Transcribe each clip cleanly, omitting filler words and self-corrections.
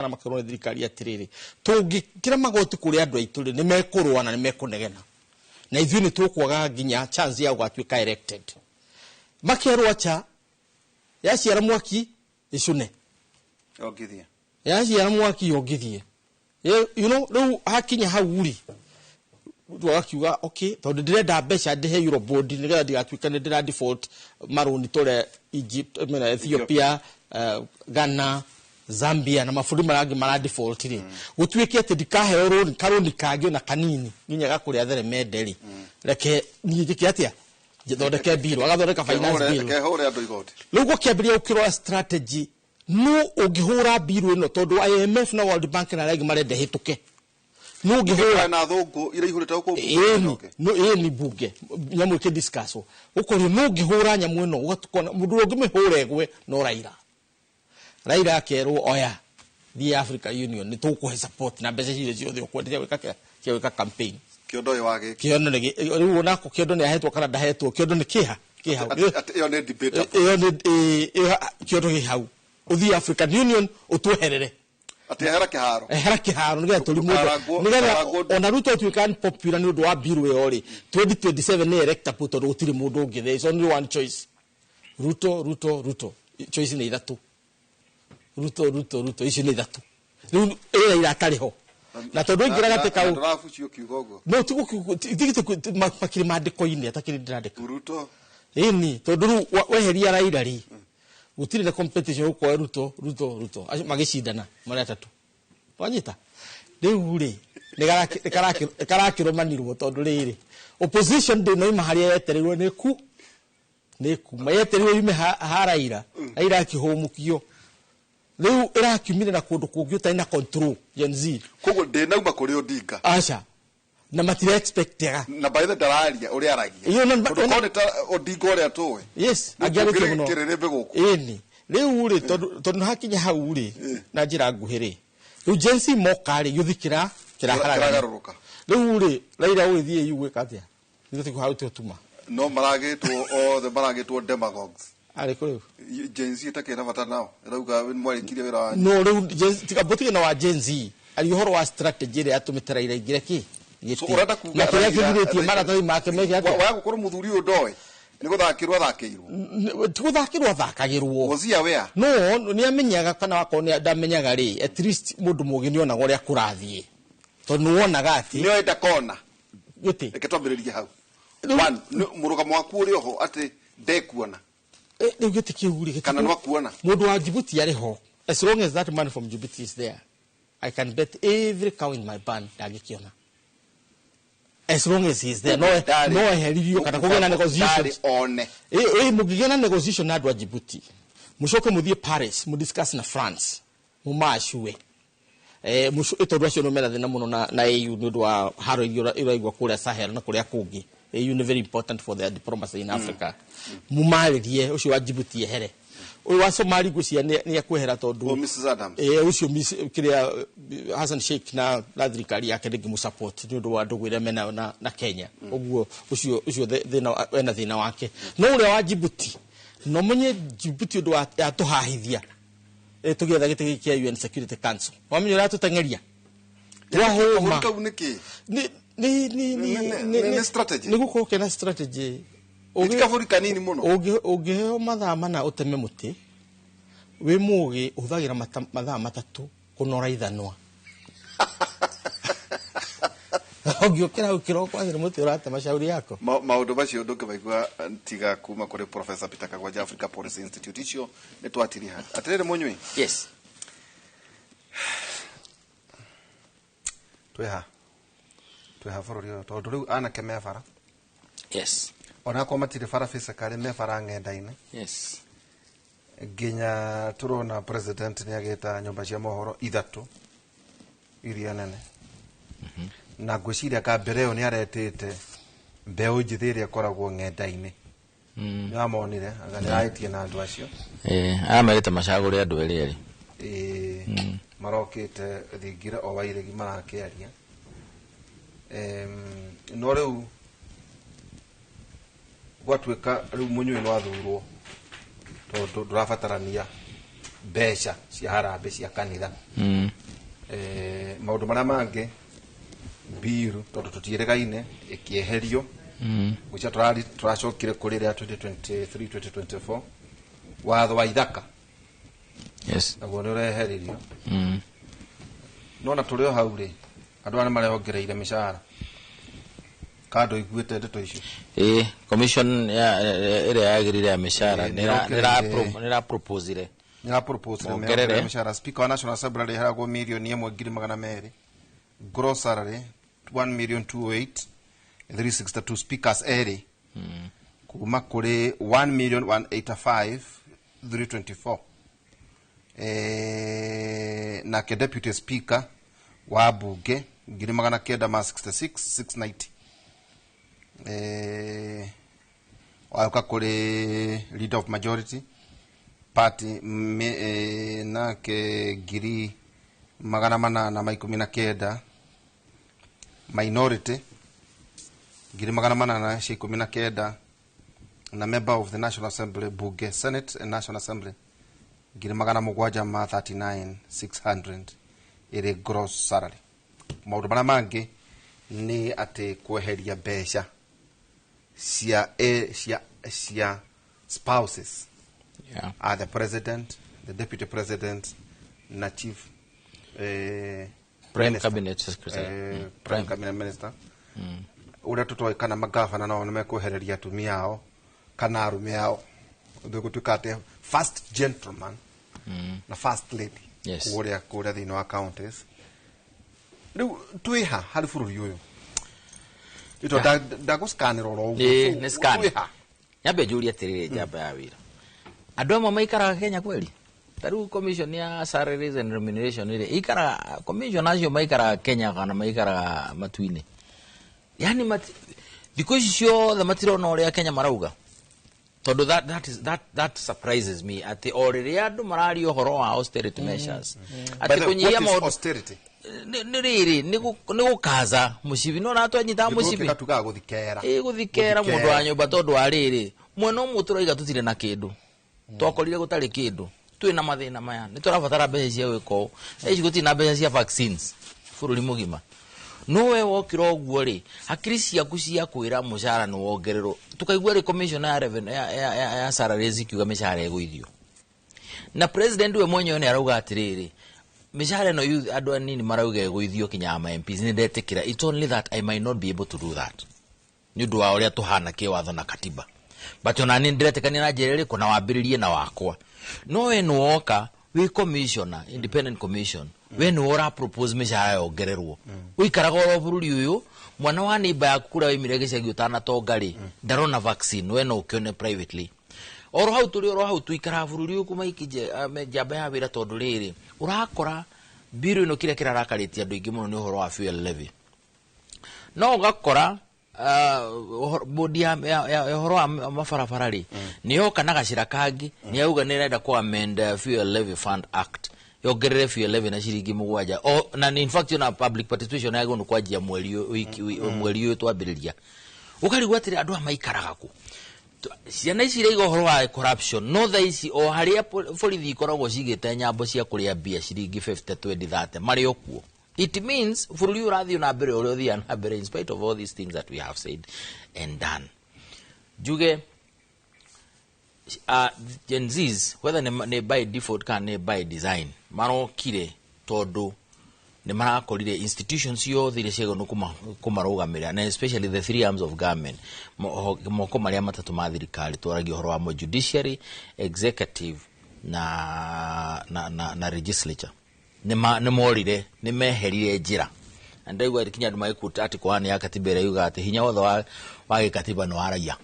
Na makerwo nĩ thirikari atĩrĩrĩ, tũngĩkĩra magoti kũrĩ andũ aitũ rĩ, nĩ mekũrũa na nĩ mekũnegena na ithuĩ nĩ tũkwaga nginya chance ya gũgatuĩka elected. Makerwo acha, yaciara mwaki icune. Ongithia. Yaciara mwaki yongithie. Rĩu hakinya hau rĩ, rĩu agakiuga okay, tondũ ndĩrenda mbeca ndĩhe Eurobond nĩgetha ndigatuĩke nĩ ndĩra default marũni tũrĩa Egypt, I mean, Ethiopia, Ghana, Zambia na mabũrũri marĩa angĩ mara default rĩ, gũtuĩke atĩ ndikaheo rũni karũni kangĩ ona kanini nginya gakũrĩa theremende rĩ, reke niĩ njĩke atĩa, thondeke bill, agathondeka finance bill. Kehũre andũ igoti. Rĩu gũkĩambĩrĩria gũkĩrora strategy no ũngĩhũra bill ĩno, tondũ IMF na World Bank na arĩa angĩ marenda ĩhĩtũke, no ũngĩhũra na thũngũ iria ihũrĩte gũkũ. Ĩni no ĩni bunge nyamũ ĩkĩ discuss ũkorio no ũngĩhũra nyamũ ĩno ũgatukona mũndũ ũrĩa ũngĩmĩhũra ĩgwe no Raila. Raila akerwo, oya, thiĩ Africa Union, nĩ tũgũkũhe support na mbeca ciothe ciothe ũkwenda cia gwĩka cia gwĩka campaign. Kĩondo ũyũ wa gĩkĩ. Kĩondo nĩ rĩu onako kĩondo nĩ ahetwo kana ndahetwo, kĩondo nĩ kĩha kĩ hau. Atĩ ĩyo nĩ debatable. Ĩyo nĩ ĩyo kĩondo kĩ hau, ũthiĩ African Union ũtweherere. Atĩ ehera kĩharo. Ehera kĩharo nĩgetha tũrimũ Ndũkarangwo- nĩgetha ndũkarangwo- ona Ruto atuĩka unpopular nĩ ũndũ wa bill ĩyo rĩ, 2027 nĩ electable tondũ gũtirĩ mũndũ ũngĩ. There is only one choice: Ruto, Ruto, Ruto. Choice nĩ ithatũ: Ruto, Ruto, Ruto. Icio nĩ ithatũ. Rĩu ĩrĩa iratarĩ ho na tondũ aingĩra gatĩ kau. Na ndũrabucio kiugo ũguo. No tigũ makĩrĩ mandĩko-inĩ atakĩrĩ ndĩrandĩka. Ruto. Ĩni tondũ rĩu weheria Raila rĩ, gũtirĩ na competition, gũkorwo Ruto, Ruto, Ruto, acio magĩcindana marĩ atatũ, wanyita. Rĩu rĩ nĩ karakĩrũmanirwo tondũ rĩrĩ opposition ndĩnoima harĩa yetereirwo nĩ ku nĩ kuma yetereirwo yume ha Raila. Raila akĩhũmũkio, rĩu ĩrakiumire na kũndũ kũngĩ ũtarĩ na control, Gen Z. Koguo ndĩnauma kũrĩ Odinga. Aca, na matira expectaga. Na by the ndararia ũrĩa aragia. Iyo Tondũ korwo nĩ ta Odinga ũrĩa tũĩ. Yes. Nĩ angĩarĩtie mũno. Kĩrĩrĩmbĩ gũkũ. Ĩni rĩu rĩ, tondũ hakinya hau rĩ, na njĩra nguhĩ rĩ, rĩu Gen Z moka rĩ, gĩũthi kĩraharagana. Kĩragarũrũka. Rĩu rĩ, Raila ũgĩthiĩ EU gwĩka atĩa? Ithuĩ tũkũ hau tũtuma. No maragĩtwo othe maragĩtwo demagogues. Arĩ kũ rĩu? Gen Z ĩtakĩrĩ na bata nao. Ĩrauga mwarĩkirie wĩra wanyu. No rĩu tiga mbũtige na wa Gen Z, ari ũhoro wa strategy ĩrĩa yatũmĩte Raila aingĩre kĩ So gĩtĩ. ũrenda kuga Na kĩrĩa Raila- kĩgirĩtie maratathi make meke atĩa? Wa gũkorwo mũthuri ũyũ ndoĩ nĩ gũthakĩrwo athakĩirwo. Ti gũthakĩrwo athakagĩrwo. Was he aware? No nĩ amenyaga kana wakorwo nĩ ndamenyaga rĩ, at least mũndũ mũgĩ nĩ onaga ũrĩa kũrathiĩ, tondũ nĩ wonaga atĩ Nĩ oĩ ndakona. Gĩtĩ. Reke twambĩrĩrie hau. Rĩu- One, mũrũgamo waku ũrĩ oho atĩ ndekuona. Rĩu gĩtĩ kĩu rĩ, gĩtĩ Kana kĩu- no akuona. Mũndũ wa Djibouti arĩ ho, as long as that man from Djibouti is there, I can bet every cow in my barn ndangĩkĩona, as long as he is there. No Ndarĩ- no eheririo kana kũgĩe na negotiations. Ndarĩ one. Mũngĩgĩa na negotiation na andũ a Djibouti, mũcoke mũthiĩ Paris mũdiscuss na France, mũmacue tondũ acio nĩ mena thĩna mũno na AU nĩ ũndũ wa haro iria ĩraigua kũrĩa Sahel na kũrĩa kũngĩ. AU nĩ very important for their diplomacy in Africa. Mũmarĩrie ũcio wa Djibouti ehere, ũyũ wa Somali ngwĩciria nĩ ekwehera tondũ O Mrs. Adams. Ũcio kĩrĩa Hassan Sheikh na thirikari yake ndĩngĩmũ support nĩ ũndũ wa ndũgũ ĩrĩa menayo na Kenya. Ũguo ũcio thĩna ena thĩna wake, no ũrĩa wa Djibouti, no menye Djibouti ũndũ wa yatũhahithia tũgĩetha gĩtĩ gĩkĩ kĩa UN Security Council, wamenya ũrĩa tũteng'eria twahũma. Kabũri kau nĩ kĩ? Nĩ nĩ nĩ Nĩ strategy? Nĩ gũkorwo kena strategy. Nĩ kabũri kanini mũno. Ũngĩheo mathaa 4 ũteme mũtĩ, wĩ mũgĩ ũhũthagĩra mathaa 3 kũnora ithanwa. Ũngĩũkĩra hau kĩroko athĩra mũtĩ ũratema, shauri yako. Maũndũ macio ndũngĩmaigua tiga kuma kũrĩ Professor Peter Kagwanja, Africa Policy Institute. Icio nĩ twatiriha. Atĩrĩrĩ mũnyui. Yes. Twĩha twĩha bũrũri ũyũ tondũ rĩu anake me bara. Onakorwo matirĩ bara physically, me bara ng'enda-inĩ. Nginya tũrona president nĩ agĩta nyũmba cia mohoro ithatũ iria nene, na ngwĩciria ka mbere ĩyo nĩ aretĩte mbeũ njĩthĩ ĩrĩa ĩkoragwo ng'enda-inĩ. Nĩ wamonire anga nĩ ararĩtie na andũ acio? Aya merĩte macagũre andũ erĩ erĩ. Ĩĩ, marokĩte thingira o wairegi marakĩaria. No rĩu gwatuĩka rĩu mũnyui nĩ wathurwo tondũ ndũrabatarania. Mbeca cia harambĩ cia kanitha. Maũndũ marĩa mangĩ, bill tondũ tũtiĩrĩgaine ĩkĩeherio gwĩcia tũracokire kũrĩ rĩa 2023 2024 watho wa ithaka. Naguo nĩ ũreheririo. Nona tũrĩ o hau rĩ, andũ aya nĩ mareongereire mĩcara kando iguĩte ndeto icio. Ĩ, commission ĩrĩa yagĩrĩire ya mĩcara nĩra proposire nĩra propose Mongerere. Mĩcara, speaker wa National Assembly arĩheragwo 1,200,000 gross salary, 1 million 208 362, speakers erĩ kuma kũrĩ 1 million 185 324. Nake deputy speaker wa bunge 966,690. Waũka kũrĩ leader of majority party nake 819,000, minority 819,000, na member of the National Assembly, bunge, Senate and National Assembly, 739,600 ĩrĩ gross salary. Maũndũ marĩa mangĩ nĩ atĩ kweheria mbeca cia spouses are the president, the deputy president na chief prime minister. Cabinet secretary. Prime cabinet minister ũrĩa tũtoĩ kana magavana nao nĩ mekwehereria atumia ao kana arume ao, gũtuĩka atĩ first gentleman na first lady kũrĩa thĩinĩ wa counties. Rĩu twĩha harĩ bũrũri ũyũ ito ndagũscanĩra oro ũguo. Ĩĩ, nĩ scan. Twĩha. Nyambe njũrie atĩrĩrĩ, njamba ya wĩra, andũ amwe maikaraga Kenya kweli? Ta rĩu commission ya salaries and remuneration rĩ, ikaraga, commission acio maikaraga Kenya kana maikaraga matu-inĩ? Yani thikũ ici ciothe matirona ũrĩa Kenya marauga, tondũ that surprises me atĩ o rĩrĩa andũ mararia ũhoro wa austerity measures, By atĩ the way, kũnyihia what is maũndũ austerity? Nĩ rĩrĩ, nĩ gũkaza mũcibi, no natwanyitaga mũcibi. Gĩthũngũ tugaga gũthikera. Ĩ, gũthikera mũndũ wa nyũmba, tondũ wa rĩrĩ, mwena ũmwe tũraiga tũtirĩ na kĩndũ, twakorire gũtarĩ kĩndũ, twĩ na mathĩna maya, nĩ tũrabatara mbeca cia gwĩka ũũ. Thaa ici gũtirĩ na mbeca cia vaccines bũrũri mũgima. No we wokĩra ũguo rĩ, hakiri ciaku cia kwĩra mũcara nĩ wongererwo, tũkaigua rĩ commission ya revenue ya salaries ikiuga mĩcara ĩgũithio, na president we mwenyewe nĩ arauga atĩrĩrĩ, mĩcara ĩno youth, andũ anini marauga ĩgũithio kinya ma MPs, nĩ ndetĩkĩra. It's only that I might not be able to do that nĩ ũndũ wa ũrĩa tũhana kĩwatho na katiba, but ona nĩ ndĩretĩkania na njĩra ĩrĩkũ na wambĩrĩrie na wakwa. No we nĩ woka wĩ commissioner, independent commission, we nĩ ũra propose mĩcara yongererwo, ũikaraga oro bũrũri ũyũ, mwana wa neighbor yaku kũrĩa waimire gĩcagi ũtanatonga rĩ, ndarona vaccine, we no ũkĩone privately. Oro hau tũrĩ, oro hau tuikaraga bũrũri ũyũ kũmaikije njamba ya wĩra, tondũ rĩrĩ, ũrakora biru ĩno, kĩrĩa kĩrarakarĩtie andũ aingĩ mũno nĩ ũhoro wa fuel levy. No ũgakora bodi ya ũhoro wa mabarabara rĩ, nĩ yoka na gacĩra kangĩ, nĩ yauga nĩ ĩrenda kũ amend Fuel Levy Fund Act, yongerere fuel levy na ciringi 7. O na in fact ona public participation yagĩrĩirwo nĩ kwanjia mweri ũyũ, mweri ũyũ twambĩrĩria. Ũkarigwo atĩrĩ, andũ aya maikaraga kũ? Ciana ici iraiga ũhoro wa corruption, no thaa ici o harĩa borithi ikoragwo cigĩte nyambo cia kũrĩa mbia ciringi 50, 20, 30, marĩ o kuo. It means bũrũri ũyũ ũrathiĩ na mbere ũrĩa ũthiaga na mbere in spite of all these things that we have said and done. Njuge Gen Zs, whether nĩ by default kana nĩ by design, marokire tondũ nĩ marakorire institutions ciothe iria ciagĩrĩirwo nĩ kũmarũgamĩrĩra, na especially the three arms of government, moko marĩa matatũ ma thirikari twaragia ũhoro wamo, judiciary, executive na legislature, nĩ morire, nĩ meherire njĩra. Na ndaigua kinya andũ magĩkuta atĩ kwa ya katiba ĩrĩa yugaga atĩ hinya wothe wa gĩkatiba nĩ wa raia,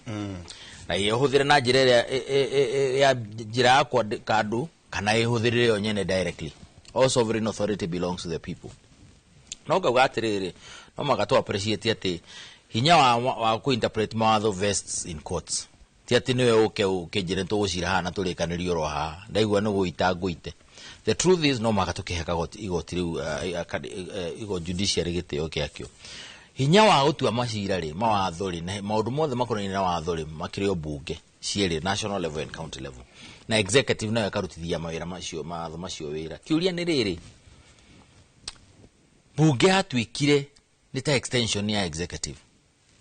na ĩhũthĩre na njĩra ĩrĩa ya njĩra ya kwandĩka andũ kana ĩhũthĩrĩre yo nyene directly. All sovereign authority belongs to the people. No ngauga atĩrĩrĩ, no mũhaka tũ appreciate atĩ hinya wa kũ-interpret mawatho vests in courts, ti atĩ nĩwe ũke ũkĩnjĩre tũgũcira haha na tũrĩkanĩrie oro haha, ndaigua nĩ gũita ngũite. The truth is, no mũhaka tũkĩhe igoti rĩu, judiciary gĩtĩo kĩakĩo. Hinya wa gũtua macira rĩ, mawatho rĩ, na maũndũ mothe makonainie na watho rĩ, makĩrĩ o bunge. Cierĩ, national level and county level, na executive nayo ĩkarutithia mawĩra macio, mawatho macio wĩra. Kĩũria nĩ rĩrĩ, bunge yatuĩkire nĩ ta extension ya executive,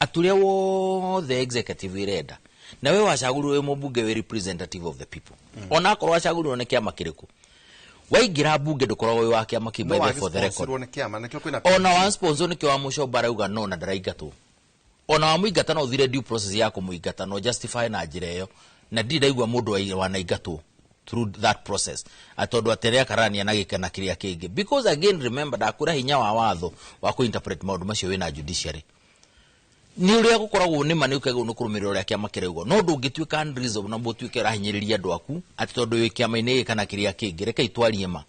atĩ ũrĩa wothe executive ĩrenda, na we wacagũrirwo wĩ mũmbunge, wĩ representative of the people, ona akorwo wacagũrirwo nĩ kĩama kĩrĩkũ, waingĩra bunge ndũkoragwo wĩ wa kĩama kĩu. No By the way, for the record, wagĩsponsorwo nĩ kĩama, nĩkĩo kwĩna ona wa sponsor, nĩkĩo wa mũcomba arauga no na ndaraingatwo. Ona wamũingata, no ũthire due process ya kũmũingata, no justify na njĩra ĩyo, na ndirĩ ndaigua mũndũ wanaingatwo through that process, tondũ atĩ akarania na gĩkena kĩrĩa kĩngĩ. Because again, remember, ndakwĩra hinya wa watho wa kũinterpret maũndũ macio wĩna judiciary nĩ ũrĩa gũkoragwo. Nĩ ma nĩ ũkagwo nĩ kũrũmĩrĩra ũrĩa kĩama kĩraigua, no ndũngĩtuĩka unreasonable na ũtuĩke ũrahinyĩrĩria andũ aku atĩ tondũ wĩ kĩama-inĩ gĩkĩ kana kĩrĩa kĩngĩ. Reke itwarie ma.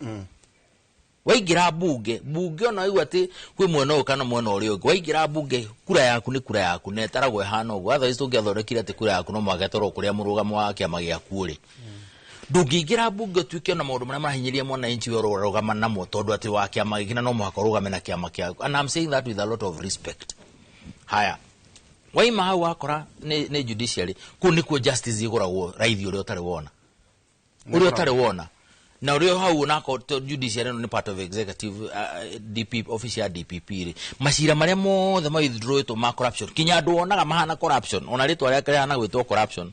Waingĩra bunge, bunge ona waigua atĩ kwĩ mwena ũyũ kana mwena ũrĩa ũngĩ, waingĩra bunge kura yaku nĩ kura yaku na ĩtaragwo ĩhana ũguo. Otherwise tũngĩathondekire atĩ kura yaku no mũhaka ĩtwarwo kũrĩa mũrũgamo wa kĩama gĩaku ũrĩ. Ndũngĩingĩra bunge ũtuĩke ona maũndũ marĩa marahinyĩrĩria mwananchi we ũrarũgama namo tondũ atĩ wa kĩama gĩkĩ na no mũhaka ũrũgame na kĩama kĩaku, and I'm saying that with a lot of respect. Haya, waima hau wakora nĩ judiciary. Kũu nĩkuo justice ĩgũragwo raithi ũrĩa ũtarĩ wona, ũrĩa ũtarĩ wona, na ũrĩa hau onako judiciary ĩno nĩ part of executive, DP, office ya DPP rĩ, macira marĩa mothe ma withdrawĩtwo ma corruption, kinya andũ wonaga mahana corruption, ona rĩtwa rĩake rĩhana gwĩtwo corruption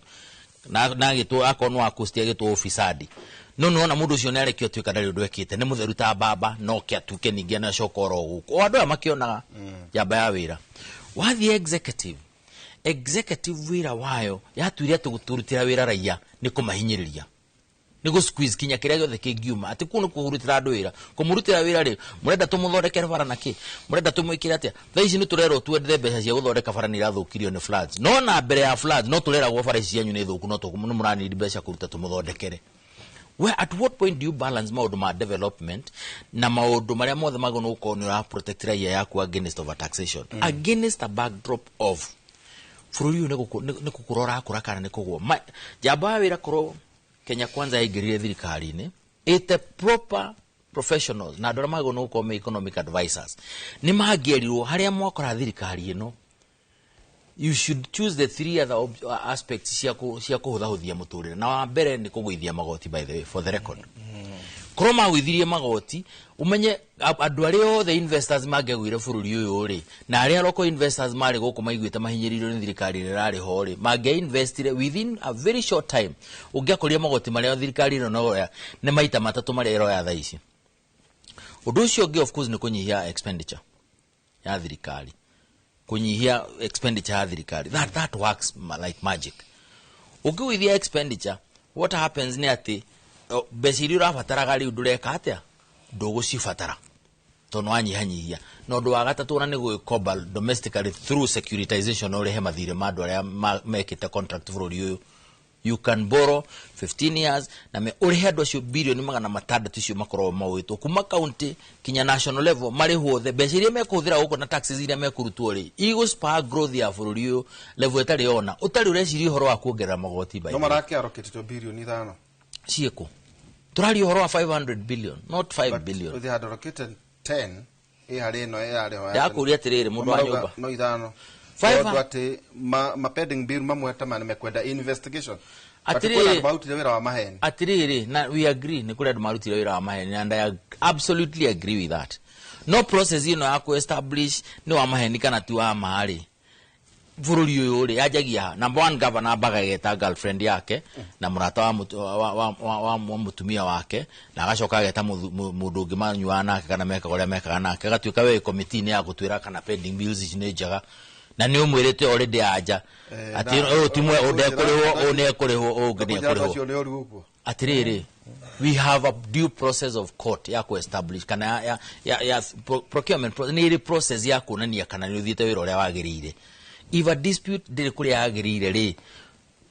na agĩtwo akorwo nĩ wa coast agĩtwo ufisadi, no nĩwona mũndũ ũcio nĩ arekio atuĩka ndarĩ ũndũ ekĩte, nĩ mũtheru ta mbamba, no ke atuĩke ningĩ nĩacoka oro gũkũ o andũ aya makĩonaga njamba ya wĩra. Wathiĩ executive, executive wĩra wayo yatuire atĩ gũtũrutĩra wĩra raia nĩ kũmahinyĩrĩria, nĩ gũ squeeze kinya kĩrĩa gĩothe kĩngiuma, atĩ kũu nĩ kũrutĩra andũ wĩra, kũmũrutĩra wĩra rĩ, mũrenda tũmũthondekere bara na kĩ, mũrenda tũmwĩkĩre atĩa? Thaa ici nĩ tũrerwo twethe mbeca cia gũthondeka bara nĩ irathũkirio nĩ floods, no na mbere ya floods no tũreragwo bara ici cianyu nĩ thũku, no nĩ mũranidi mbeca kũruta tũmũthondekere. Where at what point do you balance maũndũ ma development na maũndũ marĩa mothe magĩrĩirwo gũkorwo nĩ ũra protect raia yaku against overtaxation, against a backdrop of bũrũri ũyũ nĩ gũkũra ũrakũra kana nĩ kũgũa? Njamba ya wĩra, korwo Kenya Kwanza yaingĩrire thirikari-inĩ ĩte proper professionals na andũ arĩa magĩrĩirwo nĩ gũkorwo me economic advisors, nĩ mangĩerirwo harĩa mwakora thirikari ĩno, you should choose the three other aspects cia kũhũthahũthia mũtũrĩre, na wa mbere nĩ kũgũithia magoti. By the way, for the record, korwo magũithirie magoti, ũmenye andũ arĩa othe investors mangĩagũire bũrũri ũyũ rĩ, na arĩa local investors marĩ gũkũ maiguĩte mahinyĩrĩirio nĩ thirikari ĩrĩa ĩrarĩ ho rĩ, mangĩa investire within a very short time. Ũngĩakorire magoti marĩa thirikari ĩno noya nĩ maita matatũ marĩa ĩroya thaa ici. Ũndũ ũcio ũngĩ, of course, nĩ kũnyihia expenditure ya thirikari, kũnyihia expenditure ya thirikari. That works like magic. Ũngĩgũithia expenditure, what happens nĩ atĩ mbeca iria ũrabataraga rĩu ndũreka atĩa, ndũgũcibatara tondũ wanyihanyihia. Na ũndũ wa gatatũ ona nĩ gwĩkomba domestically through securitization, na ũrĩhe mathirĩ ma andũ arĩa mekĩte contract bũrũri ũyũ. You can borrow 15 years na me ũrĩhe andũ acio 600 bilioni icio makoragwo maũĩtwo kuma county kinya national level, marĩhwo othe. Mbeca iria mekũhũthĩra gũkũ na taxes iria mekũrutwo rĩ, igũ growth ya bũrũri ũyũ level ĩtarĩ ona ũtarĩ ũreciria ũhoro wa kuongerera magoti by no the way. Marakĩarokĩtĩtwo 5 bilioni. Ciĩkũ? Tũraria ũhoro wa 500 billion, not 5 billion. They had allocated 10 ĩ harĩ ĩno ĩrarĩ ho. Ndakũria atĩrĩrĩ, mũndũ wa nyũmba. No ithano. Five tondũ atĩ ma pending bill mamwe ta ma nĩmekwenda investigation. But Atĩrĩrĩ. kwĩna andũ marutire wĩra wa maheni. Atiriri, na we agree nĩ kũrĩ andũ marutire wĩra wa maheni, and I absolutely agree with that. No process ĩno ya ku establish nĩ wa maheni kana ti wa ma rĩ, bũrũri ũyũ rĩ, yanjagia ha? Number one, governor ambaga ageta girlfriend yake na mũrata wa, mũtu- wa, wa, wa, wa, wa mũtumia wake, na agacoka ageta mũndũ ũngĩ manyuaga nake kana mekaga ũrĩa mekaga nake, agatuĩka we committee-inĩ ya gũtuĩra kana pending bills ici nĩ njega, na nĩ ũmwĩrĩte already anja atĩ ũyũ ti mwe, ũyũ ndekũrĩhwo, ũyũ nĩ ekũrĩhwo, ũyũ ũngĩ nĩ ekũrĩhwo. Acio nĩ ũru ũguo. Atiriri, we have a due process of court ya ku-establish kana ya procurement nĩ ĩrĩ process ya kuonania kana nĩ ũthiĩte wĩra ũrĩa wagĩrĩire. If a dispute ndĩrĩ kũrĩa yagĩrĩire rĩ,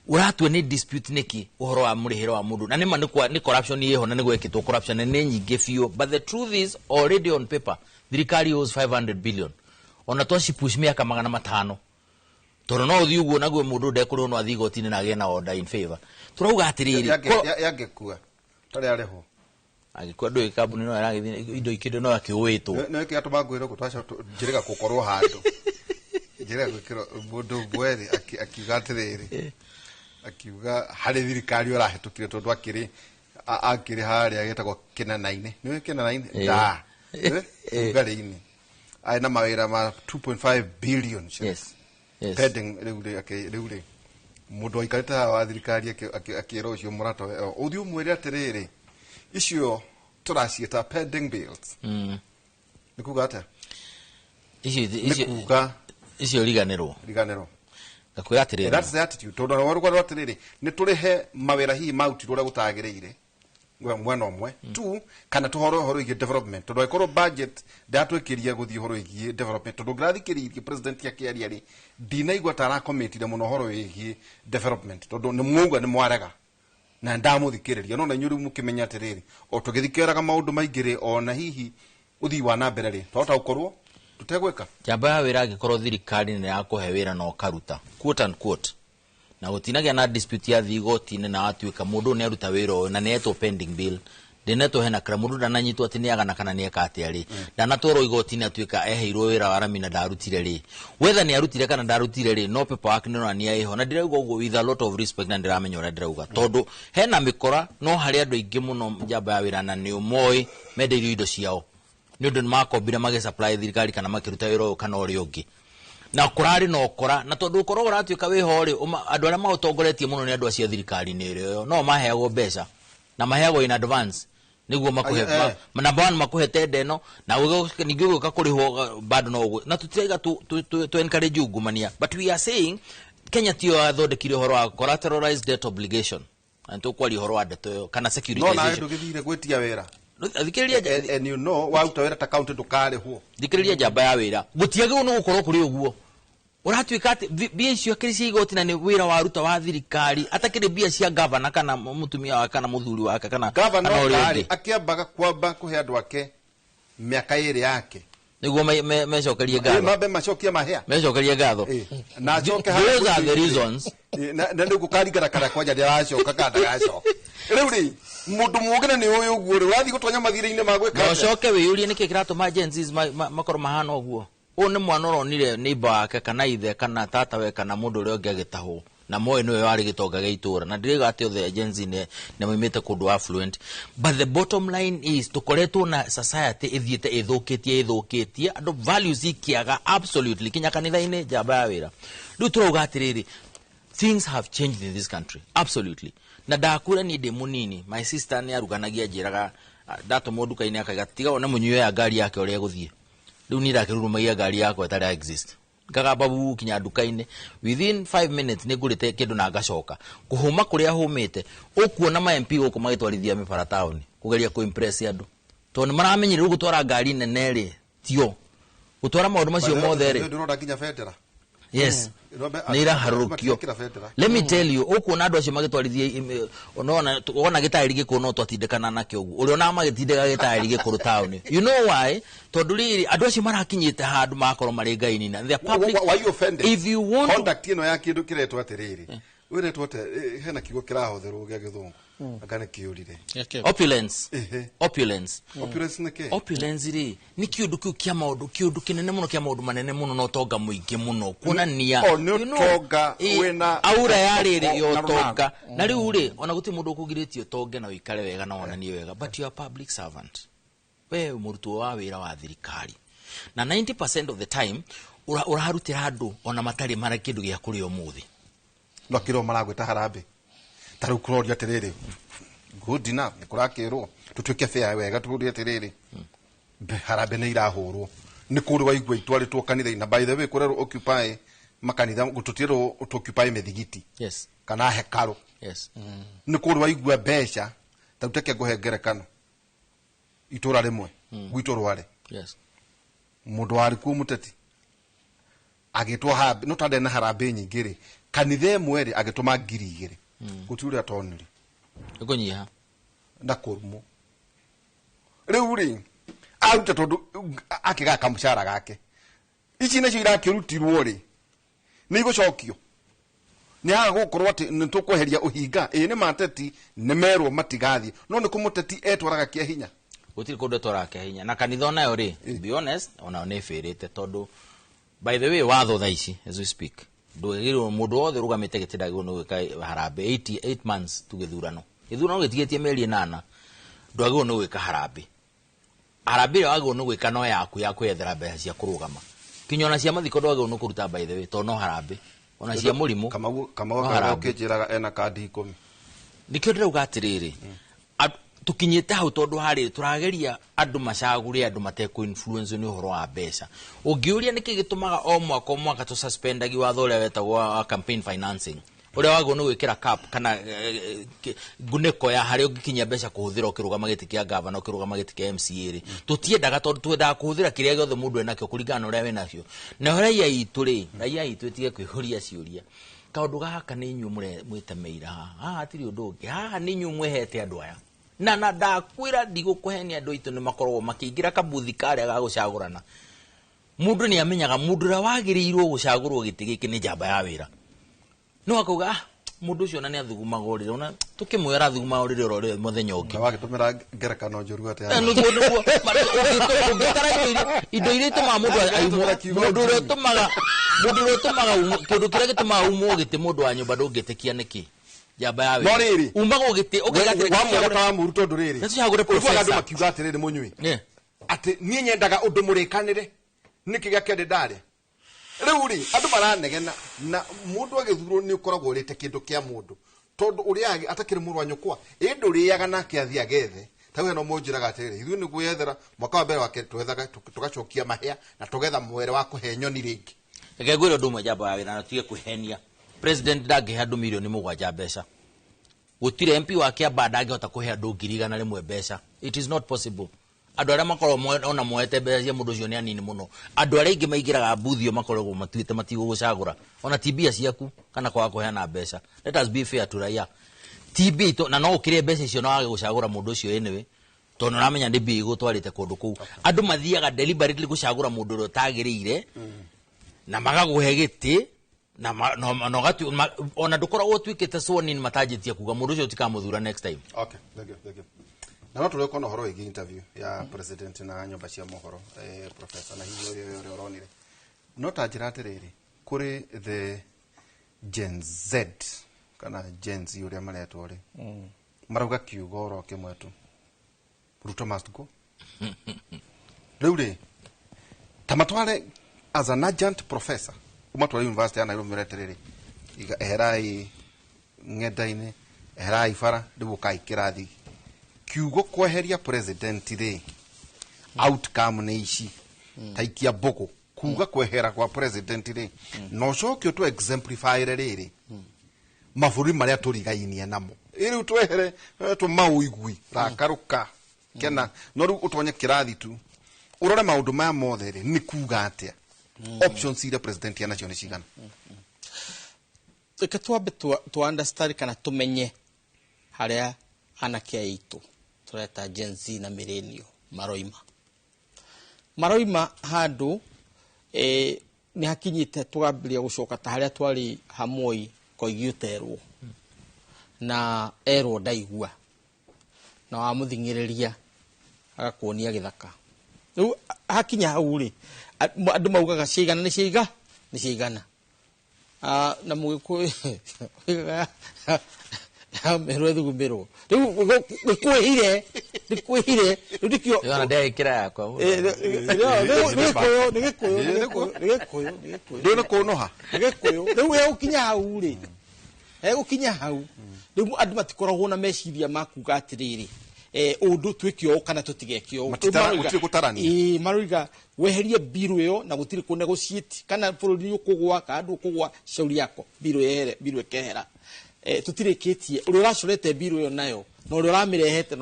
ũratua nĩ dispute nĩkĩ ũhoro wa mũrĩhĩre wa mũndũ? Na nĩma nĩ corruption ĩho na nĩ gwekĩtwo corruption na nĩ nyingĩ biũ, but the truth is, already on paper thirikari owes 500 billion, ona twacipush mĩaka 500, tondũ no ũthiĩ ũguo naguo mũndũ ndekũrĩhwo, no athiĩ igoti-inĩ na agĩe na order in favor. Tũrauga atĩrĩrĩ, Yangĩkua tarĩ arĩhwo. Angĩkua ndũĩ kambuni no ĩragĩthiĩ indo ikĩndũ no akĩũĩtwo. Nĩ kĩ atũma ngwĩrwo ũguo njĩrĩga gũkorwo handũ njĩrĩga gwĩkĩrwo mũndũ ũmwe rĩ, akiuga atĩrĩrĩ, Akiuga harĩ thirikari ũrahĩtũkire tondũ akĩrĩ harĩa gĩtagwo kĩnana-inĩ, nĩwe kĩnana-inĩ. Nda. Rugarĩ-inĩ arĩ na mawĩra ma 2.5 billion shillings pending. Rĩu rĩ rĩu rĩ mũndũ waikarĩte haha wa thirikari akĩra ũcio mũrata we, ũthiĩ ũmwĩre atĩrĩrĩ, icio tũraciĩta pending bills. Nĩ kuga atĩa? Icio Nĩ icio kuga icio riganĩrwo. Riganĩrwo. Ngakwĩra atĩrĩrĩ. That's the attitude, tondũ rwa atĩrĩrĩ, nĩ tũrĩhe mawĩra hihi marutirwo ũrĩa gũtagĩrĩire mwena ũmwe tu, kana tũhoro ũhoro wĩgiĩ development, tondũ angĩkorwo budget ndatwĩkĩria gũthiĩ ũhoro wĩgiĩ development, tondũ ngĩrathikĩrĩirie president akĩaria rĩ, ndinaigua ta arakomitire mũno ũhoro wĩgiĩ development, tondũ nĩ mwauga nĩ mwarega na ndamũthikĩrĩria, no na inyuĩ rĩu mũkĩmenya atĩrĩrĩ, o tũgĩthikĩraga maũndũ maingĩ rĩ, ona hihi ũthii wa na mbere rĩ, twahota gũkorwo tũtegwĩka. Njamba ya wĩra, angĩkorwo thirikari nĩ yakũhe wĩra na ũkaruta, quote and quote, na gũtinagĩa na dispute ya thiĩ igoti-inĩ na watuĩka mũndũ ũyũ nĩ aruta wĩra ũyũ na nĩ etwo pending bill, ndĩnetwo hena kra mũndũ ndananyitwo atĩ nĩ agana kana nĩ eka atĩa rĩ, ndanatwarwo igoti-inĩ atuĩka eheirwo wĩra wa rami na ndarutire rĩ, whether nĩ arutire kana ndarutire rĩ, no paperwork nĩ ĩronania ĩho. Na ndĩrauga ũguo with a lot of respect, na ndĩramenya ũrĩa ndĩrauga, tondũ hena mĩkora, no harĩ andũ aingĩ mũno njamba ya wĩra na nĩ ũmoĩ mendeirio indo ciao nĩ ũndũ nĩ makombire magĩsupply thirikari kana makĩruta wĩra ũyũ kana ũrĩa ũngĩ, na kũrarĩ na ũkora, na tondũ ũkorwo ũratuĩka wĩho rĩ, andũ arĩa maũtongoretie mũno nĩ andũ acio a thirikari-inĩ ĩrĩa ĩyo, no maheagwo mbeca na maheagwo in advance nĩguo makũhe. Aye, eh. Number one, makũhe tender ĩno na ningĩ ũgĩũka kũrĩhwo bado no ũguo, na tũtiraiga tu encourage ungumania, but we are saying Kenya tiyo yathondekire ũhoro wa collateralized debt obligation, na nĩtũkwaria ũhoro wa ndeto ĩyo kana No nawe securitization. Ndũgĩthire gwĩtia wĩra. Thikĩrĩria. And you know waruta wĩra ta county ndũkarĩhwo. Thikĩrĩria, njamba ya wĩra, gũtiagĩrĩirwo nĩ gũkorwo kũrĩ ũguo ũratuĩka atĩ mbia icio akĩrĩ cia igoti na nĩ wĩra waruta wa thirikari, atakĩrĩ mbia cia gavana kana mũtumia wake kana mũthuri wake kana gavana kana ũrĩa okarĩ ũngĩ. Akĩambaga kwamba kũhe andũ ake mĩaka 2 yake. Nĩguo mecokerie ngatho. Mambe macokie mahĩa. Mecokerie ngatho. Na acoke. Those are the reasons. Na nĩ gũkaringana kana kwanja nĩ aracoka kana ndagacoka. Rĩu rĩ, mũndũ mũgĩ na nĩ ũyũ ũguo rĩ, ũrathiĩ gũtonya mathirĩ-inĩ ma gwĩka Na atĩa? ũcoke wĩyũrie nĩkĩ kĩratũma Gen Zs makorwo mahana ũguo. Ũyũ nĩ mwana ũronire neighbor wake kana ithe kana tata we kana mũndũ ũrĩa ũngĩ agĩtahwo, na moĩ nĩwe warĩ gĩtonga gĩa itũra, na ndirauga atĩ othe Gen Z nĩ maumĩte kũndũ affluent, but the bottom line is tũkoretwo na society ĩthiĩte ĩthũkĩtie andũ, values ikĩaga absolutely kinya kanitha-inĩ. Njamba ya wĩra, rĩu tũrauga atĩrĩrĩ, things have changed in this country absolutely, na ndakura niĩ ndĩ mũnini, my sister nĩ aruganagia, njĩraga, ndatũmwo nduka-inĩ akaiga tiga one mũnyuo ya ngari yake ũrĩa ĩgũthiĩ. Rĩu niĩ ndakĩrurumagia ngari yakwa ĩtarĩ exist, ngagamba bu kinya nduka-inĩ, within 5 minutes nĩ ngũrĩte kĩndũ na ngacoka kũhũma kũrĩa hũmĩte. Ũkuona ma MP gũkũ magĩtwarithia mĩbara taũni kũgeria kũ-impress andũ, tondũ nĩ maramenyire rĩu gũtwara ngari nene rĩ tio gũtwara maũndũ macio mothe rĩ. Ndĩrona nginya bendera. Yes, nĩ iraharũrũkio. Matikĩra bendera. Let me tell you, ũkuona andũ acio magĩtwarithia, ona wona gĩtaĩri gĩkũrũ no twatindĩkana nakĩo ũguo, ũrĩa onaga magĩtindĩka gĩtaĩri gĩkũrũ taũni, you know why? Tondũ rĩrĩ, andũ acio marakinyĩte handũ magakorwo marĩ ngai-inĩ na they are public. Why you offended? If you want to Conduct ĩno ya kĩndũ kĩretwo atĩrĩrĩ, wĩretwo atĩa? Hena kiugo kĩrahũthĩrwo gĩa gĩthũngũ, anga nĩ kĩũrire. Opulence. Ehe. Opulence. Opulence nĩ kĩ? Opulence rĩ, nĩ kĩũndũ kĩu kĩa maũndũ, kĩũndũ kĩnene mũno kĩa maũndũ manene mũno na ũtonga mũingĩ mũno, kuonania O, nĩ ũtonga wĩna aura ya rĩrĩ ya na ũtonga. Na rĩu rĩ, ona gũtirĩ mũndũ ũkũgirĩtie ũtonge na ũikare wega na wonanie wega, but you are public servant, we mũrutwo wa wĩra wa thirikari, na 90% of the time ũrarutĩra andũ ona matarĩ mara kĩndũ gĩa kũrĩa ũmũthĩ. No kĩrwo maragwĩta harambĩ, ta rĩu kũroria atĩrĩrĩ, good enough, nĩ kũrakĩrwo tũtuĩke fair wega, tũrie atĩrĩrĩ, harambĩ nĩ irahũrwo nĩ kũrĩ waigua itwarĩtwo kanitha-inĩ, na by the way kũrerwo occupy makanitha, tũtirerwo tũ occupy mĩthigiti kana hekarũ. Nĩ kũrĩ waigua mbeca ta rĩu, teke ngũhe ngerekano, itũra rĩmwe gwitũ rware, mũndũ warĩ kuo mũteti agĩtwo harambĩ, no tandĩ na harambĩ nyingĩ rĩ, kanitha ĩmwe rĩ agĩtũma 2000, gũtirĩ ũrĩa atonire. Ĩkũnyiha. Na kũrumwo rĩu rĩ aruta, tondũ akĩgaya kamũcara gake, ici nacio irakĩrutirwo rĩ nĩ igũcokio, nĩ haga gũkorwo atĩ nĩ tũkweheria ũhinga. Ĩĩ, nĩ mateti nĩ merwo matigathiĩ, no nĩ kũmũteti etwaraga kĩa hinya. Gũtirĩ kũndũ etwaraga kĩa hinya, na kanitha onayo rĩ, to be honest, onayo nĩ ĩbĩrĩte, tondũ by the way watho thaa ici as we speak Ndwagĩrĩirwo mũndũ wothe ũrũgamĩte gĩtĩ ndagĩrĩirwo nĩ gwĩka harambĩ 8 months tu gĩthurano. Gĩthurano gĩtigĩtie mĩeri 8, ndwagĩrĩirwo nĩ gwĩka harambĩ. Harambĩ ĩrĩa wagĩrĩirwo nĩ gwĩka no yaku ya kwĩyethera mbeca cia kũrũgama. Kinya ona cia mathiko ndwagĩrĩirwo nĩ kũruta, by the way, tondũ no harambĩ. Ona cia mũrimũ Kamau, Kamau no akarĩa harambĩ. ũkĩnjĩraga ena kandi 10. Nĩkĩo ndĩrauga atĩrĩrĩ, tũkinyĩte hau tondũ harĩ tũrageria andũ macagũre andũ matekũ-influence nĩ ũhoro wa mbeca. Ũngĩũria nĩkĩ gĩtũmaga o mwaka o mwaka tũsuspendagi watho ũrĩa wetagwo wa campaign financing, ũrĩa wagĩrĩirwo nĩ gwĩkĩra cap kana ngunĩko ya harĩa ũngĩkinyia mbeca kũhũthĩra ũkĩrũgama gĩtĩ kĩa gavana, ũkĩrũgama gĩtĩ kĩa MCA rĩ, tũtiendaga tondũ twendaga kũhũthĩra kĩrĩa gĩothe mũndũ enakĩo kũringana na ũrĩa wĩnakĩo. Nayo raia itũ rĩ, raia itũ ĩtige kwĩyũria ciũria. Kaũndũ gaka nĩ inyuĩ mwĩtemeire haha, haha hatirĩ ũndũ ũngĩ, haha nĩ inyuĩ mwĩhete andũ aya. Na ndakwĩra ndigũkũhenia, andũ aitũ nĩ makoragwo makĩingĩra kabuthi karĩa ga gũcagũrana. Mũndũ nĩ amenyaga mũndũ ũrĩa wagĩrĩirwo gũcagũrwo gĩtĩ gĩkĩ nĩ njamba ya wĩra. No akauga, mũndũ ũcio ona nĩ athugumaga ũrĩrĩ, ona tũkĩmwĩra arathugumaga ũrĩrĩ oro rĩmwe mũthenya ũngĩ. Na wagĩtũmĩra ngerekano njũru atĩa? Nĩguo, nĩguo. Ũngĩtara indo iria itũmaga mũndũ aimwo, mũndũ ũrĩa ũtũmaga, mũndũ ũrĩa ũtũmaga umwo, kĩndũ kĩrĩa gĩtũmaga umwo gĩtĩ mũndũ wa nyũmba ndũngĩtĩkia nĩkĩ? Njamba ya wĩra. No rĩrĩ, Umagwo gĩtĩ, ũkauga atĩrĩ, wa mwona ta wa mũru tondũ rĩrĩ. Nĩ tũcagũre Ũiguaga andũ professor. makiuga atĩrĩrĩ mũnyui. Yeah. Atĩ niĩ nyendaga ũndũ mũrĩkanĩre. Nĩkĩ gĩa kĩndĩ ndarĩa? Rĩu rĩ, andũ maranegena na mũndũ agĩthurwo nĩ ũkoragwo ũrĩte kĩndũ kĩa mũndũ. Tondũ ũrĩa atakĩrĩ mũrũ wa nyũkwa, ĩ ndũrĩaga nake athiĩ agethe. Ta rĩu hena ũmwe ũnjĩraga atĩrĩrĩ, ithuĩ nĩ gwĩethera, mwaka wa mbere wa kerĩ twethaga, tũgacokia mahĩa na tũgetha mwere wa kũhe nyoni rĩngĩ. Reke ngwĩre ũndũ ũmwe njamba ya wĩra na tũtige kwĩhenia. President ndangĩhe andũ mirioni 7 mbeca. Gũtirĩ MP wa Kiambaa ndangĩhota kũhe andũ 100,000 mbeca. It is not possible. Andũ arĩa makoragwo ona moete mbeca cia mũndũ ũcio nĩ anini mũno. Andũ arĩa aingĩ maingĩraga mbuthi ĩyo makoragwo matuĩte matigũgũcagũra. Ona ti mbia ciaku kana kwaga kũheana mbeca. Let us be fair to raia. Ti mbia itũ, na no ũkĩrĩe mbeca icio na wage gũcagũra mũndũ ũcio anyway. Tondũ ũramenya nĩ mbia igũtwarĩte kũndũ kũu. Andũ mathiaga deliberately gũcagũra mũndũ ũrĩa ũtagĩrĩire, na magagũhe gĩtĩ, na na ũgatu-, ona ndũkoragwo ũtuĩkĩte sworn in matanjĩtie kuga mũndũ ũcio tũtikamũthura next time. Okay, thank you, thank you. Na no tũrĩũka na ũhoro wĩgiĩ interview ya president na nyũmba cia mohoro, professor, na hihi ũrĩa ũrĩa ũronire. No ta njĩra atĩrĩrĩ, kũrĩ the Gen Z kana Gen Z ũrĩa maretwo rĩ, marauga kiugo oro kĩmwe tu, Ruto must go. Rĩu rĩ, ta matware as an adjunct professor, umatware university ya Nairobi mere atĩrĩrĩ, iga eherai ng'enda-inĩ, eherai bara, rĩu ũkai kĩrathi. Kiugo kweheria president rĩ, outcome nĩ ici. Ta ikia mbũgũ. Kuga kwehera kwa president rĩ, na ũcoke ũtũ exemplify rĩrĩ, mabũrũri marĩa tũrigainie namo. Ĩ rĩu twehere, tũmaũigui, rakarũka, kena, no rĩu ũtonye kĩrathi tu. Ũrore maũndũ maya mothe rĩ, nĩ kuga atĩa? Options iria president anacio nĩ cigana? Reke twambe tu understand kana tũmenye harĩa anake aitũ tũreta Gen Z na millennial maroima. Maroima handũ, nĩ hakinyĩte tũgambĩrĩria gũcoka ta harĩa twarĩ hamoi koigi ũterwo. Na erwo ndaigua. Na wamũthing'ĩrĩria agakuonia gĩthaka. Rĩu hakinya hau rĩ, andũ maugaga ciaigana nĩ ciaiga, nĩ ciaigana. Na mũgĩkũyũ oigaga merwo ĩthugumĩrwo. Rĩu nĩkwĩhire, nĩkwĩhire. Rĩu nĩkĩo Yona ndekĩra yakwa. Nĩ Gĩkũyũ, nĩ Gĩkũyũ, nĩ Gĩkũyũ, nĩ Gĩkũyũ, nĩ Gĩkũyũ. Ndũĩ nĩ kũnũha? Nĩ Gĩkũyũ. Rĩu egũkinya hau rĩ, egũkinya hau. Rĩu andũ matikoragwo na meciria ma kuga atĩrĩrĩ, ũndũ twĩke ũũ kana tũtigeke ũũ. Matitara, Rĩu gũtirĩ gũtarania. Ĩĩ, maroiga weherie mbiru ĩyo na gũtirĩ kũ negotiate kana bũrũri nĩ ũkũgũa kana ndũkũgũa, shauri yako, mbiru yehere, mbiru ĩkehera. Tũtirĩkĩtie ũrĩa ũracorete mbiru ĩyo nayo, na ũrĩa ũramĩrehete,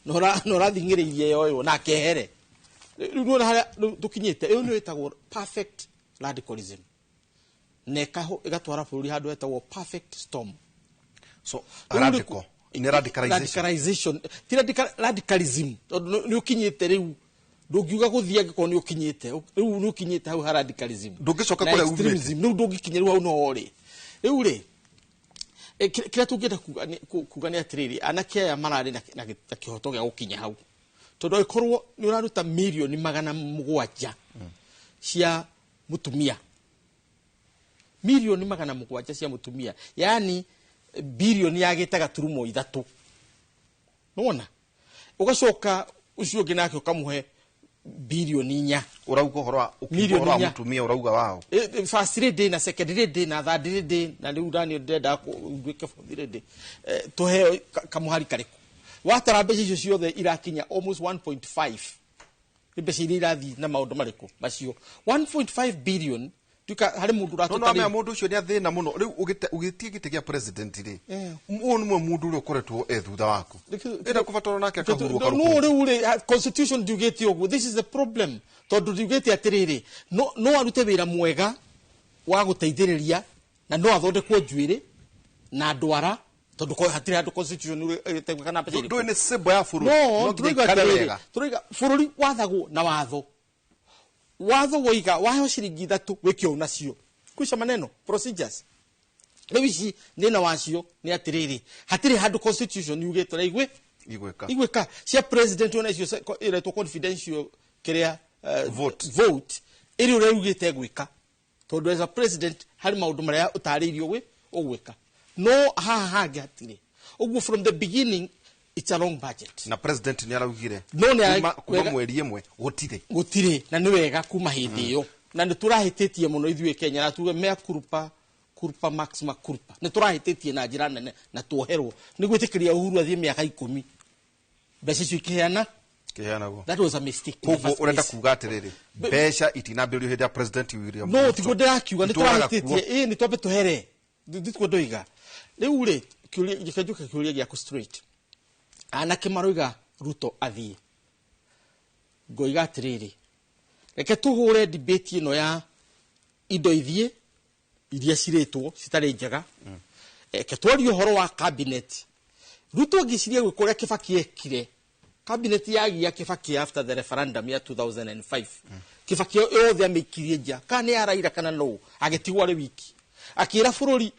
na ũrathing'ĩrĩirie yoywo, na akehere. Rĩu nĩwona harĩa rĩu tũkinyĩte, ĩyo nĩyo ĩtagwo perfect radicalism. Na ĩgatwara bũrũri handũ hetagwo perfect storm. So, Rĩu nĩ radical. Nĩ radicalization. Radicalization. Ti radicalism. Tondũ nĩ ũkinyĩte rĩu. Ndũngiuga gũthiĩ angĩkorwo nĩ ũkinyĩte. Rĩu nĩ ũkinyĩte hau ha radicalism. Ndũngĩcoka Na kũrĩa umĩte. extremism. Rĩu ndũngĩkinya rĩu hau no rĩ. Rĩu rĩ, kĩrĩa tũngĩenda kuga nĩ atĩrĩrĩ, anake aya mararĩ na kĩhoto gĩa gũkinya hau. Tondũ angĩkorwo nĩ ũraruta mirioni 700 cia mũtumia. Milioni 700 cia mũtumia, yani bilioni yagĩte gaturumo ithatũ. Nĩwona ũgacoka ũcio ũngĩ nake ũkamũhe bilioni 4. Urauga ũhoro wa ũkiuga Milioni ũhoro wa 4. Mũtumia ũrauga wao? First lady na second lady na third lady, na rĩu nani ndĩrenda nduĩke fourth lady. Tũheo kamũhari karĩkũ? Watara mbeca icio ciothe irakinya almost 1.5. Nĩ mbeca iria irathiĩ na maũndũ marĩkũ macio 1.5 billion tuika harĩ mũndũ No ũratũta no amenya rĩu. Mũndũ ũcio nĩ athĩna mũno rĩu ũgĩtie gĩtĩ gĩa president rĩ, ũyũ nĩmwe mũndũ ũrĩa ũkoretwo e thutha waku ĩrĩa kũbatara nake akahurũka. No rĩu rĩ, constitution ndiugĩte ũguo. This is the problem, tondũ ndiugĩte atĩrĩrĩ, no arute wĩra mwega wa gũteithĩrĩria na no athondekwo njuĩrĩ na ndwara, tondũ hatirĩ handũ constitution ĩrĩte kana mbeca irĩkũ. Ndũĩ nĩ symbol ya bũrũri. No no nginya tũroiga ikare atĩrĩrĩ, wega. Tũroiga bũrũri wathagwo na watho. Watho woiga waheo ciringi 3, wĩke ũũ nacio, kwisha maneno, procedures. Rĩu ici thĩna wacio nĩ atĩrĩrĩ, hatirĩ handũ constitution yugĩte na igwe igwĩka. Igwĩka cia president ona icio ĩretwo confidential kĩrĩa Vote. Vote ĩrĩ ũrĩa yugĩte gwĩka, tondũ as a president harĩ maũndũ marĩa ũtarĩirio gwĩ ũgwĩka, no haha hangĩ hatirĩ ũguo. From the beginning it's a wrong budget. Na president nĩ araugire No nĩ kuma wega- mweri 1 gũtirĩ. Gũtirĩ, na nĩ wega kuma hĩndĩ ĩyo, na nĩ tũrahĩtĩtie mũno ithuĩ Kenya, na tuge mea culpa, culpa maxima culpa. Nĩ tũrahĩtĩtie na njĩra nene na tuoherwo nĩ gwĩtĩkĩria Uhuru athiĩ mĩaka 10, mbeca icio ikĩheana. Kĩheanagwo. That was a mistake in the Koguo first ũrenda place. kuga atĩrĩrĩ, mbeca itinambĩrĩrio hĩndĩ ya President William No Ruto. tiguo ndĩrakiuga, nĩ Itũraga tũrahĩtĩtie. kuo. Ĩ nĩ twambe tũhere, ndituo ndoiga rĩu rĩ, kĩũria reke njuke kĩũria gĩaku straight. Anake maroiga Ruto athiĩ, ngoiga atĩrĩrĩ, reke tũhũre debate ĩno ya indo ithiĩ iria cirĩtwo citarĩ njega. Reke twarie ũhoro wa cabinet. Ruto angĩciria gwĩka ũrĩa Kibaki ekire, cabinet yagia Kibaki after the referendum ya 2005, Kibaki yothe amĩikirie nja, kana nĩ ya Raila kana no agĩtigwo arĩ wiki, akĩra bũrũri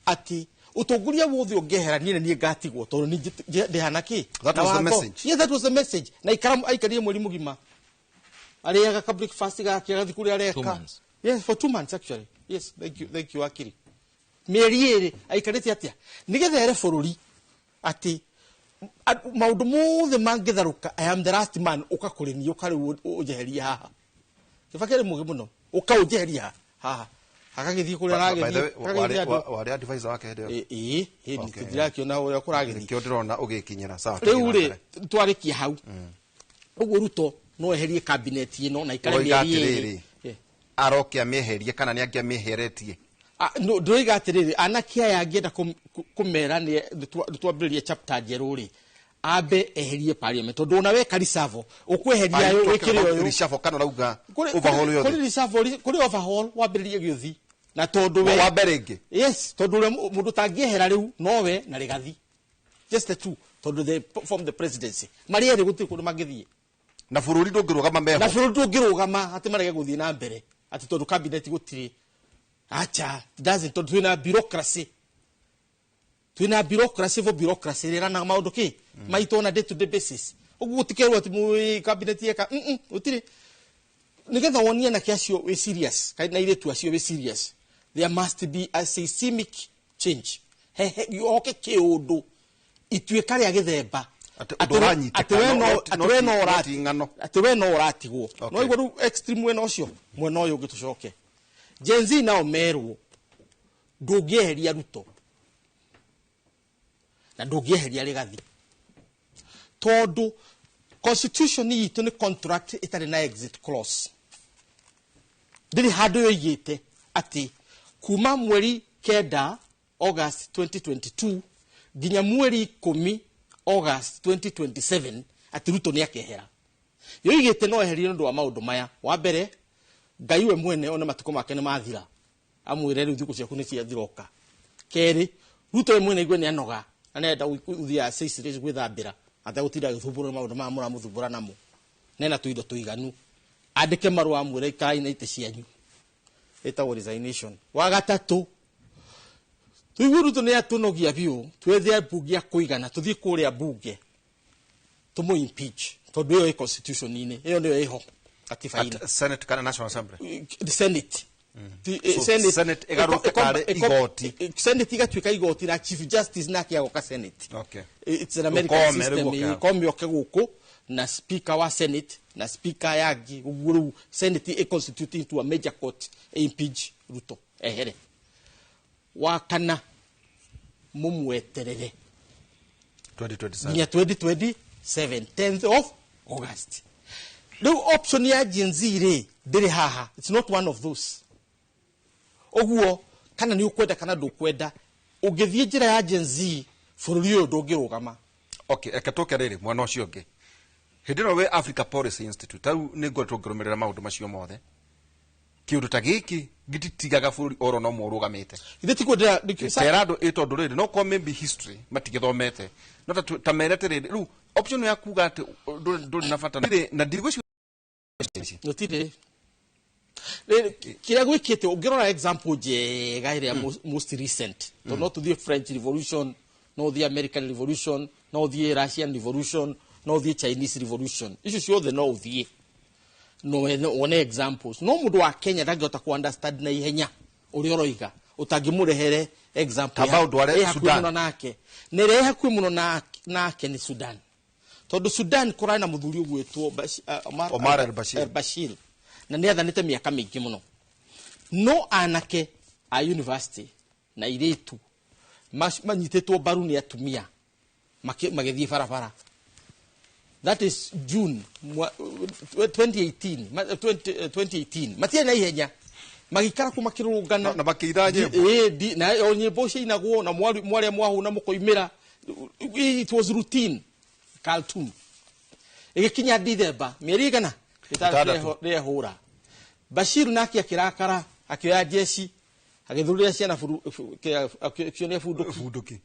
atĩ ũtongoria wothe ũngĩehera niĩ nĩ niĩ ngatigwo, tondũ nĩ ndĩhana kĩ. That Na was the watho. message. Yes, that was the message. Na ikara aikarire mweri mũgima arĩaga ka breakfast gake, agathiĩ kũrĩa areka. 2 months. Yes, for 2 months actually. Yes, thank you, thank you. Akiri mĩeri 2 aikarĩte atĩa nĩgetha ere bũrũri atĩ maũndũ mothe mangĩtharũka, I am the last man, ũka kũrĩ niĩ, ũka rĩu ũnjeherie haha. Kibaki arĩ mũgĩ mũno, ũka ũnjeherie haha, agagĩthiĩ kũrĩa By the way, aragĩthiĩ, akagĩthiĩ andũ. Warĩ advisor wake hĩndĩ ĩyo? Ĩ ĩ Okay. Tũtirakiona ũrĩa kũragĩthiĩ. Nĩkĩo ndĩrona ũgĩkinyĩra sawa. Rĩu tũthiĩ na rĩ, mbere. twarĩkia hau ũguo, Ruto no eherie cabinet ĩno na ikare Ũroiga mĩeri 2. atĩrĩrĩ, aroke amĩeherie kana nĩ angĩamĩeheretie? Ah, no, ndĩroiga atĩrĩrĩ, anake aya angĩenda kũmera nĩ twambĩrĩrie chapter njerũ rĩ, ambe eherie parliament, tondũ ona weka reshuffle ũkweheria ũyũ wĩkĩre ũyũ. Reshuffle kana ũrauga overhaul Kũrĩ yothe? Reshuffle, kũrĩ overhaul wambĩrĩrie gĩũthi na tondũ we Wa mbere ĩngĩ. Yes, tondũ ũrĩa mũndũ tangĩehera rĩu nowe na Rigathi, just the two, tondũ they form the presidency marĩ erĩ, gũtirĩ kũndũ mangĩthiĩ. Na bũrũri ndũngĩrũgama Na meho. Bũrũri ndũngĩrũgama atĩ marege gũthiĩ na mbere atĩ tondũ cabinet gũtirĩ. Acha, it doesn't, tondũ twĩna bureaucracy, twĩna bureaucracy for bureaucracy ĩrana maũndũ kĩ maitũ on a day to day basis. Ũguo gũtikerwo atĩ cabinet yeka gũtirĩ. Nĩgetha wonie anake acio wĩ serious kana airĩtu acio wĩ serious, there must be a systemic change. Hehe yoke kĩũndũ ituĩka rĩa gĩthemba. Atĩ ũndũ ũranyitĩka, Atĩ we atĩ we no not ti ng'ano. Atĩ we no ũratigwo. Okay. No igua rĩu extreme mwena ũcio, mwena ũyũ ũngĩ tũcoke Gen Z nao merwo ndũngĩeheria Ruto na ndũngĩeheria Rigathi, tondũ constitution itũ nĩ contract ĩtarĩ na exit clause. Ndĩrĩ handũ yoigĩte atĩ kuma mweri 9 August 2022 nginya mweri 10 August 2027 atĩ Ruto nĩ akehera. Yoigĩte no eherie nĩ ũndũ wa maũndũ maya: wa mbere, Ngai we mwene one matukũ make nĩ mathira, amwĩre rĩu thikũ ciaku nĩ ciathiroka; kerĩ, Ruto we mwene igue nĩ anoga na nĩarenda gũthiĩ Seychelles gwĩthambĩra, ategũtinda agĩthumbũrwo nĩ maũndũ maya mũramũthumbũra namo, nena tũindo tũiganu, andĩke marũa amwĩre ikarai na itĩ cianyu, ĩtagwo resignation; wa gatatũ, tũigue Ruto nĩ atũnogia biũ, twethe mbunge ya kũigana, tũthiĩ kũrĩa mbunge tũmũ impeach, tondũ ĩyo ĩ constitution-inĩ, ĩyo nĩyo ĩho katiba-inĩ. At Senate kana National Assembly? The Senate. So, Senate ĩgarũrũke karĩ igoti. Senate igatuĩka igoti na Chief Justice nake agoka Senate. It's an American Ũkome, system. rĩu ũke hau. Ũkome ũke gũkũ na speaker wa Senate na speaker yangi ũguo. Rĩu Senate ĩ constitute into a major court, impeach Ruto ehere. Wa kana, mũmweterere 2027. Nginya 2027, 10th of August. Rĩu option ya Gen Z rĩ ndĩrĩ haha, it's not one of those. Ũguo kana nĩ ũkwenda kana ndũkwenda, ũngĩthiĩ njĩra ya Gen Z, bũrũri ũyũ ndũngĩrũgama. Okay, eke tũke rĩrĩ mwena ũcio ũngĩ. Hĩndĩ ĩno wĩ Africa Policy Institute, tarĩu nĩ ngoretwo ngĩrũmĩrĩra maũndũ macio mothe. Kĩũndũ ta gĩkĩ gĩtitigaga bũrũri oro no mũrũgamĩte. Ithe tikuo ndĩra Tera andũ ĩ tondũ rĩrĩ no korwo maybe history matigĩthomete, no ta mere atĩrĩrĩ, rĩu option ya kuga atĩ ndũrĩ na bata rĩrĩ na ndigwĩciria. Gũtirĩ. Rĩrĩ, kĩrĩa gwĩkĩte, ũngĩrora example njega ĩrĩa most recent, tondũ no tũthiĩ French Revolution, no ũthiĩ American Revolution, no ũthiĩ Russian Revolution, no ũthiĩ Chinese Revolution, icio ciothe no ũthiĩ no wone examples. No mũndũ wa Kenya ndangĩhota ku understand na ihenya ũrĩa ũroiga ũtangĩmũrehere example Kamba ũndware ĩ hakuhĩ Sudan. Mũno nake, na ĩrĩa ĩ hakuhĩ mũno nake nĩ Sudan, tondũ Sudan kũrarĩ na mũthuri ũgwĩtwo Omar, Omar el-Bashir. El-Bashir, na nĩ athanĩte mĩaka mĩingĩ mũno. No anake a university na irĩtu manyitĩtwo mbaru nĩ atumia magĩthiĩ barabara. That is June 2018, 2018. Matiarĩ na ihenya, magĩikara kũ makĩrũrũngana. Na makĩina nyĩmbo. Na o nyĩmbo ciainagwo na mwarĩa mwahũna mũkoimĩra. It was routine. Khartoum ĩgĩkinya Dithemba, mĩeri igana Ĩtandatũ. rĩehũra, Bashir nake akĩrakara, akĩoya jeshi, agĩthurĩra ciana akĩonia bunduki. Bunduki.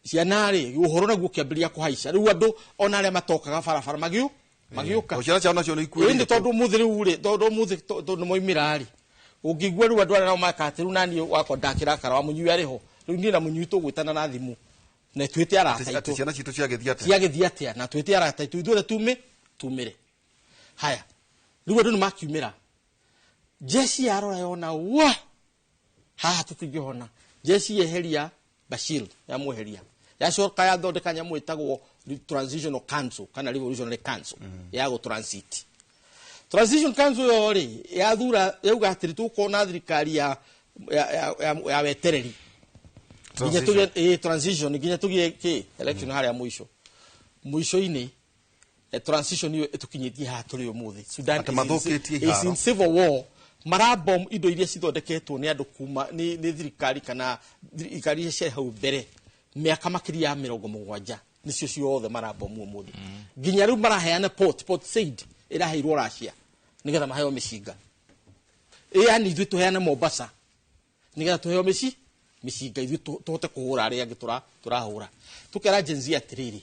Ciana rĩ, ũhoro naguo ũkĩambĩrĩria kũhaica. Rĩu andũ ona arĩa matokaga barabara magĩũka. O ciana ciao nacio nĩ Ĩndĩ ikuĩrĩire. Tondũ mũthĩ rĩu rĩ, tondũ mũthĩ tondũ nĩ moimĩra rĩ, ũngĩigua rĩu andũ arĩa nao makate rĩu naniĩ wakwa ndakĩrakara wa mũnyui arĩ ho. Rĩu niĩ na mũnyui tũgwĩtana na thimũ na twĩte arata Atĩ aitũ. Ciana citũ ciagĩthiĩ atĩa? Ciagĩthiĩ atĩa? Na twĩte arata aitũ ithuothe tumĩre. Haya, rĩu andũ nĩ makiumĩra. Jeshi yarora yona wa haha tũtingĩhona. Jeshi yeheria Bashir, yamweheria, yacoka yathondeka nyamũ ĩtagwo Transitional Council kana Revolutionary Council ya gũ transit. Transition Council yo rĩ yathura, yauga atĩrĩ, tũgũkorwo na thirikari ya wetereri nginya Transition. tũgĩe transition nginya tũgĩe kĩ election harĩa mũico mũico-inĩ. Transition ĩyo ĩtũkinyĩtie haha tũrĩ ũmũthĩ. Sudan Atĩ mathũkĩtie is iharo. in civil war. Marabom indo iria cithondeketwo nĩ andũ kuma nĩ thirikari kana thirikari iria ciarĩ hau mbere mĩaka makĩria ya 70, nĩcio ciothe marabomu ũmũthĩ. Nginya rĩu maraheana Port Said ĩraheirwo Russia nĩgetha maheo mĩcinga. Yani ithuĩ tũheane Mombasa nĩgetha tũheo mĩcinga, ithuĩ tũhote kũhũra arĩa angĩ tũrahũra. Tũkera Gen Z atĩrĩrĩ,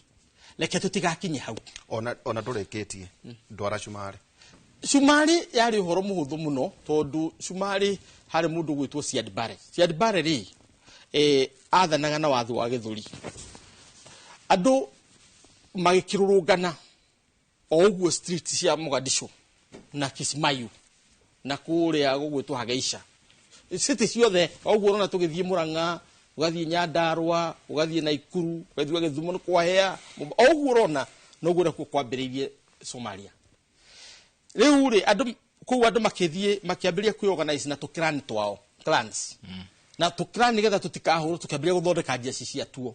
reke tũtigakinye hau. Ona ndũrĩkĩtie, ndwara cumarĩ. Cumarĩ yarĩ ũhoro mũhũthũ mũno, tondũ cumarĩ harĩ mũndũ ũgwĩtwo Siad Barre. Siad Barre rĩ, athanaga na watho wa gĩthũri. Andũ magĩkĩrũrũngana o ũguo street cia Mogadishu na Kismayu na kũrĩa gũgwĩtwo Hageisha, city ciothe o ũguo ũrona tũgĩthiĩ Murang'a, ũgathiĩ Nyandarua, ũgathiĩ Naikuru, ũgathiĩ Gĩthumo nĩ kwahĩa o ũguo ũrona. Noguo nakuo kwambĩrĩirie Somalia. Rĩu rĩ, andũ kũu, andũ makĩthiĩ makĩambĩrĩria kwĩorganize na tũclan twao, clans na tũclan, nĩgetha tũtikahũrwo. Tũkĩambĩrĩria gũthondeka njeci ciatuo.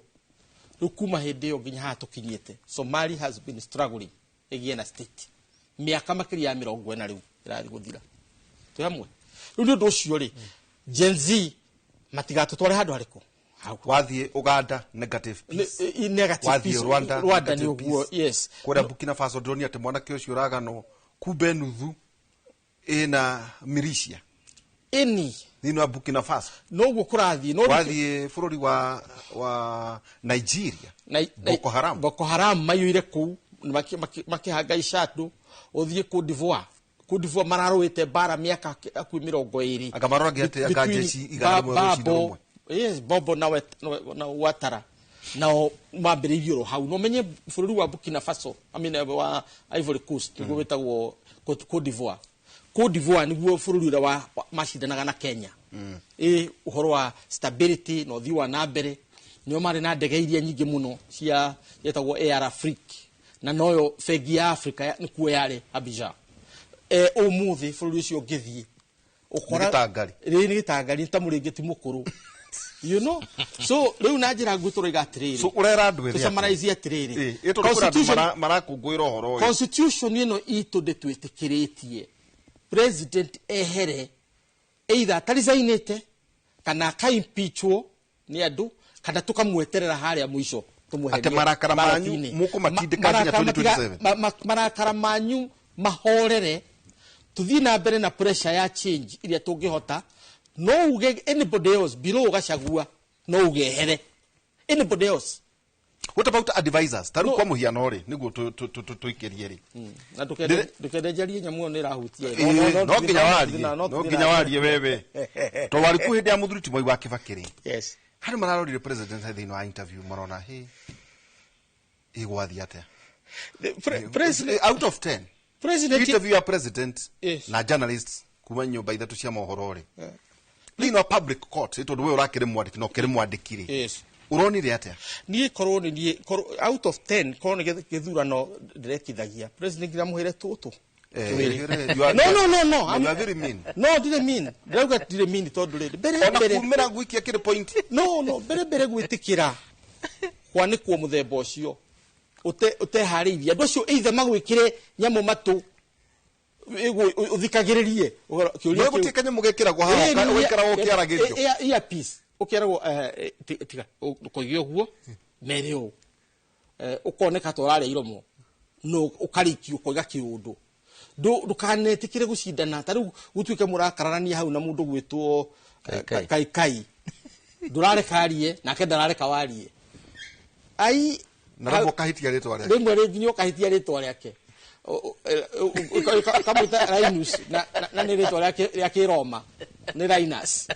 Rĩu kuma hĩndĩ ĩyo nginya haha tũkinyĩte, Somali has been struggling ĩgĩe na state mĩaka makĩria ya 40 rĩu ĩrathiĩ gũthira. Twĩ hamwe rĩu. Nĩ ũndũ ũcio rĩ, Gen Z matigatũtware handũ harĩkũ hau. Wathiĩ Uganda, negative peace. Negative Wathiĩ peace. Rwanda, Rwanda nĩ negative ũguo. peace. Yes. Kũrĩa Burkina Faso ndĩronire atĩ mwanake ũcio ũraganwo kumbe nuthu ĩna militia Ĩni. Thĩinĩ wa Burkina Faso. Noguo kũrathiĩ no Wathiĩ bũrũri wa Nigeria, Boko Haram. Boko Haram maiyũire kũu makĩhangaica andũ. Ũthiĩ Cote d'Ivoire, Cote d'Ivoire mararũĩte mbara mĩaka hakuhĩ 20. Anga maroragia atĩ anga Between jeshi 100 rũcinĩ Babo rũmwe. Yes, Bobo na Ouattara nao mambĩrĩirie oro hau. No menye bũrũri wa Burkina Faso, I mean, wa Ivory Coast, nĩguo wĩtagwo Cote d'Ivoire. Cote d'Ivoire nĩguo bũrũri ũrĩa macindanaga na Kenya ũhoro wa stability na ũthii wa na mbere. Nĩo marĩ na ndege iria nyingĩ mũno cia yetagwo Air Afrique, na noyo bengi ya Africa nĩkuo yarĩ Abidjan. Ũmũthĩ bũrũri ũcio ũngĩthiĩ Nĩ gĩtangari. Rĩ nĩ gĩtangari, nĩ ta mũrĩngĩti mũkũrũ, you know. So rĩu na njĩra nguhĩ tũroiga atĩrĩrĩ, So ũrera andũ ethĩ atĩa? tũsummarize atĩrĩrĩ, Ĩ, tondũ kwĩna andũ marakũngũĩra ũhoro ũyũ. Constitution ĩno itũ ndĩtwĩtĩkĩrĩtie president ehere either ataresignĩte kana akaimpeachwo nĩ andũ kana tũkamweterera harĩa mũico tũmweherie Atĩ marakara manyu ballot-inĩ. mũkũmatindĩka nginya 2027. Marakara manyu mahorere, tuthiĩ na mbere na pressure ya change iria tũngĩhota. No uge anybody else below Gachagua no ugehere anybody else. What about advisors? Ta rĩu No. kwa mũhiano rĩ, nĩguo tũikĩrie rĩ, Na ndũkende njarie nyamũ ĩyo nĩ ĩrahutia. No nginya warie, no nginya warie wewe to warĩ kuo hĩndĩ ya mũthuri ti Mwai wa Kĩbakĩ rĩ. Yes. Harĩ mararorire president thĩinĩ wa interview, marona hĩ ĩgwathiĩ atĩa? The president Out of 10 president interview ya president na journalists kuma nyũmba ithatũ cia mohoro rĩ, thĩinĩ wa public court, tondũ we ũrakĩrĩ mwandĩki na ũkĩrĩ mwandĩki rĩ, ũronire atĩa? Niĩ korwo nĩ niĩ, out of 10, korwo nĩ gĩthurano ndĩrekithagia, president nginya mũhĩre tũtũ twĩrĩ. No, No. You are very mean. No, ndirĩ mean. Ndĩrauga ndirĩ mean tondũ rĩrĩ, mbere Ona mbere kumĩra gwikia kĩrĩ point. No, mbere gwĩtĩkĩra kwanĩkwo mũthemba ũcio ũteharĩirie andũ acio, either magwĩkĩre nyamũ matũ ũthikagĩrĩrie kĩũria No kĩu. gũtirĩ kanyamũ gekĩragwo haha ũgaikara ũkĩaragĩrio. Earpiece ũkeragwo, tiga ndũkoige ũguo, mere ũũ. Ũkoneka ta ũrarĩa iromo no ũkarĩkia ũkoiga kĩũndũ. Ndũkanetĩkĩre gũcindana ta rĩu gũtuĩke mũrakararania hau na mũndũ gwĩtwo Kaikai. Kaikai, ndũrareka arie nake ndarareka warie ai. Na rĩmwe ũkahĩtia rĩtwa rĩake. Rĩmwe rĩ nginya ũkahĩtia rĩtwa rĩake. Ũkamwĩta Linus na nĩ rĩtwa rĩake rĩa Kĩroma nĩ Linus,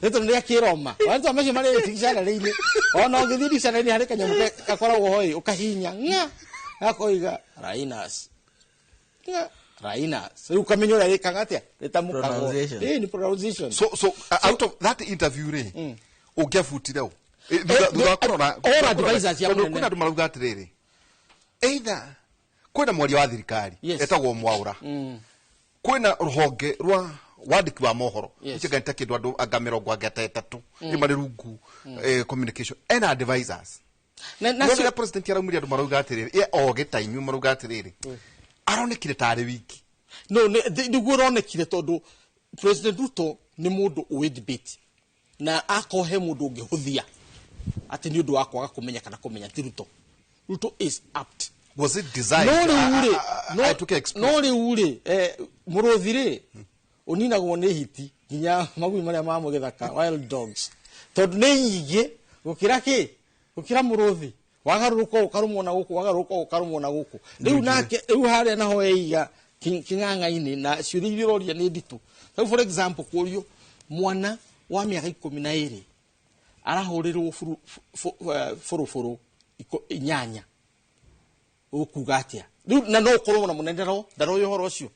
rĩtwa nĩ rĩa Kĩroma. Marĩtwa macio marĩ dictionary-inĩ, ona ũngĩthiĩ dictionary-inĩ harĩ kanyamũ gakoragwo ho ĩ, ũkahihinya ng'a gakoiga Linus, ng'a Linus, rĩu ũkamenya ũrĩa rĩkaga atĩa rĩtamũkagwo. Pronunciation. Ĩ, nĩ pronunciation. So out of that interview rĩ, ũngĩabutire ũ? Thutha wa kũrora All advisors ya tondũ mũnene. kwĩna andũ marauga atĩrĩrĩ, either kwĩna mwaria wa thirikari etagwo Mwaũra, kwĩna rũhonge rwa wandĩki wa mohoro, icio nĩ ta kĩndũ andũ anga mĩrongo anga ta ĩtatũ nĩ marĩ rungu communication, ena advisors. Na No rĩrĩa president araumire, andũ marauga atĩrĩrĩ, ye ogĩ ta inyuĩ marauga atĩrĩrĩ, aronekire tarĩ wiki. No nĩguo ũronekire tondũ President Ruto nĩ mũndũ ũĩ debate, na akorwo he mũndũ ũngĩhũthia atĩ nĩ ũndũ wa kwaga kũmenya kana kũmenya ti Ruto. Ruto is apt. Was it designed No rĩu rĩ, atuĩke exposed? no rĩu rĩ, mũrũthi rĩ ũninagwo nĩ hiti nginya magui marĩa ma gĩthaka, wild dogs, tondũ nĩ nyingĩ gũkĩra kĩ, gũkĩra mũrũthi. Wagarũrũka ũkarũmwo na gũkũ, wagarũrũka ũkarũmwo na gũkũ. Rĩu nake rĩu harĩa naho eiga kĩng'ang'a-inĩ na ciũria iria ũroria nĩ nditũ. Rĩu for example, kũrio mwana wa mĩaka 12 arahũrĩrwo bũrũbũrũ 8, ũkuga atĩa rĩu? Na no ũkorwo na mũnene ndaroĩ ũhoro ũcio.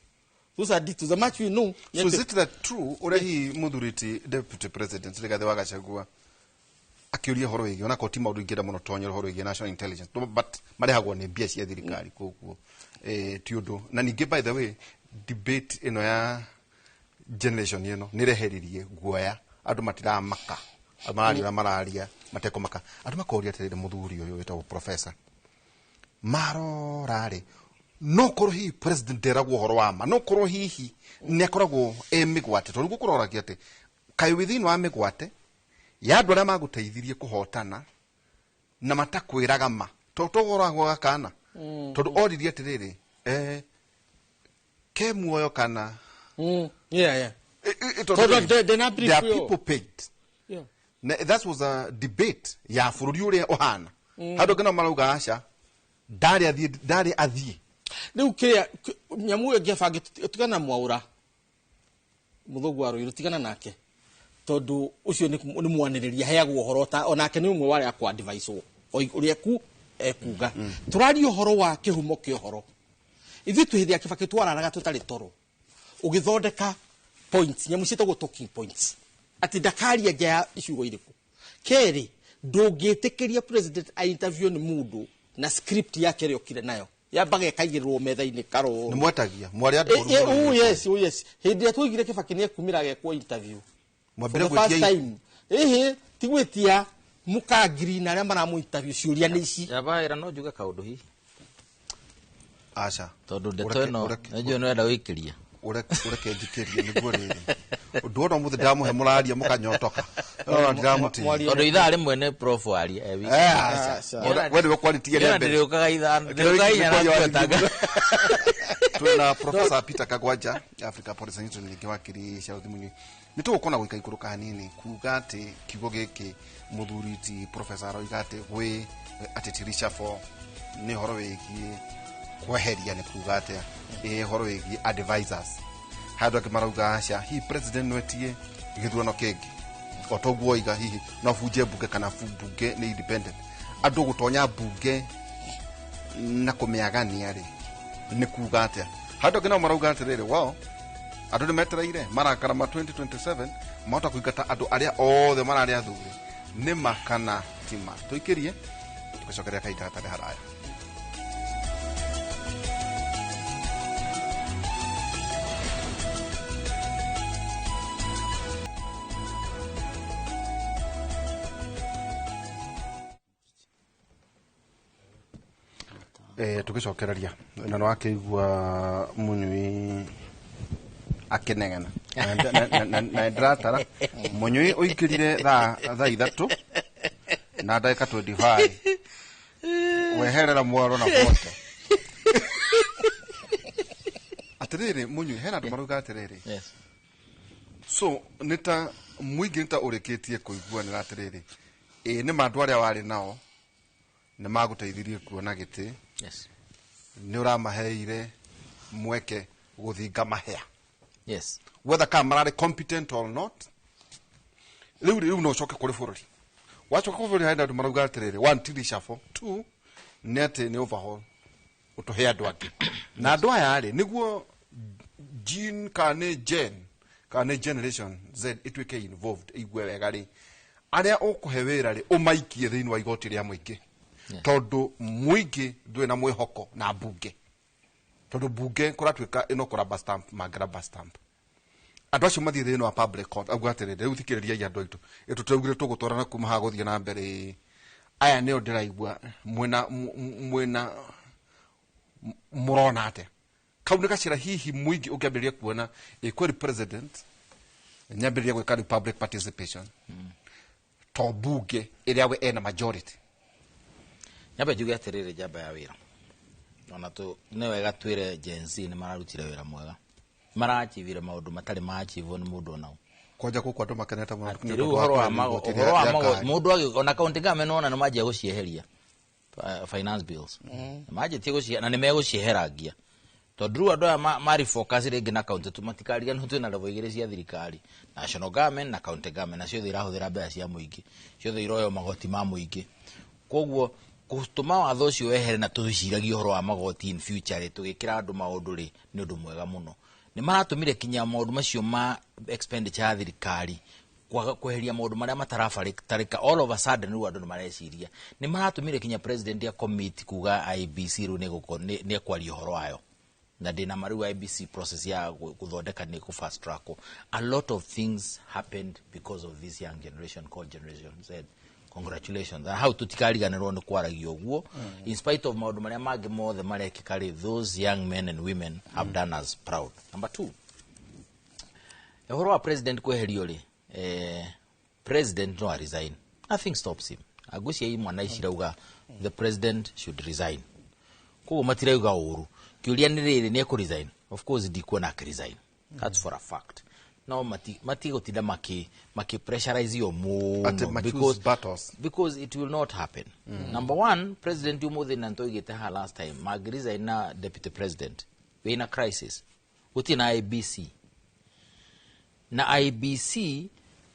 Those are details, the much we know. So is it that true ũrĩa hihi mũthuri deputy president Rigathĩ wa Gachagua akĩũria ũhoro wĩgiĩ, onakorwo ti maũndũ ingĩenda mũno tonyera ũhoro wĩgiĩ national intelligence, no, but marehagwo nĩ mbia cia thirikari, koguo ti ũndũ. Na ningĩ, by the way, debate ĩno ya generation ĩno nĩ ĩreheririe guoya, andũ matiramaka, andũ mararia ũrĩa mararia matekũmaka. Andũ makoria atĩrĩrĩ, mũthuri ũyũ wĩtagwo professor marora rĩ, no korwo hihi president nderagwo ũhoro wa ma, no korwo hihi nĩ akoragwo e mĩgwate, tondũ gũkũroragia atĩ kaĩ wĩ thĩinĩ wa mĩgwate ya andũ arĩa magũteithirie kũhotana na matakwĩraga ma, to tũgoragwo gakana, tondũ oririe atĩrĩrĩ, ke muoyo kana Yeah. Tondũ Tondũ rĩrĩ, ndena brief there are ĩyo. people paid. Na that was a debate ya bũrũri ũrĩa ũhana handũ ngena marauga aca ndarĩ athiĩ, ndarĩ athiĩ. Rĩu kĩrĩa nyamũ ĩyo ĩngĩabangĩ, tigana na Mwaũra mũthũngũ wa Rũirũ, tigana nake, tondũ ũcio nĩ mwanĩrĩria aheagwo ũhoro ta onake nĩ ũmwe wa arĩa akwadvicewo ũrĩa ku ekuga. Tũraria ũhoro wa kĩhumo kĩa ũhoro. Ithuĩ twĩ hĩndĩ ya Kĩbakĩ twararaga tũtarĩ toro. Ũgĩthondeka points, nyamũ ciĩtagwo talking points, atĩ ndakaria nja ya icigo irĩkũ. Kerĩ, ndũngĩtĩkĩria president a interview nĩ mũndũ na script yake ĩrĩa okire nayo, yambaga ĩkaigĩrĩrwo metha-inĩ karoro. Nĩ mwetagia mwarĩ andũ. Oh yes, oh yes. Hĩndĩ ĩrĩa twoigire Kĩbaki nĩ ekumĩra agekwo interview Mwambire for the first gwĩtia time, ĩhĩ, ti gwĩtia, mũkangiri na arĩa maramũ interview ciũria nĩ ici. Yaba no njuge kaũndũ hihi? Aca. Tondũ ndeto ĩno nĩnjũĩ nĩwenda gũikĩria. Ũreke njikĩrie nĩguo rĩrĩ ũndũ wona ũmũthĩ ndamũhe mũraria mũkanyotoka no ndiramũtigia. Mwaria. Tondũ ithaa rĩmwe nĩ prof aria e wiki. Eh, aca. Aca. We nĩwe kwaritie rĩa Niĩ mbere. ndĩrĩũkaga ithaa, ndĩrĩũkaga inya na ngwetanga. Twina Professor Peter Kagwanja, Africa Policy Institute, ningĩ wakiri Charles Munyi. Nĩ tũgũkona gũika ikũrũka hanini kuga atĩ kiugo gĩkĩ mũthuri ti professor aroiga atĩ gwĩ atĩ ti reshuffle, nĩ ũhoro wĩgiĩ kweheria, nĩ kuga atĩa ĩ ũhoro wĩgiĩ advisors. Handũ angĩ marauga aca, hihi president no etie gĩthurano kĩngĩ o toguo oiga, hihi no bunje mbunge kana mbunge nĩ independent, andũ gũtonya mbunge na kũmĩagania rĩ, nĩ kuga atĩa? Handũ angĩ nao marauga atĩrĩrĩ, wao andũ nĩ metereire marakara ma 2027 mahota kũingata andũ arĩa othe mararĩ athuri. Nĩ ma kana ti ma? Tũikĩrie tũgĩcokeria kahinda gatarĩ haraya. Tũgĩcokereria na nĩ wakĩigua Munyui akĩnegena na ndĩratara Munyui ũingĩrire thaa 3 na ndagĩka 25, weherera mwaro na bote. Atĩrĩrĩ Munyui, hena andũ marauga atĩrĩrĩ, so nĩ ta mũingĩ nĩ ta ũrĩkĩtie kũiguanĩra atĩrĩrĩ, ĩ nĩ ma andũ arĩa warĩ nao nĩ magũteithirie kuona gĩtĩ, nĩ ũramaheire mweke gũthinga mahĩa, whether kana mararĩ competent or not. Rĩu no ũcoke kũrĩ bũrũri. Wacoka kũrĩ bũrũri, harĩ andũ marauga atĩrĩrĩ, one, ti reshuffle, two, nĩ atĩ nĩ overhaul, ũtũhe andũ angĩ na andũ aya rĩ nĩguo gene kana nĩ gen kana nĩ generation Z ĩtuĩke involved, ĩigue wega rĩ, arĩa ũkũhe wĩra rĩ, ũmaikie thĩinĩ wa igoti rĩa mũingĩ, tondũ mũingĩ ndũrĩ na mwĩhoko na mbunge, tondũ mbunge kũratuĩka ĩno kũraba stamp mangĩraba stamp. Andũ acio mathiĩ thĩinĩ wa public court, auga atĩrĩrĩ, rĩu thikĩrĩriai andũ aitũ, ĩtũtũraugire tũgũtwarana kuma haha gũthiĩ na mbere. Aya nĩo ndĩraigua mwena mwena mũrona atĩa? Kau nĩ gacĩra hihi mũingĩ ũngĩambĩrĩria kuona ĩ kweri president nyambĩrĩria gwĩka rĩu public participation, to mbunge ĩrĩa we ena majority. Nyambe njuge atĩrĩrĩ, njamba ya wĩra ona tu nĩ wega twĩre Gen Z nĩ mararutire wĩra mwega, marachivire maũndũ matarĩ machivwo nĩ mũndũ onao. Kwanja gũkũ andũ makenete mũno atĩ nĩ rĩu ũndũ wa ũhoro wa kweheria mago igoti ũhoro wa rĩa mago ngari. Mũndũ agĩ ona county government ona nĩ manjia gũcieheria finance bills, manjĩtie gũcie na nĩ megũcieherangia, tondũ rĩu andũ aya marifocus rĩngĩ na county tu matikariganĩrwo twĩna level igĩrĩ cia thirikari, national government na county government, na ciothe irahũthĩra mbeca cia mũingĩ, ciothe iroywo magoti ma mũingĩ. Koguo gũtũma watho ũcio wehere na tũciragie ũhoro wa magoti in future rĩ, tũgĩkĩra andũ maũndũ rĩ, nĩ ũndũ mwega mũno. Nĩ maratũmire kinya maũndũ macio ma expenditure ya thirikari kwaga kweheria maũndũ marĩa matarabatarĩka. All of a sudden rĩu andũ nĩ mareciria nĩ maratũmire kinya president ya commit kuga IEBC rĩu nĩ ekwaria ũhoro wayo, na ndĩna ma rĩu IEBC process ya gũthondeka nĩ kũ fast track. A lot of things happened because of this young generation called Generation Z. Congratulations. Na hau tutikariganĩrwo nĩ kwaragia ũguo, in spite of maũndũ marĩa mangĩ mothe marekĩka rĩ, those young men and women have done us proud. Number two, ũhoro wa president kweherio rĩ, president no resign, nothing stops him. Ngwĩciria imwana ici irauga the president should resign, koguo matirauga ũru. Kĩũria nĩ rĩrĩ, nĩ ekũ resign? Of course ndikuona akĩ resign, that's for a fact. No matigũtinda maki pressurize yo Atĩ mũno ma choose battles. Because it will not happen. Number one, president umuthi na ntoigĩte ha last time mangĩresign na deputy president, wĩna crisis, gũtirĩ na IEBC, na IEBC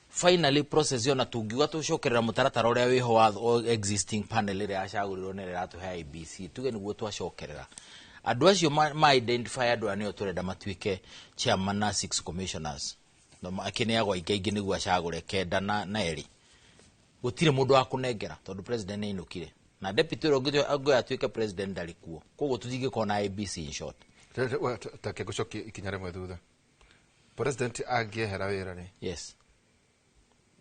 finally process yo na tungiuga tucokerera mũtaratara ũrĩa wĩho wa o existing panel ĩrĩa yacagũrirwo na ĩrĩa ĩratũhe IEBC, tuge nĩguo twacokerera. Andũ acio ma identify andũ aya nĩo tũrenda matuĩke chairman na six commissioners, na akĩneagwo aingĩ aingĩ nĩguo acagũre kenda na erĩ. Gũtirĩ mũndũ wa kũnengera tondũ president nĩainũkire na deputy ũrĩa ũngĩ atuĩke president ndarĩ kuo, koguo tũtingĩkorwo na IEBC in short. Take ngũcokie ikinya rĩmwe thutha. President angĩehera wĩra rĩ,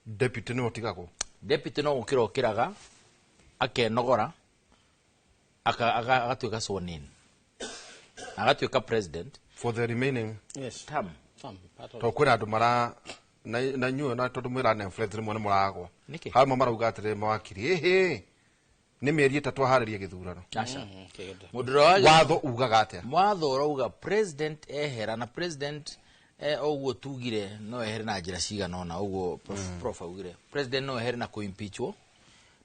deputy nĩwe ũtigagwo? Deputy no gũkĩra ũkĩraga akenogora agatuĩka sworn in na agatuĩka president for the remaining Yes. term. Some part of Tondũ kwĩna andũ mara na inyuĩ na tondũ mwĩra influence rĩmwe nĩ mũragwa. Nĩkĩ? Hamwe marauga atĩrĩ, mawakiri, ĩhĩ, nĩ mĩeri 3 aharĩrie gĩthurano. Aca. Kĩgenda. Mũndũ ũrĩa Watho ugaga atĩa? Watho ũrauga president ehera na president ũguo tugire no ehere na njĩra cigana ũna, ũguo prof augire president no ehere na kũimpeachwo,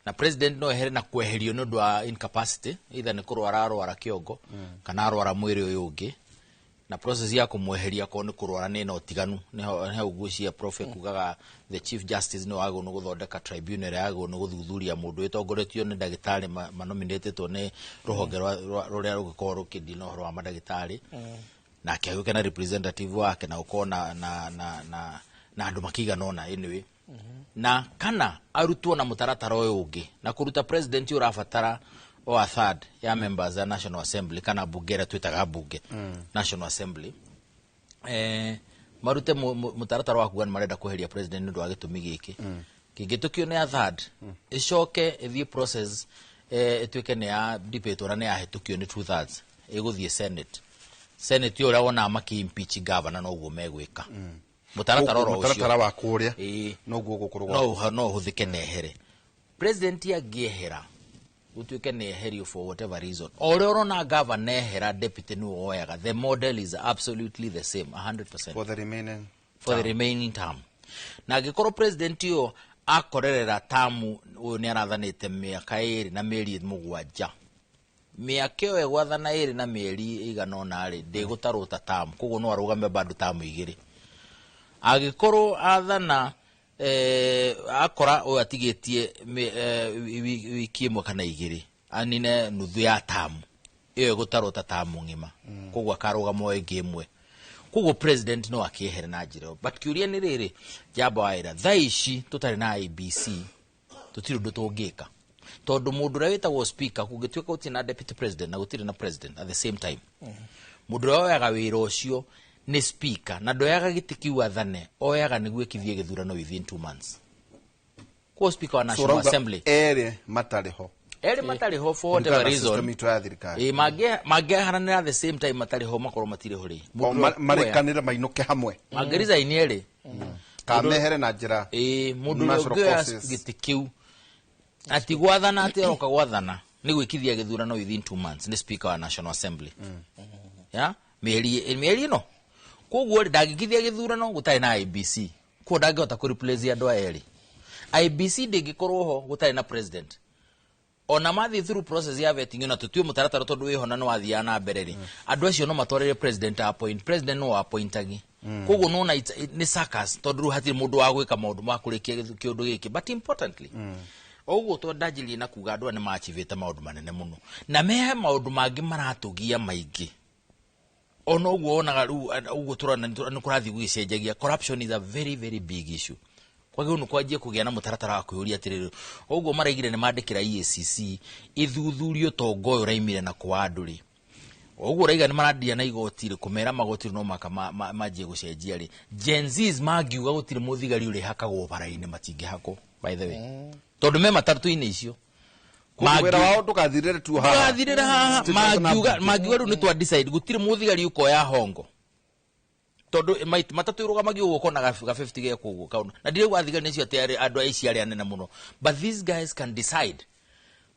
na president no ehere na kweherio nĩ ũndũ wa incapacity, either nĩ kũrwara arwara kĩongo kana arwara mwĩrĩ ũyũ ũngĩ, na process ya kũmweheria korwo nĩ kũrwara nĩ na ũtiganu. Nĩho hau ngwĩciria prof ekugaga the chief justice nĩ wagĩrĩirwo nĩ gũthondeka tribunal ĩrĩa yagĩrĩirwo nĩ gũthuthuria mũndũ ĩtongoretio nĩ ndagĩtarĩ manominĩtĩtwo nĩ rũhonge rũrĩa rũgĩkorwo rũkĩndina ũhoro wa mandagĩtarĩ, nake agĩũke na representative wake na gũkorwo na andũ makĩigana ũna. Anyway, na kana arutwo na mũtaratara ũyũ ũngĩ na kũruta president ũrabatara o a third ya members ya National Assembly kana bunge ĩrĩa twĩtaga bunge, National Assembly, marute mũtaratara wa kuga nĩ marenda kweheria president nĩ ũndũ wa gĩtũmi gĩkĩ kĩngĩtũkio nĩ a third, ĩcoke ĩthiĩ process, ĩtuĩke nĩ ya debate na nĩ yahĩtũkio nĩ two thirds, ĩgũthiĩ Senate. Senate ũrĩa wonaga makĩ-impeach governor noguo megwĩka mũtaratara oro ũcio. Mũtaratara wa kũrĩa Ĩĩ. noguo gũkũrũ. No ũhũthĩke na ehere. President angĩehera, gũtuĩke nĩ eherio for whatever reason, o ũrĩa ũrona governor ehera, deputy nĩwe woyaga. The model is absolutely the same, 100%. For the remaining For the remaining term. Na angĩkorwo president ũyũ akorerera tamu ũyũ nĩ arathanĩte mĩaka 2 na mĩeri 7, mĩaka ĩyo ĩgwathana 2 na mĩeri ĩigana ũna rĩ, ndĩgũtarwo ta tamu, koguo no arũgame bado tamu 2. Angĩkorwo athana akora ũyũ atigĩtie wiki 1 kana 2 anine nuthu ya tamu ĩyo, ĩgũtarwo ta tamu ng'ima, koguo akarũgama o ĩngĩ ĩmwe. Koguo president no akĩehere na njĩra ĩyo. But kĩũria nĩ rĩrĩ, njamba waĩra thaa ici tũtarĩ na IEBC tũtirĩ ũndũ tũngĩka, tondũ mũndũ ũrĩa wĩtagwo speaker, kũngĩtuĩka gũtirĩ na deputy president na gũtirĩ na president at the same time, mũndũ ũrĩa woyaga wĩra ũcio nĩ speaker, na ndoyaga gĩtĩ kĩu athane, oyaga nĩguo ĩkithie gĩthurano within 2 months. Koguo speaker wa National Assembly Erĩ matarĩ ho. Erĩ matarĩ ho for whatever Kũringana na reason. System itũ ya thirikari. Ĩ, mangĩaharanĩra at the same time matarĩ ho, makorwo matirĩ ho rĩ, O mũndũ ũrĩa marĩkanĩre mainũke hamwe. Mangĩresign erĩ. Kana mehere na njĩra Ĩ, mũndũ ũrĩa natural ũngĩoya causes. gĩtĩ kĩu ati gwathana, atĩ aroka gwathana nĩ gwĩkithia gĩthurano within 2 months, nĩ speaker wa National Assembly ya mĩeri ĩno. Koguo rĩ, ndangĩkithia gĩthurano gũtarĩ na IEBC, koguo ndangĩhota kũ replace andũ aya erĩ. IEBC ndĩngĩkorwo ho gũtarĩ na president. Ona mathiĩ through process ya vetting na tutue mũtaratara tondũ wĩho na nĩ wathiaga na mbere rĩ, andũ acio no matwarĩre president appoint, president no appointagi. Koguo nona nĩ circus, tondũ rĩu hatirĩ mũndũ wa gwĩka maũndũ ma kũrĩkia kĩũndũ gĩkĩ. But importantly, ũguo to ndanjĩrĩrie na kuga andũ aya nĩ machivĩte maũndũ manene mũno na mehe maũndũ mangĩ maratũgia maingĩ. Ona ũguo wonaga rĩu ũguo tũrona nĩ kũrathiĩ gũgĩcenjagia. Corruption is a very very big issue. Kwagĩrĩirwo nĩ kwanjie kũgĩa na mũtaratara wa kwĩyũria atĩrĩrĩ, ũguo maraigire nĩ mandĩkĩra EACC ĩthuthurie ũtonga ũyũ ũraimire na kwa andũ rĩ, ũguo ũraiga nĩ marandia na igoti rĩ, kũmera magoti no maka manjie gũcenjia rĩ. Gen Zs mangiuga gũtirĩ mũthigari ũrĩhakagwo bara-inĩ, matingĩhakwo, by the way, tondũ me matatũ-inĩ icio. Koguo wĩra wao ndũgathirĩre tu haha. Ndũgathirĩre haha. Tũtirĩ na Mangiuga rĩu nĩ twa decide gũtirĩ mũthigari ũkoya hongo, tondũ matatũ ĩrũgamagio ũguo ũkona ga 50 gekwo ũguo kaũndũ na ndirauga thigari nĩcio atĩ andũ a ici arĩa anene mũno, but these guys can decide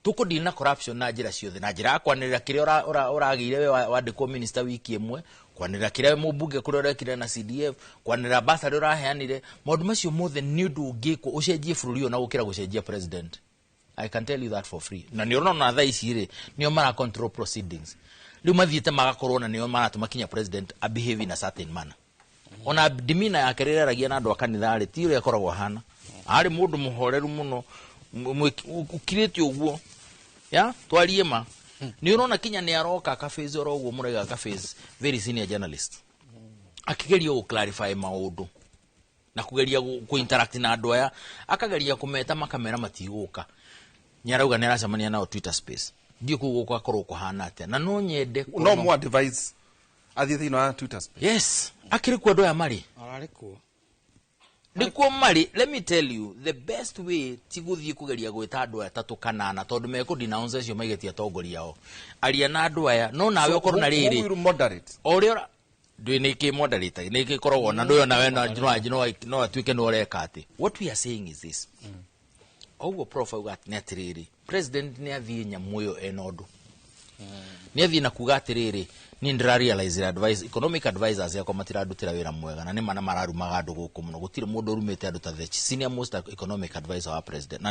tũkũdeal na corruption na njĩra ciothe, na njĩra ya kwanĩrĩra kĩrĩa ũragĩire we wandĩkwo minister wiki ĩmwe, kwanĩrĩra kĩrĩa mũmbunge kũrĩa ũrekire na CDF, kwanĩrĩra basarĩ ũraheanire. Maũndũ macio mothe nĩ ũndũ ũngĩkwo ũcenjie bũrũri ũyũ na gũkĩra gũcenjia president. I can tell you that for free. Na nĩ ũrona thaa ici rĩ, nĩo mara control proceedings rĩu mathiĩte magakorwo na nĩo maratũma kinya president a behave in a certain manner. Ona demeanor yake rĩrĩa aragia na andũ a kanitha rĩ, ti ũrĩa akoragwo ahana, arĩ mũndũ mũhoreru mũno, ũkirĩte ũguo ya twarie ma. Nĩ ũrona kinya nĩ aroka akaface oro ũguo mũraiga akaface very senior journalist akĩgeria gũ clarify maũndũ na kugeria ku interact na andũ aya, akageria kũmeta makamera matigũka. Nĩ arauga nĩ aracemania nao Twitter space. Ndiũ kũu gũgakorwo kũhana atĩa, na no nyende No mo advice athiĩ thĩinĩ wa Twitter space. Yes, akĩrĩ kuo andũ aya marĩ. Ararĩ kuo. Nĩkuo marĩ. Let me tell you, the best way ti gũthiĩ kũgeria gwĩta andũ aya atatũ kana ana, tondũ mekũ denounce acio maigĩtie atongoria ao. Aria na andũ aya, no nawe ũkorwo na Who rĩrĩ will moderate? O ũrĩa ndwĩ nĩ kĩ moderator nĩ gĩkoragwo na ndũyũ, nawe no atuĩke nĩ ũreka atĩ. What we are saying is this: ũguo prof auga atĩ nĩ atĩrĩrĩ, president nĩ athiĩ nyamũ ĩyo ena ũndũ, nĩ athiĩ na kuga atĩrĩrĩ, niĩ ndĩra realize advice economic advisors yakwa matirandutĩra wĩra mwega, na nĩ mana mararumaga andũ gũkũ mũno. Gũtirĩ mũndũ ũrumĩte andũ ta the senior most economic advisor wa president,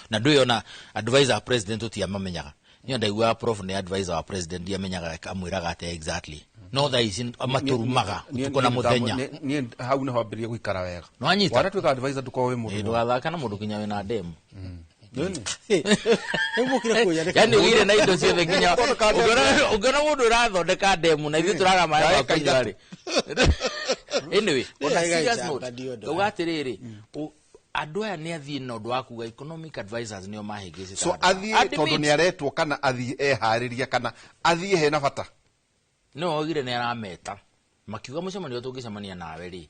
na ndũyũ advisor wa president ũtiamamenyaga. Niĩ ndaiguaga prof nĩ advisor wa president, ndiamenyaga amwĩraga atĩa exactly, no thaa ici matũrumaga ũtukũ na mũthenya. Niĩ hau nĩho ambĩrĩria gũikara wega. Nĩwanyita? Wanatuĩka advisor, ndũkorwo wĩ mũndũ. Ndũgathaka na mũndũ kinya wĩna ndemu. Nĩni? Rĩu mũkire kũya. Yani ũgĩire na indo ciothe nginya ũngĩona mũndũ ũrathondeka ndemu na ithuĩ tũraga maĩ ma Ndagĩka kũnyua rĩ. Anyway, on a serious note, Ndio, ndio. ngauga atĩrĩrĩ, andũ aya nĩ athiĩ na ũndũ wa kuga economic advisors nĩo mahĩngĩcĩte So andũ aya. athiĩ tondũ nĩ aretwo, kana athiĩ eharĩria, kana athiĩ hena bata? No oigire nĩ arameta makiuga mũcemanio ũrĩa tũngĩcemania nawe rĩ,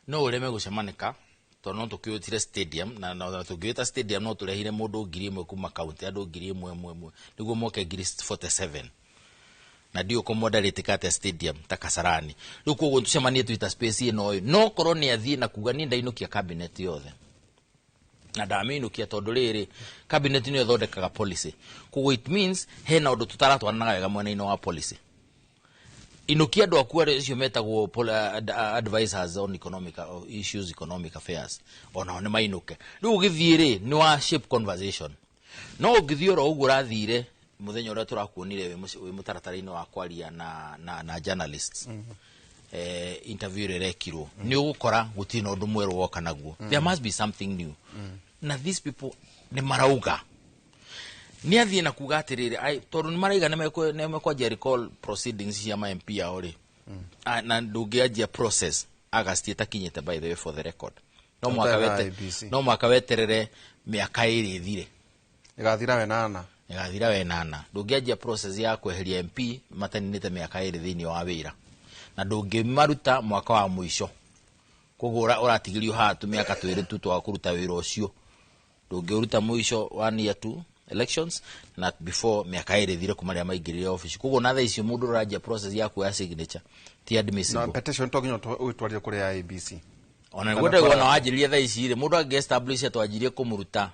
no ũreme gũcemanĩka tondũ no tũkĩũtire stadium na tũngĩũta stadium no tũrehire mũndũ 1,000 kuma kaunti, andũ 1,000 ĩmwe ĩmwe nĩguo moke 47,000, na ndiũ kũmoderate atĩa stadium ta Kasarani. Rĩu koguo tũcemanie Twitter space ĩno ĩ no korwo nĩ athiĩ na kuga niĩ ndainũkia cabinet yothe na ndamĩinũkia, tondũ rĩrĩ, cabinet nĩyo ĩthondekaga policy. Koguo it means hena ũndũ tũtaratwaranaga wega mwena-inĩ wa policy. Inukia andũ aku arĩa acio metagwo advisors on economic issues, economic affairs, onao nĩ mainũke. Rĩu ũgĩthiĩ rĩ, nĩ wa shape conversation. No ũngĩthiĩ oro ũguo ũrathire mũthenya ũrĩa tũrakuonire wĩ mũtaratara-inĩ wa kwaria na journalists, interview ĩrĩa ĩrekirwo, nĩ ũgũkora gũtirĩ na ũndũ mwerũ woka naguo. There must be something new, na these people nĩ marauga nĩ athiĩ na kuga atĩrĩrĩ, tondũ nĩ maraiga nĩ mekwanjia recall proceedings cia ma MP ao rĩ. Ah, na ndũngĩanjia process August ĩtakinyĩte. By the way, for the record, no mwaka Ũtarĩ na wete IEBC. no mwaka weterere mĩaka 2 ĩthire. Ĩgathira wenana. Ĩgathira wenana. Ndũngĩanjia process ya kweheria MP mataninĩte mĩaka 2 thĩinĩ wa wĩra, na ndũngĩmaruta mwaka wa mũico. Koguo ũratigĩrio haha tu mĩaka 2 tu twa kũruta wĩra ũcio. Ndũngĩũruta mũico wa near to elections na before mĩaka 2 ĩthire kuma rĩrĩa maingĩrire office. Koguo na thaa icio mũndũ ũranjia process ya kuoya signature ti Na admissible. Petition to nginya ũtwarire kũrĩ IEBC. Ona Kana nĩguo ndauga, twara- ona wanjĩrĩria thaa ici rĩ, mũndũ angĩ establish twanjirie kũmũruta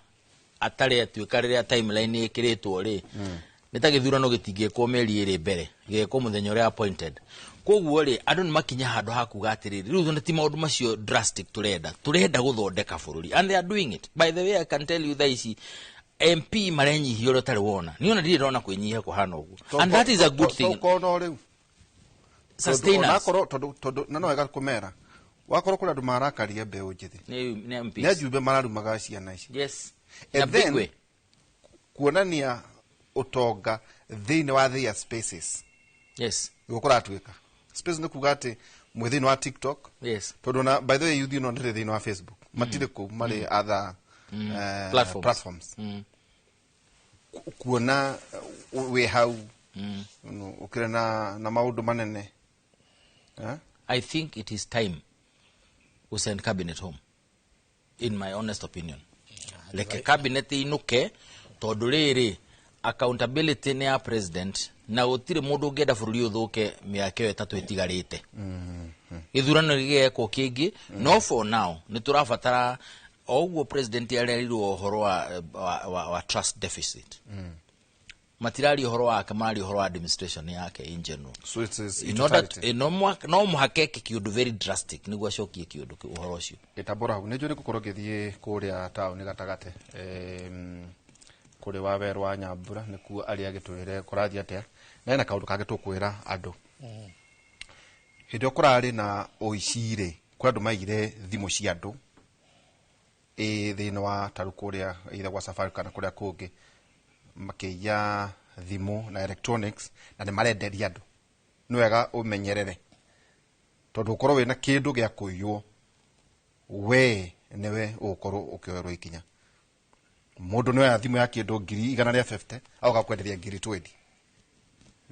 atarĩ atuĩka rĩrĩa timeline ĩkĩrĩtwo rĩ, nĩ ta gĩthurano gĩtingĩkwo mĩeri 2 mbere, gĩgekwo mũthenya ũrĩa appointed. Koguo rĩ, andũ nĩ makinya handũ ha kuga atĩrĩrĩ, rĩu nĩ ti maũndũ macio drastic tũrenda, tũrenda gũthondeka bũrũri, and they are doing it. By the way, I can tell you, thaa ici MP marenyihia ũrĩa ũtarĩ wona. Niĩ ona ndirĩ ndona kwĩnyihia kũhana ũguo, and that is a good thing. Kono rĩu Sustainers. Onakorwo tondũ na no wega kũmera wakorwo kũrĩ andũ marakaria mbeũ njĩthĩ. Nĩ MPs. Nĩ ajumbe mararumaga ciana ici. Yes. And Na big then- way. Kuonania ũtonga thĩinĩ wa their spaces. Nĩguo kũratuĩka space nĩ kuga atĩ mwĩ thĩinĩ wa TikTok, tondũ na by the way, youth ĩno ndĩrĩ thĩinĩ wa Facebook, matirĩ kũu, marĩ other Platforms. platforms. Kuona wĩ hau ũkĩrĩ na maũndũ manene. Eh? I think it is time we send cabinet home. In my honest opinion. Leke cabinet inuke, tondũ rĩrĩ, accountability nĩ ya president, na gũtirĩ mũndũ ũngĩenda bũrũri ũthũke mĩaka ĩyo 3 ĩtigarĩte. Gĩthurano gĩgekwo kĩngĩ, no for now nĩ tũrabatara o ũguo president arerirwo ũhoro wa trust deficit. Matiraria ũhoro wake, mararia ũhoro wa administration yake in general. So it is In order totality. No mũhaka eke kĩũndũ very drastic nĩguo acokie kĩũndũ ũhoro ũcio. Gĩtambũra hau nĩ njũĩ nĩ gũkorwo ngĩthiĩ kũrĩa taũni gatagatĩ, kũrĩ wa werũ wa Nyambura, nĩkuo arĩa agĩtwĩre kũrathiĩ atĩa, na hena kaũndũ kangĩ tũkwĩra andũ. Hĩndĩ ĩyo kũrarĩ na ũici rĩ, kũrĩ andũ maigire thimũ cia andũ ĩ thĩinĩ wa taru kũrĩa either gwa Safaricom kana kũrĩa kũngĩ, makĩiya Thimũ na electronics na nĩ marenderia andũ. Nĩ wega ũmenyerere tondũ ũkorwo wĩna kĩndũ gĩa kũiywo, we nĩwe ũgũkorwo ũkĩoerwo ikinya. Mũndũ nĩ oya thimũ ya kĩndũ 150,000 agoka kwenderia 20,000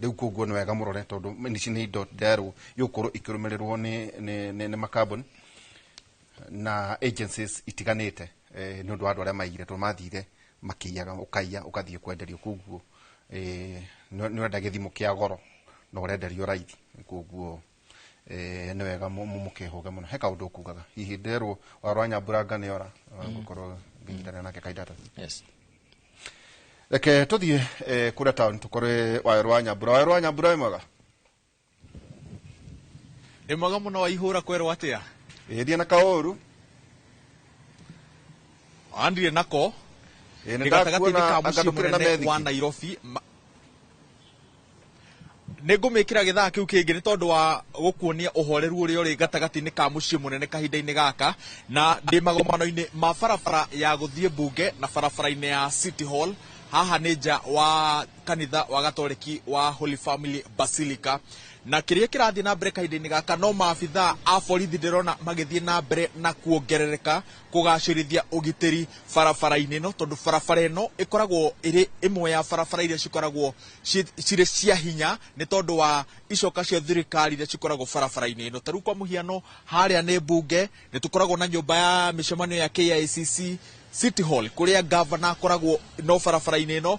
rĩu. Koguo nĩ wega mũrore tondũ ici nĩ indo nderwo igũkorwo ikĩrũmĩrĩrwo nĩ makambuni na agencies itiganĩte, nĩ ũndũ wa andũ arĩa maiyire, tondũ mathire makĩiyaga, ũkaiya ũgathiĩ kwenderio. Koguo nĩ ũrenda gĩthimo kĩa goro na ũrenderio raithi. Koguo nĩ wega mũkehũge mũno. He kaũndũ ũkugaga hihi nderwo warora Nyamburanga nĩ ora ngũkorwo ngĩnyitanĩra nake kaindata. Yes. Reke tũthiĩ kũrĩa town tũkore Wawerũ wa Nyambura. Wawerũ wa Nyambura, wĩ mwega? Nĩ mwega mũno Waihũra, kwerwo atĩa? Ĩĩ, ndiĩ na kaũru. Andire nako. Ĩĩ, nĩ nĩ gatagatĩ-inĩ ndakuona ka anga mũciĩ ndũkĩrĩ na mũnene methiki. Wa Nairobi. Nĩ ngũmĩkĩra gĩthaa kĩu kĩngĩ nĩ tondũ wa gũkuonia ũhoreru ũrĩa ũrĩ gatagatĩ-inĩ ka mũciĩ mũnene kahinda-inĩ gaka, na ndĩ magomano-inĩ ma barabara ya gũthiĩ mbunge na barabara-inĩ ya City Hall. Haha nĩ nja wa kanitha wa Gatoreki wa Holy Family Basilica, na kĩrĩa kĩrathiĩ na mbere kahinda-inĩ gaka no maabithaa a borithi ndĩrona magĩthiĩ na mbere na kuongerereka kũgacĩrithia ũgitĩri barabara-inĩ ĩno, tondũ barabara ĩno ĩkoragwo ĩrĩ ĩmwe ya barabara iria cikoragwo cirĩ cia hinya nĩ tondũ wa icoka cia thirikari iria cikoragwo barabara-inĩ ĩno. Ta rĩu kwa mũhiano harĩa nĩ mbunge, nĩ tũkoragwo na nyũmba ya mĩcemanio ya KICC, City Hall kũrĩa gavana akoragwo no barabara-inĩ ĩno,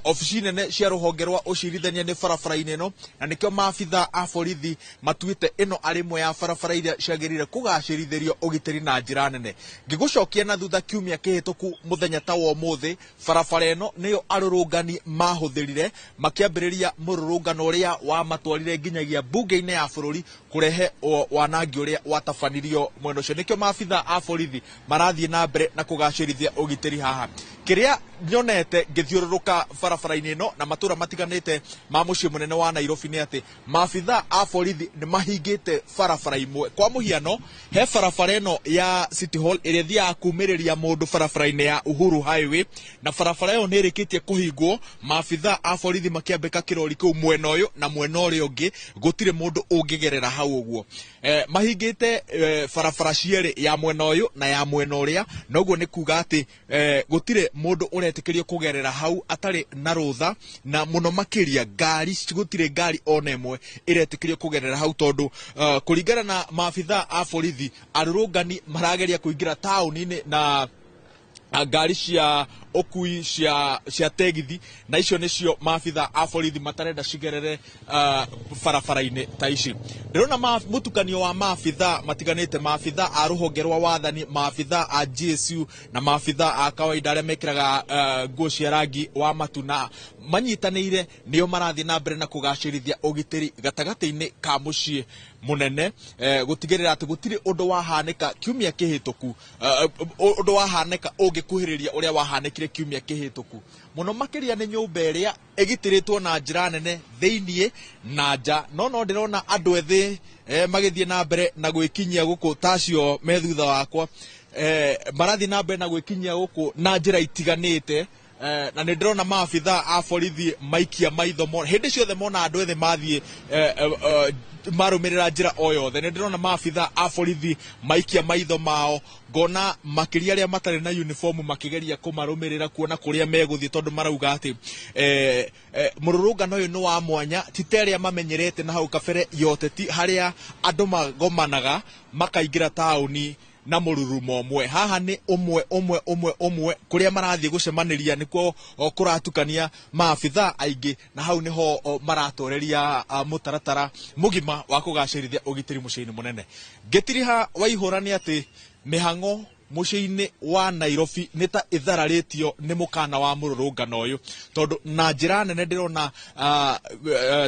obici nene cia rũhonge rwa ũcirithania nĩ barabara-inĩ ĩno, na nĩkĩo maabitha a borithi matuĩte ĩno arĩ ĩmwe ya barabara iria ciagĩrĩire kũgacĩrithĩrio ũgitĩri na njĩra nene. Ngĩgũcokia na thutha, kiumia kĩhĩtũku mũthenya ta wa ũmũthĩ, barabara ĩno nĩyo arũrũngani mahũthĩrire makĩambĩrĩria mũrũrũngano ũrĩa wamatwarire nginyagia mbunge-inĩ ya bũrũri kũrehe wanangi ũrĩa watabanirio mwena ũcio. Nĩkĩo maabitha a borithi marathiĩ na mbere na kũgacĩrithia ũgitĩri haha. Kĩrĩa nyonete ngĩthiũrũrũka barabara-inĩ ĩno na matũra matiganĩte ma mũciĩ mũnene wa Nairobi nĩ atĩ maabitha a borithi nĩ mahingĩte barabara imwe. Kwa mũhiano he barabara ĩno ya City Hall ĩrĩa ĩthiaga kumĩrĩria mũndũ barabara-inĩ ya Uhuru Highway, na barabara ĩyo nĩ ĩrĩkĩtie kũhingwo, maabitha a borithi makĩambĩka kĩrori kĩu mwena ũyũ na mwena ũrĩa ũngĩ, gũtirĩ mũndũ ũngĩgerera hau ũguo. Mahingĩte barabara cierĩ, ya mwena ũyũ na ya mwena ũrĩa, noguo nĩ kuga atĩ gũtirĩ mũndũ ũretĩkĩrio kũgerera hau atarĩ na rũtha, na mũno makĩria ngari, gũtirĩ ngari ona ĩmwe ĩretĩkĩrio kũgerera hau, tondũ kũringana na maabitha a borithi arũrũngani marageria kũingĩra taũni-inĩ na ngari cia ũkui cia tegithi, na icio nĩcio maabitha a borithi matarenda cigerere barabara-inĩ ta ici. Ndĩrona mũtukanio wa maabitha matiganĩte, maabitha a rũhonge rwa wathani, maabitha a GSU na maabitha a kawaida arĩa mekĩraga nguo cia rangi wa matu, na manyitanĩire nĩo marathiĩ na mbere na kũgacĩrithia ũgitĩri gatagatĩ-inĩ ka mũciĩ mũnene, gũtigĩrĩra atĩ gũtirĩ ũndũ wahanĩka kiumia kĩhĩtũku, ũndũ wahanĩka ũngĩkuhĩrĩria ũrĩa wahanĩkire kiumia kĩhĩtũku. Mũno makĩria nĩ nyũmba ĩrĩa ĩgitĩrĩtwo na njĩra nene thĩiniĩ na nja, no ndĩrona andũ ethĩ magĩthiĩ na mbere na gwĩkinyia gũkũ tacio me thutha wakwa, marathiĩ na mbere na gwĩkinyia gũkũ na njĩra itiganĩte, na nĩ ndĩrona maabitha a borithi maikia maitho hĩndĩ ciothe mona andũ ethĩ mathiĩ marũmĩrĩra njĩra o yothe. Nĩ ndĩrona maabitha a borithi maikia maitho mao, ngona makĩria arĩa matarĩ na uniform makĩgeria kũmarũmĩrĩra kuona kũrĩa megũthiĩ, tondũ marauga atĩ mũrũrũngano ũyũ nĩ wa mwanya, ti ta ĩrĩa mamenyerete na hau kabere ya ũteti harĩa andũ magomanaga makaingĩra taũni na mũrurumo ũmwe. Haha nĩ ũmwe ũmwe ũmwe ũmwe, kũrĩa marathiĩ gũcemanĩria nĩkuo kũratukania maabitha aingĩ, na hau nĩho maratoreria mũtaratara mũgima wa kũgacĩrithia ũgitĩri mũciĩ-inĩ mũnene. Ngĩtiriha Waihũra nĩ atĩ mĩhang'o mũciĩ-inĩ wa Nairobi nĩ ta ĩthararĩtio nĩ mũkana wa mũrũrũngano ũyũ, tondũ na njĩra nene ndĩrona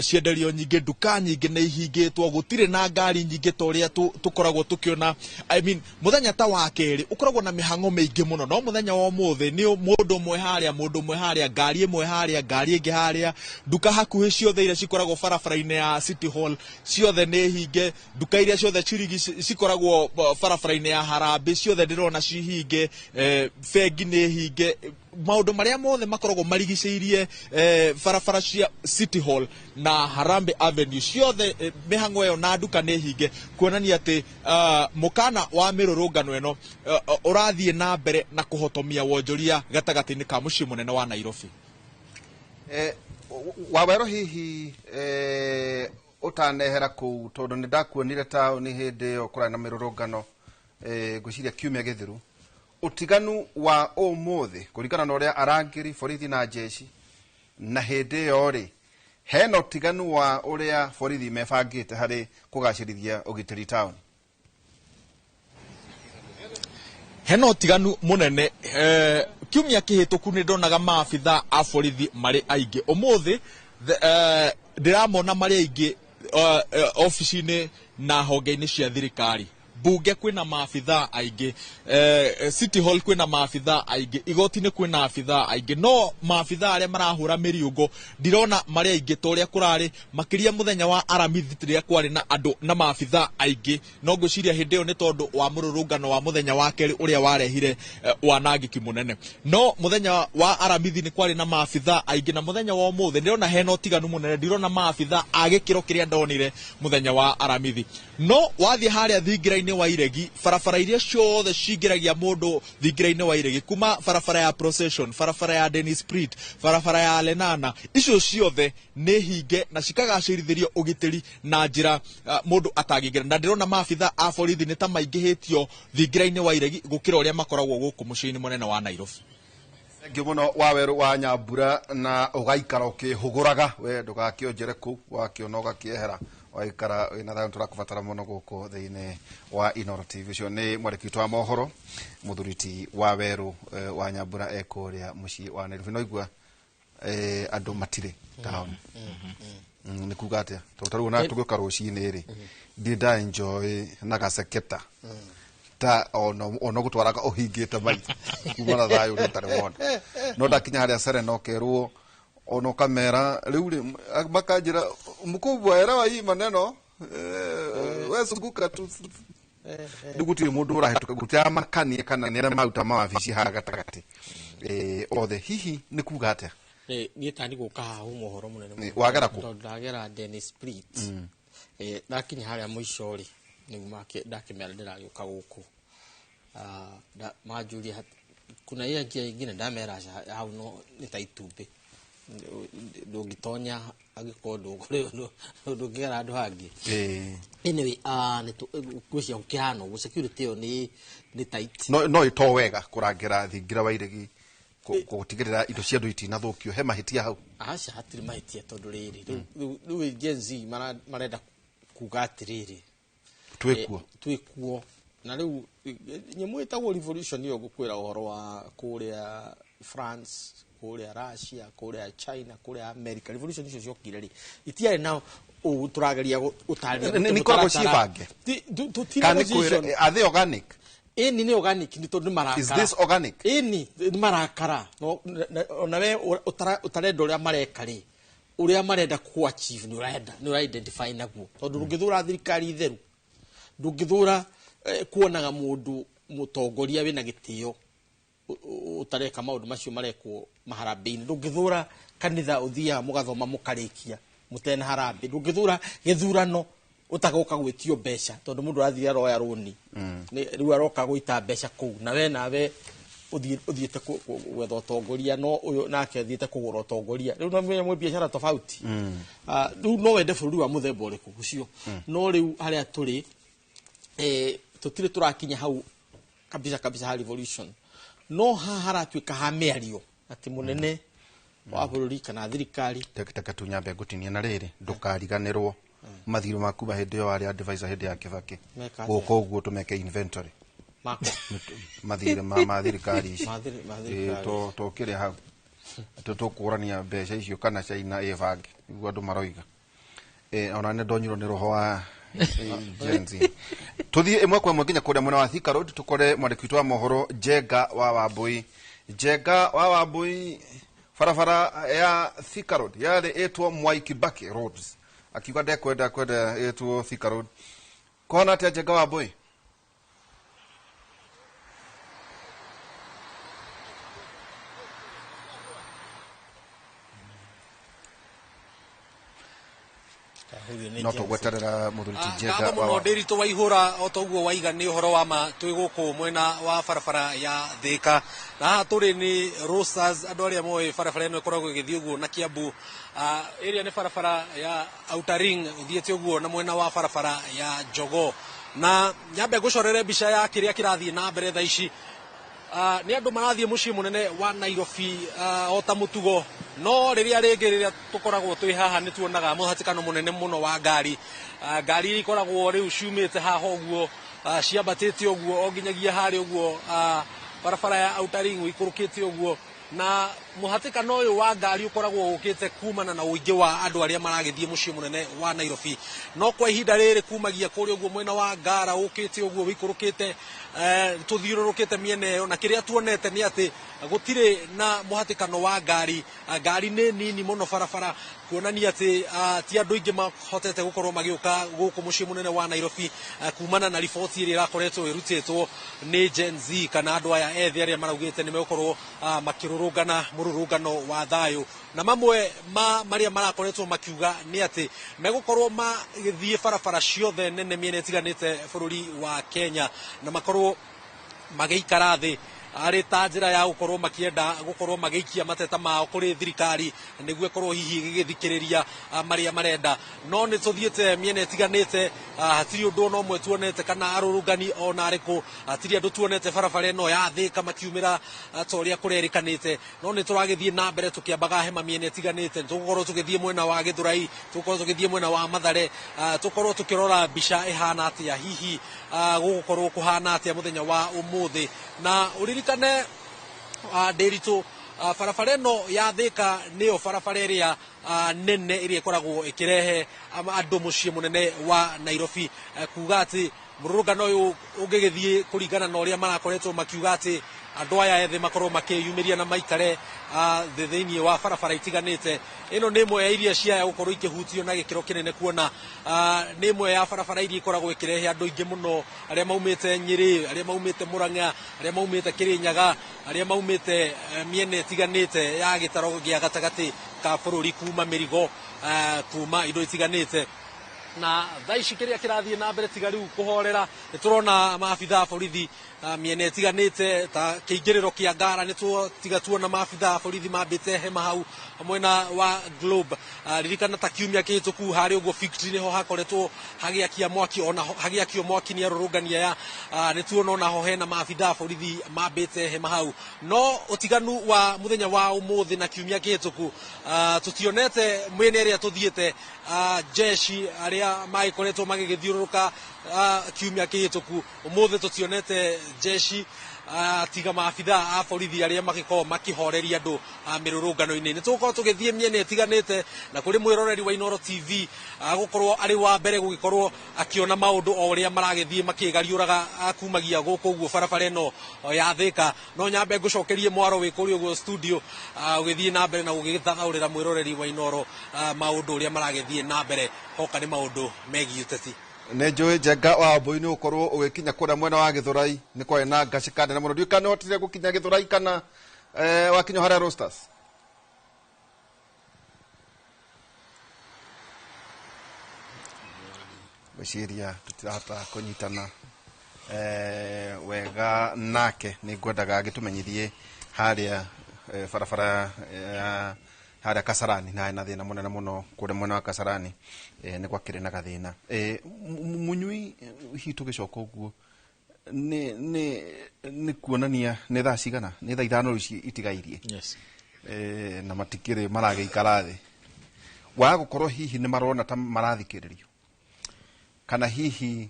cienderio nyingĩ, nduka nyingĩ nĩ ihingĩtwo, gũtirĩ na ngari nyingĩ ta ũrĩa tũkoragwo tũkĩona. I mean, mũthenya ta wa kerĩ ũkoragwo na mĩhang'o mĩingĩ mũno, no mũthenya wa ũmũthĩ nĩ mũndũ ũmwe harĩa, mũndũ ũmwe harĩa, ngari ĩmwe harĩa, ngari ĩngĩ harĩa, nduka hakuhĩ ciothe iria cikoragwo barabara-inĩ ya City Hall ciothe nĩ hinge, nduka iria ciothe cikoragwo barabara-inĩ ya Harambee ciothe ndĩrona cihinge, bengi nĩ hinge. Maũndũ marĩa mothe makoragwo marigicĩirie barabara cia City Hall na Harambee Avenue ciothe, mĩhang'o ĩyo na nduka nĩ hinge, kuonania atĩ mũkana wa mĩrũrũngano ĩno ũrathiĩ na mbere na kũhotomia wonjoria gatagatĩ-inĩ ka mũciĩ mũnene wa Nairobi. Wawero, hihi ũtanehera kũu, tondũ nĩ ndakuonire taũni hĩndĩ ĩyo kũrarĩ na mĩrũrũngano, ngwĩciria kiumia gĩthiru, ũtiganu wa ũmũthĩ kũringana na ũrĩa arangĩri borithi na jeshi na hĩndĩ ĩyo rĩ, hena ũtiganu wa ũrĩa borithi mebangĩte harĩ kũgacĩrithia ũgitĩri taũni? Hena ũtiganu mũnene. Kiumia kĩhĩtũku nĩ ndonaga maabitha a borithi marĩ aingĩ. Ũmũthĩ ndĩramona marĩ aingĩ obici-inĩ na honge-inĩ cia thirikari. Bunge kwĩna maabitha aingĩ, City Hall kwĩna maabitha aingĩ, igoti-inĩ kwĩna abitha aingĩ, no maabitha arĩa marahũra mĩriũngũ ndirona marĩ aingĩ ta ũrĩa kũrarĩ, makĩria mũthenya wa Aramithi rĩrĩa kwarĩ na andũ na maabitha aingĩ. No ngwĩciria hĩndĩ ĩyo nĩ tondũ wa mũrũrũngano wa mũthenya wa kerĩ ũrĩa warehire wanangĩki mũnene. No mũthenya wa Aramithi nĩ kwarĩ na maabitha aingĩ, na mũthenya wa ũmũthĩ ndĩrona hena ũtiganu mũnene. Ndirona maabitha a gĩkĩro kĩrĩa ndonire mũthenya wa Aramithi. No wathiĩ harĩa thingira-inĩ wa Iregi, barabara iria ciothe cingĩragia mũndũ thingira-inĩ wa Iregi, kuma barabara ya Procession, barabara ya Dennis Pritt, barabara ya Lenana, icio ciothe nĩ hinge na cikagacĩrithĩrio ũgitĩri na njĩra mũndũ atangĩingĩra. Na ndĩrona maabitha a borithi nĩ ta maingĩhĩtio thingira-inĩ wa Iregi gũkĩra ũrĩa makoragwo gũkũ mũciĩ-inĩ mũnene wa Nairobi. Thengiũ mũno, Wawerũ wa Nyambura, na ũgaikara ũkĩhũgũraga we, ndũgakĩonjere kũu wakĩona ũgakĩehera, waikara wĩna thayũ. Tũrakũbatara mũno gũkũ thĩinĩ wa Inoro TV. Ũcio nĩ mwandĩki witũ wa mohoro, mũthuri ti Wawerũ wa Nyambura, ekũrĩa mũciĩ wa Nairobi. No igua andũ matirĩ taũni. Nĩ kuga atĩa? Tondũ tarĩu ona tũgĩũka rũcinĩ rĩ, ndirĩ nda enjoy na gaceketa ta ona gũtwaraga ũhingĩte maitho kuma na thayũ ũrĩa ũtarĩ wona. No ndakinya harĩa Serena, ũkerwo ona ũkamera rĩu rĩ, makanjĩra, "Mkubwa, elewa hii maneno, we zunguka tu." Rĩu gũtirĩ mũndũ ũrahĩtũka, gũtiramakania kana nĩ arĩa maruta mawabici haha gatagatĩ othe. Hihi nĩ kuga atĩa? Niĩ tani gũka haha uma ũhoro mũnene mũno. Wagera kũ? Tondũ ndagera Dennis Pritt. Ndakinya harĩa mũico rĩ, nĩguo ndakĩmera ndĩragĩũka gũkũ. Manjũria kuna hiyo njia ingine, ndamera aca, hau no nĩ ta itumbĩ, ndũngĩtonya angĩkorwo ndũngĩgera handũ hangĩ. Anyway, ngwĩciria gũkĩhana ũguo, security ĩyo nĩ tight. No ĩto wega kũrangĩra thingira wa Iregi, gũtigĩrĩra indo cia andũ itinathũkio, he mahĩtia hau? Aca, hatirĩ mahĩtia, tondũ rĩrĩ, rĩu Gen Z marenda kuga atĩrĩrĩ, twĩkuo. Twĩkuo. Na rĩu nyamũ ĩtagwo revolution ĩyo ngũkwĩra ũhoro wa kũrĩa France, kũrĩa Russia, kũrĩa China, kũrĩa America, revolution icio ciokire rĩ, itiarĩ na ũũ tũrageria gũtarĩria. Nĩ ikoragwo ciĩbange? Tũtirĩ Kana nĩ position. Are they organic? Ĩni, nĩ organic, nĩ tondũ nĩ marakara. Is this organic? Ĩni, nĩ marakara. No, ona we ũtarenda ũrĩa mareka rĩ, ũrĩa marenda ku achieve nĩ ũrenda, nĩ ũra identify naguo, tondũ ndũngĩthũra thirikari theru, ndũngĩthũra kuonaga mũndũ mũtongoria wĩna gĩtĩo ũtareka maũndũ macio marekwo maharambĩ-inĩ, ndũngĩthũra kanitha ũthiaga mũgathoma mũkarĩkia mũtena harambĩ, ndũngĩthũra gĩthurano ũtagoka gwĩtio mbeca, tondũ mũndũ arathiĩ aroya rũni. Rĩu aroka gũita mbeca kũu, na we nawe ũthiĩte gwetha ũtongoria, no ũyũ nake athiĩte kũgũra ũtongoria. Rĩu no mwĩ biacara tofauti. Rĩu no wende bũrũri wa mũthemba ũrĩkũ ũcio? No rĩu harĩa tũrĩ, tũtirĩ tũrakinya hau kabisa kabisa ha revolution, no haha haratuĩka ha mĩario atĩ mũnene wa bũrũri kana thirikari. Teke tu nyambe ngũtinie na rĩrĩ, ndũkariganĩrwo mathirĩ maku ma hĩndĩ ĩyo warĩ advisor hĩndĩ ya Kibaki. Meka atĩa? Gũka ũguo tũmeke inventory. Makwa? Mathirĩ ma thirikari ici. Ma thirikari. Tũkĩrĩ hau tũkũrania mbeca icio kana China ĩbange nĩguo andũ maroiga. Ona nĩ ndonyirwo nĩ roho wa Gen Z. Tũthiĩ ĩmwe kwa ĩmwe nginya kũrĩa mwena wa Thika Road, tũkore mwandĩki witũ wa mohoro Njenga wa Wambui. Njenga wa Wambui, barabara ya Thika Road yarĩ ĩtwo Mwai Kibaki Roads, akiuga ndekwenda kwenda ĩtwo Thika Road. Kũhana atĩa, Njenga wa Wambui? No tũgweterera mũthuri ti Njenga. Ngatho mũno Ndĩritũ Waihũra, o toguo waiga nĩ ũhoro wa ma. Twĩ gũkũ mwena wa barabara ya Thĩka, na haha tũrĩ nĩ Rosas. Andũ arĩa moĩ barabara ĩno ĩkoragwo ĩgĩthiĩ ũguo na Kiambu, ĩrĩa nĩ barabara ya Outer Ring ũthiĩte ũguo na mwena wa barabara ya Jogoo. Na nyambe ngũcorere mbica ya kĩrĩa kĩrathiĩ na mbere thaa ici. Nĩ andũ marathiĩ mũciĩ mũnene wa Nairobi o ta mũtugo, no rĩrĩa rĩngĩ rĩrĩa tũkoragwo twĩ haha nĩ tuonaga mũhatĩkano mũnene mũno wa ngari. Ngari iria ikoragwo rĩu ciumĩte haha ũguo, ciambatĩte ũguo o nginyagia harĩa ũguo barabara ya Outer Ring ũikũrũkĩte ũguo, na mũhatĩkano ũyũ wa ngari ũkoragwo ũkĩte kumana na ũingĩ wa andũ arĩa maragĩthiĩ mũciĩ mũnene wa Nairobi. No kwa ihinda rĩrĩ kumagia kũrĩa ũguo mwena wa Ngara ũkĩte ũguo ũikũrũkĩte, tũthiũrũrũkĩte mĩena ĩyo, na kĩrĩa tuonete nĩ atĩ gũtirĩ na mũhatĩkano wa ngari. Ngari nĩ nini mũno barabara, kuonania atĩ ti andũ aingĩ mahotete gũkorwo magĩũka gũkũ mũciĩ mũnene wa Nairobi, kumana na riboti ĩrĩa ĩrakoretwo ĩrutĩtwo nĩ Gen Z kana andũ aya ethĩ arĩa maraugĩte nĩ megũkorwo makĩrũrũngana mũrũrũngano wa thayũ. Na mamwe ma marĩa marakoretwo makiuga nĩ atĩ megũkorwo magĩthiĩ barabara ciothe nene mĩena ĩtiganĩte bũrũri wa Kenya, na makorwo magĩikara thĩ arĩ ta njĩra ya gũkorwo makĩenda gũkorwo magĩikia mateta mao kũrĩ thirikari nĩguo ĩkorwo hihi ĩgĩgĩthikĩrĩria marĩa marenda. No nĩ tũthiĩte mĩena ĩtiganĩte, hatirĩ ũndũ ona ũmwe tuonete kana arũrũngani ona arĩkũ, hatirĩ andũ tuonete barabara ĩno ya Thĩka makiumĩra ta ũrĩa kũrerĩkanĩte. No nĩ tũragĩthiĩ na mbere tũkĩambaga hema mĩena ĩtiganĩte. Tũgũkorwo tũgĩthiĩ mwena wa Gĩthũrai, tũgũkorwo tũgĩthiĩ mwena wa Mathare, tũkorwo tũkĩrora mbica ĩhana atĩa, hihi gũgũkorwo kũhana atĩa mũthenya wa ũmũthĩ. Na ũririkane, Ndĩritũ, barabara ĩno ya Thĩka nĩyo barabara ĩrĩa nene ĩrĩa ĩkoragwo ĩkĩrehe andũ mũciĩ mũnene wa Nairobi. Kuga atĩ mũrũrũngano ũyũ ũngĩgĩthiĩ kũringana na ũrĩa marakoretwo makiuga atĩ andũ aya ethĩ makorwo makĩyumĩria na maikare thĩ thĩinĩ wa barabara itiganĩte, ĩno nĩ ĩmwe ya iria ciaya gũkorwo ikĩhutio na gĩkĩro kĩnene, kuona nĩ ĩmwe ya barabara iria ikoragwo ĩkĩrehe andũ aingĩ mũno, arĩa maumĩte Nyĩrĩ, arĩa maumĩte Mũrang'a, arĩa maumĩte Kĩrĩnyaga, arĩa maumĩte mĩena ĩtiganĩte ya gĩtaro gĩa gatagatĩ ka bũrũri, kuma mĩrigo, kuma indo itiganĩte. Na thaa ici kĩrĩa kĩrathiĩ na mbere tiga rĩu kũhorera, nĩ tũrona maabitha a borithi mĩena ĩtiganĩte ta kĩingĩrĩro kĩa Ngara, nĩ tiga tuona maabitha a borithi mambĩte hema hau mwena wa Globe. Ririkana ta kiumia kĩhĩtũku harĩa ũguo Victory nĩho hakoretwo hagĩakia mwaki, ona hagĩakio mwaki nĩ arũrũngani aya, nĩ tuona onaho hena maabitha a borithi mambĩte hema hau. No ũtiganu wa mũthenya wa ũmũthĩ na kiumia kĩhĩtũku, tũtionete mwena ĩrĩa tũthiĩte jeshi arĩa magĩkoretwo magĩgĩthiũrũrũka kiumia kĩhĩtũku. Ũmũthĩ tũtionete jeshi, tiga maabitha a borithi arĩa magĩkorwo makĩhoreria andũ mĩrũrũngano-inĩ. Nĩ tũgũkorwo tũgĩthiĩ mĩena ĩtiganĩte, na kũrĩ mwĩroreri wa Inooro TV gũkorwo arĩ wa mbere gũgĩkorwo akĩona maũndũ o ũrĩa maragĩthiĩ makĩgariũraga kumagia gũkũ ũguo barabara ĩno ya Thĩka. No nyambe ngũcokerie mwaro wĩ kũrĩa ũguo studio, ũgĩthiĩ na mbere na gũgĩthathaũrĩra mwĩroreri wa Inooro maũndũ ũrĩa maragĩthiĩ na mbere hoka nĩ maũndũ megiĩ ũteti. Nä njå Njenga wa Mbui nä å korwo å gä kinya kå rä a mwena wa Gä nä kwarä na ngacä nene må no. Ndiå kana nä hotire gå kinya Gä kana wakinya harä a Roasters. Ngwĩciria tũtirahota kũnyitana wega nake. Nĩ ngwendaga agĩtũmenyithie harĩa barabara ya harĩa Kasarani na hena thĩna mũnene mũno kũrĩa mwena wa Kasarani, nĩ gwakĩrĩ na gathĩna. Mũnyui, hihi tũgĩcoka ũguo nĩ kuonania nĩ thaa cigana? Nĩ thaa 5 rĩu itigairie. Yes. Na matikĩrĩ maragĩikara thĩ waga gũkorwo hihi nĩ marona ta marathikĩrĩrio, kana hihi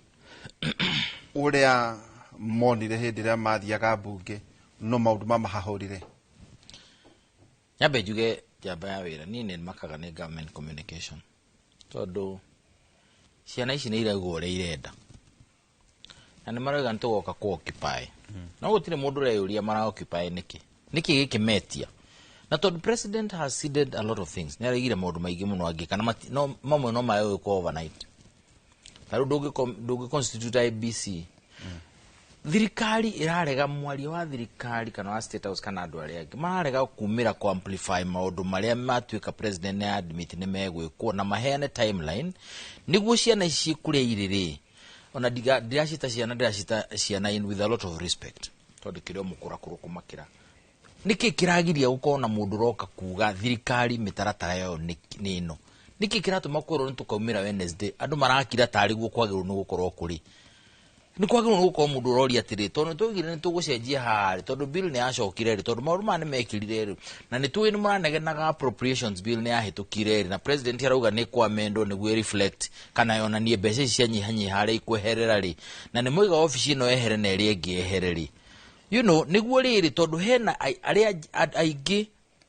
ũrĩa monire hĩndĩ ĩrĩa mathiaga mbunge no maũndũ mamahahũrire? Nyambe njuge njamba ya wĩra, niĩ nĩ makaga nĩ government communication, tondũ ciana ici nĩ irauga ũrĩa irenda na nĩ marauga nĩ tũgoka kũ occupy, no gũtirĩ mũndũ ũreyũria mara occupy nĩkĩ, nĩkĩ gĩkĩ metia. Na tondũ president has ceded a lot of things, nĩ araigire maũndũ maingĩ mũno angĩka na no mamwe no mage gwĩkwo overnight. Ta rĩu ndũngĩ constitute IEBC. Thirikari ĩrarega, mwaria wa thirikari kana wa State House kana andũ arĩa angĩ mararega kumĩra ku amplify maũndũ marĩa matuĩka president nĩ admit nĩ megwĩkwo na maheane timeline nĩguo ciana ici kũrĩa irĩ rĩ, ona ndiracita ciana, ndĩracita ciana in with a lot of respect, tondũ kĩrĩ o mũkũrakũrũ kũmakĩra. Nĩkĩ kĩragiria gũkorwo na mũndũ ũroka kuga thirikari mĩtaratara yayo nĩ ĩno? Nĩkĩ kĩratũma kwĩrwo nĩ tũkaumĩra Wednesday, andũ marakira tarĩ guo kwagĩrĩirwo nĩ gũkorwo kũrĩ? Nĩ kwagĩrĩirwo nĩ gũkorwo mũndũ ũroria atĩrĩ, tondũ nĩ twaugire nĩ tũgũcenjia haha rĩ, tondũ bill nĩ yacokire rĩ, tondũ maũndũ maya nĩ mekĩrire rĩ, na nĩ tũĩ nĩ mũranegenaga Appropriations Bill nĩ yahĩtũkire rĩ, na president arauga nĩ kwamendwo nĩguo reflect kana yonanie mbeca ici cianyihanyiha harĩa ikweherera rĩ, na nĩ moiga obici ĩno ehere na ĩrĩa ĩngĩ ehere rĩ, nĩguo rĩrĩ, tondũ hena arĩa aingĩ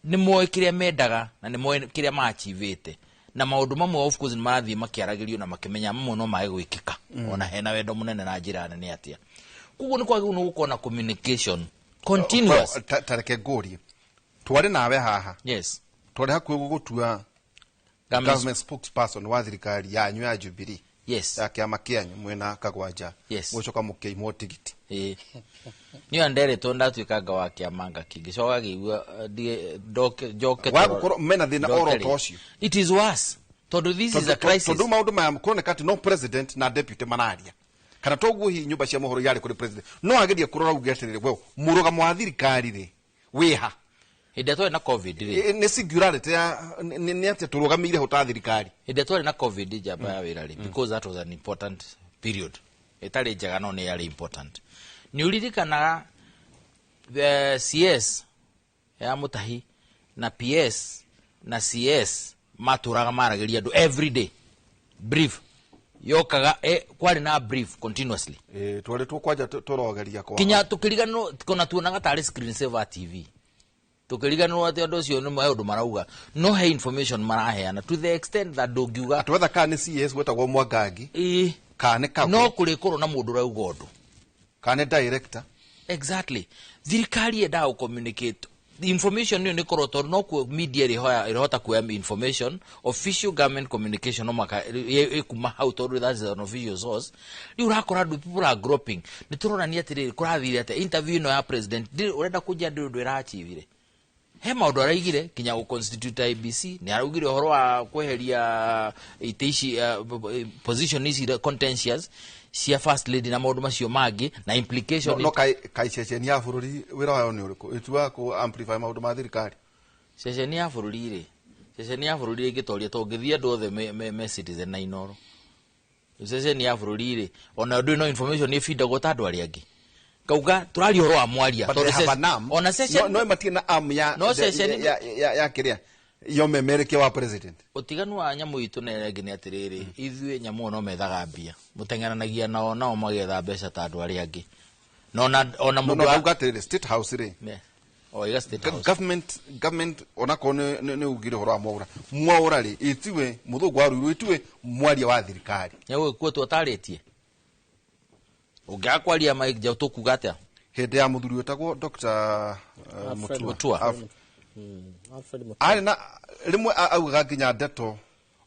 nĩ moĩ kĩrĩa mendaga na nĩ moĩ kĩrĩa maachivĩte, na maũndũ mamwe of course nĩ marathiĩ makĩaragĩrio na makĩmenya mamwe no mage gwĩkĩka ona hena wendo mũnene na njĩra nene atĩa. Koguo nĩ kwagĩrĩirwo nĩ gũkorwo na communication continuous. Ta reke ngũrie, twarĩ nawe haha, twarĩ hakuhĩ gũgũtua government spokesperson wa thirikari yanyu ya Jubilee, ya kĩama kĩanyu mwena Kagwanja, mũcoka mũkĩimwo tigiti. Ĩĩ, niyo nderetwo ndatuĩkanga wa kĩama ngakĩ ngĩcoka ngĩigua ndoke njoke. Wagũkorwo mena thĩna oro ndoke ta rĩ. ũcio. It is worse tondũ this is a crisis. Tondũ maũndũ maya kũroneka atĩ no president na deputy mararia, kana toguo hihi nyũmba cia mohoro yarĩ kũrĩ president no agerie kũrora uge atĩrĩrĩ, we mũrũgamo wa thirikari rĩ wĩha? Hĩndĩ ĩrĩa twarĩ na COVID rĩ, Nĩ singularity ya nĩ atĩa tũrũgamĩire ho ta thirikari? Hĩndĩ ĩrĩa twarĩ na COVID, njamba ya wĩra rĩ, because that was an important period ĩtarĩ njega no nĩ yarĩ important, nĩ ũririkanaga the CS ya Mutahi na PS na CS matũraga maragĩria andũ every day, brief yokaga, kwarĩ na brief continuously. Twarĩ tũkwanja tũrogeria kwa Kinya tukiriganirwo kona tuonaga tarĩ screen saver TV, tukiriganirwo atĩ andũ acio nĩ maũndũ marauga, no he information maraheana to the extent that ndũngiuga. Twetha kana nĩ CS wetagwo Mwangangi, kana nĩ Kagwe, no kũrĩkorwo na mũndũ ũrauga ũndũ, kana nĩ director. Exactly, thirikari yendaga gũ-communicate the information ĩyo, nĩ korwo tondũ no kuo media ĩrĩhota kuoya information. Official government communication no maka ĩkuma hau, tondũ that is an official source. Rĩu ũrakora andũ, people are groping, nĩ tũronania atĩrĩrĩ, kũrathire atĩa interview ĩno ya president? Ũrenda kũnjia ndĩ ũndũ ĩrachivire? He maũndũ araigire kinya gũ constitute IEBC, nĩ araugire ũhoro wa kweheria itĩ ici, position ici contentious cia first lady na maũndũ macio mangĩ na implication. No kai ceceni ya bũrũri wĩra wayo nĩ ũrĩkũ ĩtuaga kũ amplify maũndũ ma thirikari? Ceceni ya bũrũri rĩ, ceceni ya bũrũri ĩngĩtoria to ũngĩthiĩ andũ othe me Citizen na Inoro. Ceceni ya bũrũri rĩ, ona ndũĩ no information ĩbindagwo ta andũ arĩa angĩ, ngauga tũraria ũhoro wa mwaria. But tondũ they have an arm. Ona ceceni no matirĩ na arm ya No ceceni- ya kĩrĩa ya ũmemerekia wa president. Ũtiganu wa nyamũ itũ na ĩrĩa ĩngĩ nĩ atĩrĩrĩ, ithuĩ nyamũ ĩyo no methaga mbia, mũteng'eranagia nao, nao magetha mbeca ta andũ arĩa angĩ, na ona no mũndũ no ndauga atĩrĩrĩ, State House rĩ, Ne. O iga State House. Government onakorwo nĩ ugire ũhoro wa Mwaura, Mwaura rĩ, itiwe mũthũngũ wa Ruiru, itiwe mwaria wa thirikari. Nĩgũgĩkuo atarĩtie ũngĩaga kwaria Mike Njau tũkuga atĩa? Hĩndĩ ya mũthuri wĩtagwo Dr. Alfred. Mutua. Mutua. Alfred Mutua. Arĩ na rĩmwe augaga nginya ndeto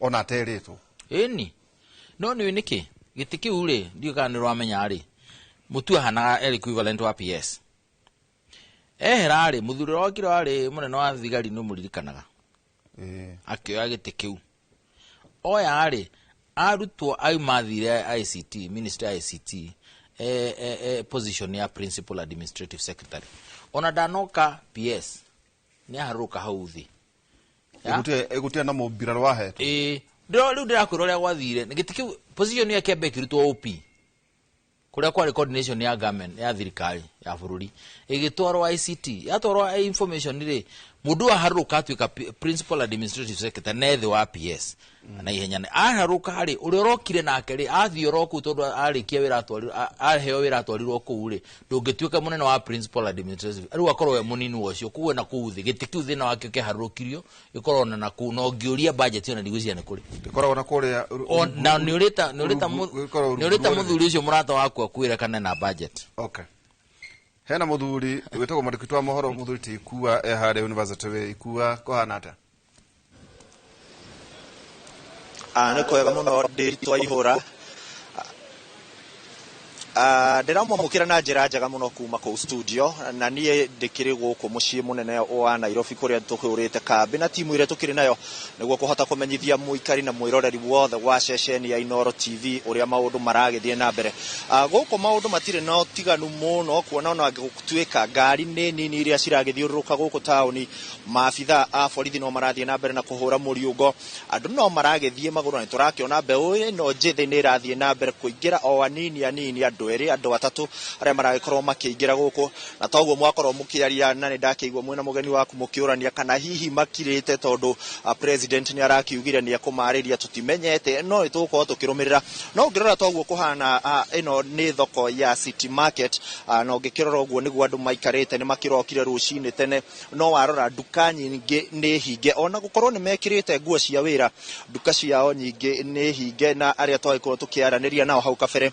ona aterĩtwo. Ĩni no nĩ nĩkĩ gĩtĩ kĩu rĩ, ndiũĩ kana nĩ ũramenya rĩ, Mutua hanaga er equivalent wa PS ehera rĩ, mũthuri ũrĩa wokire warĩ mũnene wa thigari nĩ ũmũririkanaga? Akĩoya gĩtĩ kĩu oya rĩ, arutwo auma athire ICT, ministry ya ICT, position ya principal administrative secretary, ona ndanoka PS nĩ aharũrũka hau thĩ. Ya? Ĩgũtirĩ na mũmbirarũ wahetwo. Ĩĩ, rĩu ndĩrakwĩra ũrĩa gwathire nĩ gĩtĩ kĩu, position ĩyo kĩambe ĩkĩrutwo OP kũrĩa kwarĩ coordination ya government ya thirikari ya bũrũri, ĩgĩtwarwo ICT, yatwarwo information rĩ, mũndũ aharũrũka atuĩka principal administrative secretary na thĩ wa PS na ihenya aharũka rĩ, ũrĩa ũrokire nake rĩ, athiĩ oro kũu tondũ arĩkia wĩra atwarirwo, aheo wĩra atwarirwo kũu rĩ, ndũngĩtuĩka mũnene wa principal administrative rĩu akorwo we mũnini wa ũcio koguo na kũu thĩ gĩtĩ kĩu thĩna wakĩo kĩharũrũkirio gĩkorwo ona na kũu, na ũngĩũria budget ona ndigwĩciria nĩ kũrĩ. Ĩkoragwo na kũrĩa Na nĩ ũrĩta gĩkoragwo nĩ ũrĩta rungu rwa mũthuri ũcio mũrata waku akwĩre kana na budget. Okay, hena mũthuri wĩtagwo mwandĩki wa mohoro, mũthuri ti Ikua, e harĩa university wĩ Ikua, kũhana atĩa? Nĩ kwega mũno ndĩ twa ihũra. Ndĩramwamũkĩra na njĩra njega mũno kuma kũu studio, na niĩ ndĩkĩrĩ gũkũ mũciĩ mũnene wa Nairobi kũrĩa tũhũrĩte kambĩ na timu ĩrĩa tũkĩrĩ nayo nĩguo kũhota kũmenyithia mũikari na mwĩroreri wothe wa ceceni ya Inooro TV ũrĩa maũndũ maragĩthiĩ na mbere. Gũkũ maũndũ matirĩ na ũtiganu mũno, kuona ona gũtuĩka ngari nĩ nini iria ciragĩthiũrũrũka gũkũ taũni, maabitha a borithi no marathiĩ na mbere na kũhũra mũriũngo, andũ no maragĩthiĩ magũrũ, na nĩtũrakĩona mbeũ ĩno njĩthĩ nĩ ĩrathiĩ na mbere kũingĩra o anini anini, andũ erĩ, andũ atatũ arĩa maragĩkorwo makĩingĩra gũkũ. Na toguo mwakorwo mũkĩaria, na nĩ ndakĩigua mwĩna mũgeni waku mũkĩũrania kana hihi makirĩte tondũ president nĩ arakiugire nĩ ekũmarĩria, tũtimenyete, no nĩ tũgũkorwo tũkĩrũmĩrĩra. No ũngĩrora toguo kũhana, ĩno nĩ thoko ya City Market, na ũngĩkĩrora ũguo nĩguo andũ maikarĩte, nĩ makĩrokire rũcinĩ tene, no warora nduka nyingĩ nĩ hinge, ona gũkorwo nĩ mekĩrĩte nguo cia wĩra, nduka ciao nyingĩ nĩ hinge. Na arĩa twagĩkorwo tũkĩaranĩria nao hau kabere,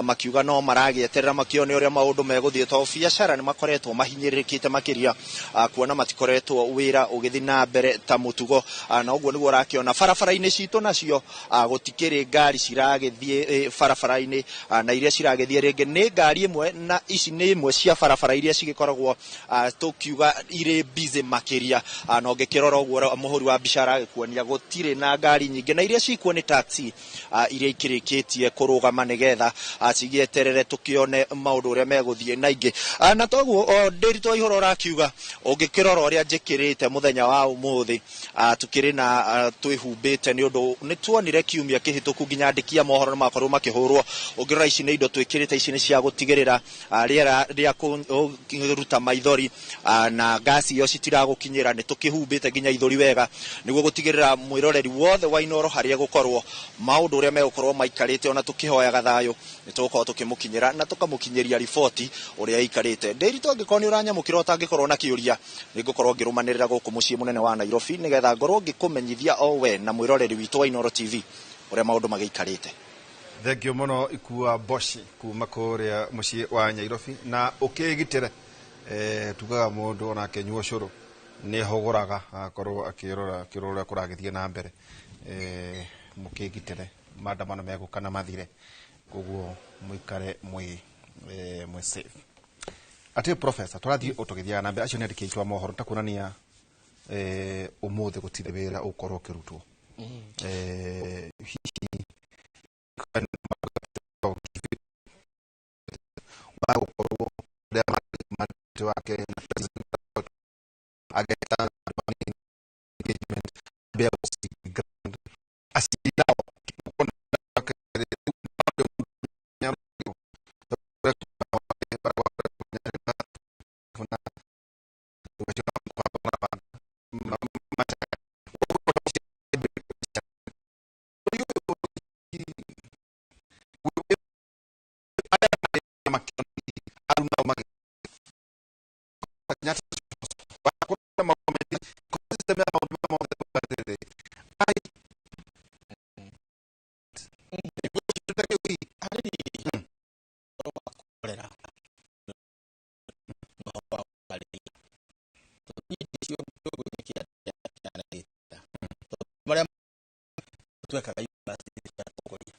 makiuga no maragĩeterera makĩone ũrĩa maũndũ megũthiĩ, tondũ biacara nĩ makoretwo mahinyĩrĩrĩkĩte makĩria, kuona matikoretwo wĩra ũgĩthiĩ na mbere ta mũtugo. Na ũguo nĩguo ũrakĩona barabara-inĩ citũ nacio, gũtikĩrĩ ngari ciragĩthiĩ barabara-inĩ, na iria ciragĩthiĩ rĩngĩ nĩ ngari ĩmwe, na ici nĩ imwe cia barabara iria cigĩkoragwo tũkiuga irĩ busy makĩria. Na ũngĩkĩrora ũguo mũhũri wa mbica aragĩkuonia gũtirĩ na ngari nyingĩ, na iria cikuo nĩ taxi iria ikĩrĩkĩtie kũrũgama nĩgetha cigĩeterere tũkĩone maũndũ ũrĩa megũthiĩ na ingĩ. Na toguo Ndĩritũ Ihũra ũrakiuga, ũngĩkĩrora ũrĩa njĩkĩrĩte mũthenya wa ũmũthĩ, tũkĩrĩ na twĩhumbĩte nĩ ũndũ nĩ tuonire kiumia kĩhĩtũku nginya andĩki a mohoro nĩ makorwo makĩhũrwo. Ũngĩrora ici nĩ indo twĩkĩrĩte, ici nĩ cia gũtigĩrĩra rĩera rĩa kũruta maithori na ngasi iyo citiragũkinyĩra, nĩ tũkĩhumbĩte nginya ithũri wega nĩguo gũtigĩrĩra mwĩroreri wothe wa Inooro harĩa gũkorwo maũndũ ũrĩa megũkorwo maikarĩte, ona tũkĩhoyaga thayũ nĩ tũgũkorwo tũkĩmũkinyĩra na tũkamũkinyĩria riboti ũrĩa ĩikarĩte. Ndĩritũ, angĩkorwo nĩ ũranyamũkĩra ũtangĩkorwo na kĩũria, nĩ ngũkorwo ngĩrũmanĩrĩra gũkũ mũciĩ mũnene wa Nairobi nĩgetha ngorwo ngĩkũmenyithia o we na mwĩroreri witũ wa Inooro TV ũrĩa maũndũ magĩikarĩte. Thank you mũno Ikua Boshi kuma kũrĩa mũciĩ wa Nairobi, na ũkĩgitĩre. Tugaga mũndũ onake nyua ũcũrũ nĩ hũgũraga akorwo akĩrora akĩrora ũrĩa kũragĩthiĩ na mbere. Mũkĩgitĩre, maandamano megũka na mathire, koguo mũikare mwĩ safe. Atĩ professor, tũrathiĩ o tũgĩthiaga na mbere, acio nĩ andĩki aitũ a mohoro, ta kuonania ũmũthĩ gũtirĩ wĩra ũkorwo ũkĩrutwo. Hihi wa gũkorwo ũrĩa mandate wake na president ageta engagement mbere grand acinao. Marĩa twekaga university cia atongoria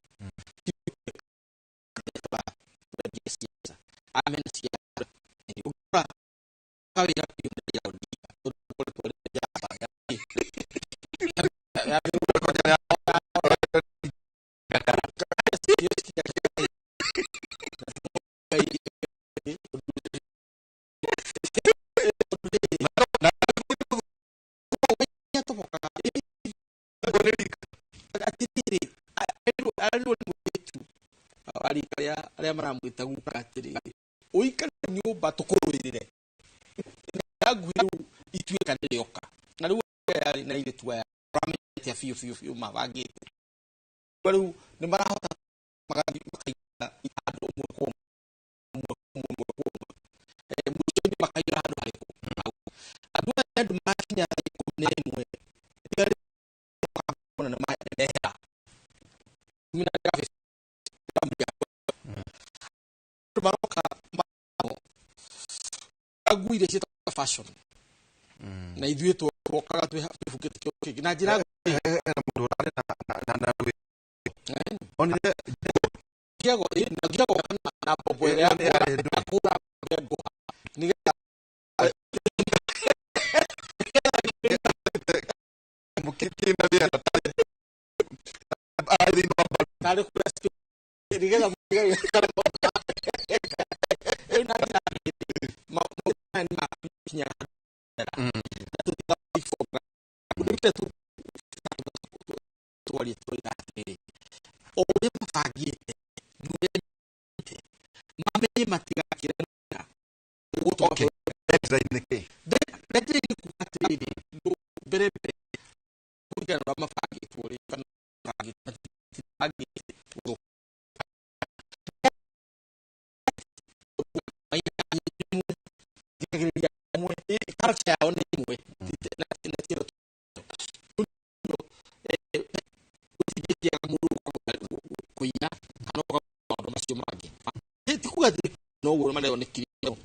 amena cia ũngĩrora kawĩra biũ nĩ Raila Odinga, tondũ akoretwo arĩ njamba ya atĩrĩrĩ, arirwo nĩ mũirĩtu arika arĩa maramwĩta guka atĩrĩrĩ, ũikare nyũmba tũkũrũĩrĩre yangu rĩu ituĩka nĩ rĩoka. Na rĩu yarĩ na airĩtu aya ũramenyete biũ biũ biũ mabangĩte, rĩu nĩ marahota magathiĩ makaingĩra handũ ũmwe kwa ũmwe, ũmwe kwa ũmwe, mũico-inĩ makaingĩra handũ harĩkũ. Andũ aya andũ makinya 11 nĩ mehera andũ maroka nguo iria ciĩtagwo fashion, na ithuĩ twokaga twĩbungĩte kĩo kĩngĩ na njĩra Hena mũndũ ũrarĩ na onire. Na nginya goka na mbombo ĩrĩa Ĩyo nĩ yarĩ ndũĩ. ya kũhũra ngũha nĩgetha Kĩna rĩera arĩ thĩinĩ wa tarĩ kũrĩa space, nĩgetha mũtige rĩu na njĩra nini, maũndũ maya nĩ makinya na tũtiga ũndũ tu twarie tũroiga atĩrĩrĩ, o ũrĩa mabangĩte nĩ ũrĩa mekĩte, mamenye matigakĩra gũtwara. Okay. Deadline nĩ kĩĩ? Deadline nĩ kuga atĩrĩrĩ, mbere mbere kũringana na ũrĩa mabangĩtwo rĩ, kana mabangĩte gũthũka. Thikagĩrĩria ĩmwe, culture yao nĩ ĩmwe na ti gũtingĩkĩaga mũndũ kũiya kana ũka maũndũ macio mangĩ. Ti kuga atĩ no ũguo marerwo nĩ criminal,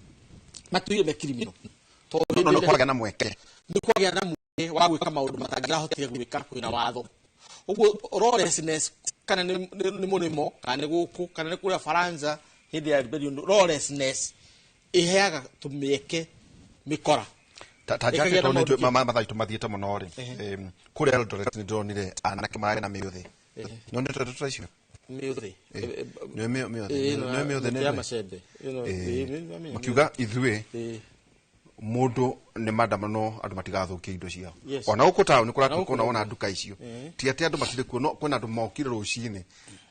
matũire me criminal tondũ No hĩndĩ no ĩrĩa- kwagĩa na mweke. Nĩ kwagĩa na mweke wa gwĩka maũndũ matangĩrahotire gwĩka kwĩna watho. Ũguo lawlessness, kana nĩ mũrĩmo, kana nĩ gũkũ, kana nĩ kũrĩa Faransa hĩndĩ ya rebellion, lawlessness ĩheaga tũmĩeke mĩkora. Ta Ĩkagĩa njate na tondũ maũndũ nĩ mathaa itũ mathiĩte mũno rĩ, kũrĩa Eldoret nĩ ndĩronire anake marĩ na mĩũthĩ. No nĩ tũrĩ icio. Mĩũthĩ? Nĩ mĩũthĩ. Nĩ mĩũthĩ nĩ ya nĩ macembe ĩno. Nĩmenya. Makiuga ithuĩ mũndũ nĩ maandamano, andũ matigathũkie indo ciao. Ona gũkũ taũni kũratuĩka gũkũ ona wona nduka icio, ti atĩ andũ matirĩ kuo, no kwĩna andũ mokire rũcinĩ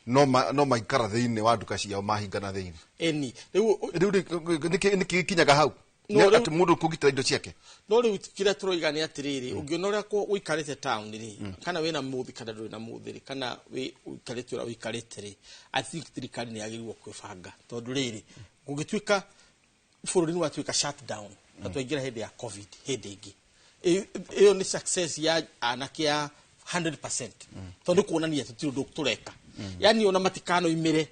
no maikara thĩinĩ wa nduka ciao mahingana thĩinĩ. Ĩni rĩu Rĩu rĩ, nĩkĩ gĩkinyaga hau? No, Nĩ rĩu- atĩ mũndũ kũgitĩra indo ciake. No rĩu kĩrĩa tũroiga nĩ atĩrĩrĩ, ũngĩona ũrĩa ũikarĩte town rĩ, kana wĩna mũthĩ kana ndũrĩ na mũthĩ rĩ, kana wĩ ũikarĩte ũrĩa ũikarĩte rĩ, I think thirikari nĩ yagĩrĩirwo kwĩbanga, tondũ rĩrĩ gũgĩtuĩka bũrũri nĩ watuĩka shutdown na twaingĩra hĩndĩ ya COVID hĩndĩ ĩngĩ. Ĩyo nĩ success ya anake ya 100%, tondũ kuonania tũtirĩ ũndũ tũreka, yani ona matikanoimĩre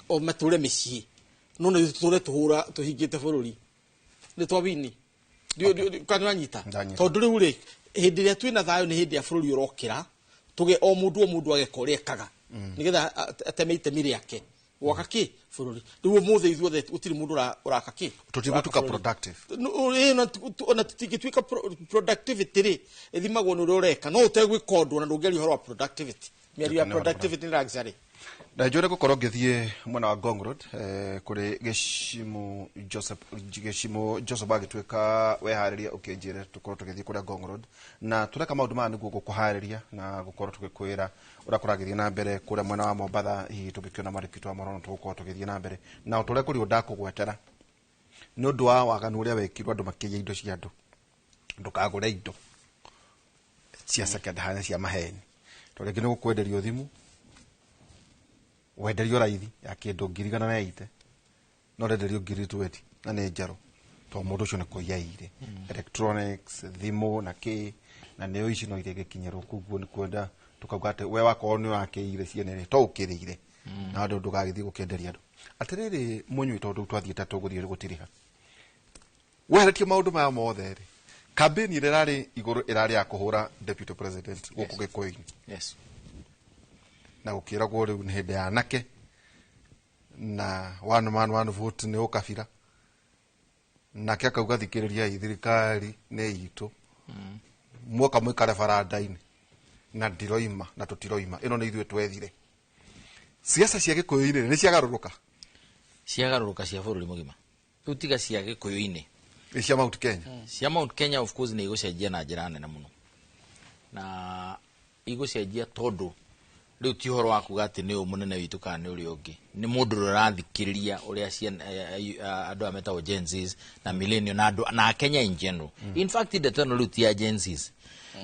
o matũre mĩciĩ, no nĩ tũtũre tũhũra tũhingĩte bũrũri nĩ twawini. Kana wanyita? Ndanyita. Tondũ rĩu rĩ, hĩndĩ ĩrĩa twĩna thayũ nĩ hĩndĩ ya bũrũri ũrokĩra, tũge o mũndũ o mũndũ ageka ũrĩa ekaga nĩgetha ateme itemi rĩake gwaka kĩ bũrũri. Rĩu ũmũthĩ ithuothe gũtirĩ mũndũ ũraka kĩ. Tũtigũtuĩka ũraka bũrũri. Productive. No, ona tũtingĩtuĩka productivity rĩ, ĩthimagwo nĩ ũrĩa ũreka, no ũtegwĩka ũndũ ona ndũngĩaria ũhoro wa productivity. Mĩario ya productivity nĩ luxury. Na njũre gũkorwo ngĩthiĩ mwena wa Ngong Road, kũrĩ Gĩcimu Joseph. Gĩcimu Joseph, agĩtuĩka weharĩria ũkĩnjĩre tũkorwo tũgĩthiĩ kũrĩa Ngong Road na tũreka maũndũ maya nĩguo gũkũharĩria na gũkorwo tũgĩkwĩra ũrĩa kũragĩthiĩ na mbere kũrĩa mwena wa Mombatha. Hihi tũngĩkĩona mwandĩki witũ wa mohoro, tũgũkorwo tũgĩthiĩ na mbere na ũtũrĩa kũrĩ ũndakũgwetera nĩ ũndũ wa waganu ũrĩa wekirwo andũ makĩiya indo cia andũ. Ndũkagũre indo cia second hand cia maheni, tondũ rĩngĩ nĩ gũkwenderio thimũ, wenderio raithi ya kĩndũ 180,000, no ũrenderio 20,000 na nĩ njerũ, tondũ mũndũ ũcio nĩ kũiya aiyire. Electronics, thimũ na kĩ na nĩo ici no irĩgĩkinyĩrwo. Koguo nĩ kwenda tũkauga atĩ we wakorwo nĩ ũrakĩire ciene rĩ, to ũkĩrĩire na andũ, ndũgagĩthiĩ gũkĩenderia andũ. Atĩrĩrĩ mũnyui, tondũ twathiĩte tũgũthiĩ gũtiriha weheretie maũndũ maya mothe rĩ, kambĩni ĩrĩa ĩrarĩ igũrũ ĩrarĩ ya kũhũra deputy president gũkũ Gĩkũyũ-inĩ na gũkĩragwo rĩu nĩ hĩndĩ ya anake na one man one vote nĩ ũkabira. Nake akauga, thikĩrĩriai, thirikari nĩ itũ, muoka mũikare baranda-inĩ na ndiroima na tũtiroima, ĩno nĩ ithuĩ twethire. Siasa cia Gĩkũyũ-inĩ nĩ ciagarũrũka. Ciagarũrũka cia bũrũri mũgima rĩu, tiga cia Gĩkũyũ-inĩ. Nĩ cia Mount Kenya. Cia Mount Kenya of course nĩ igũcenjia na njĩra nene mũno, na igũcenjia tondũ rĩu ti ũhoro wa kuga atĩ nĩ ũyũ mũnene witũ kana nĩ ũrĩa ũngĩ, nĩ mũndũ ũrĩa ũrathikĩrĩria ũrĩa andũ aya metagwo Gen Zs na millennial na andũ na Kenya in general. In fact, ndeto ĩno rĩu ti ya Gen Zs,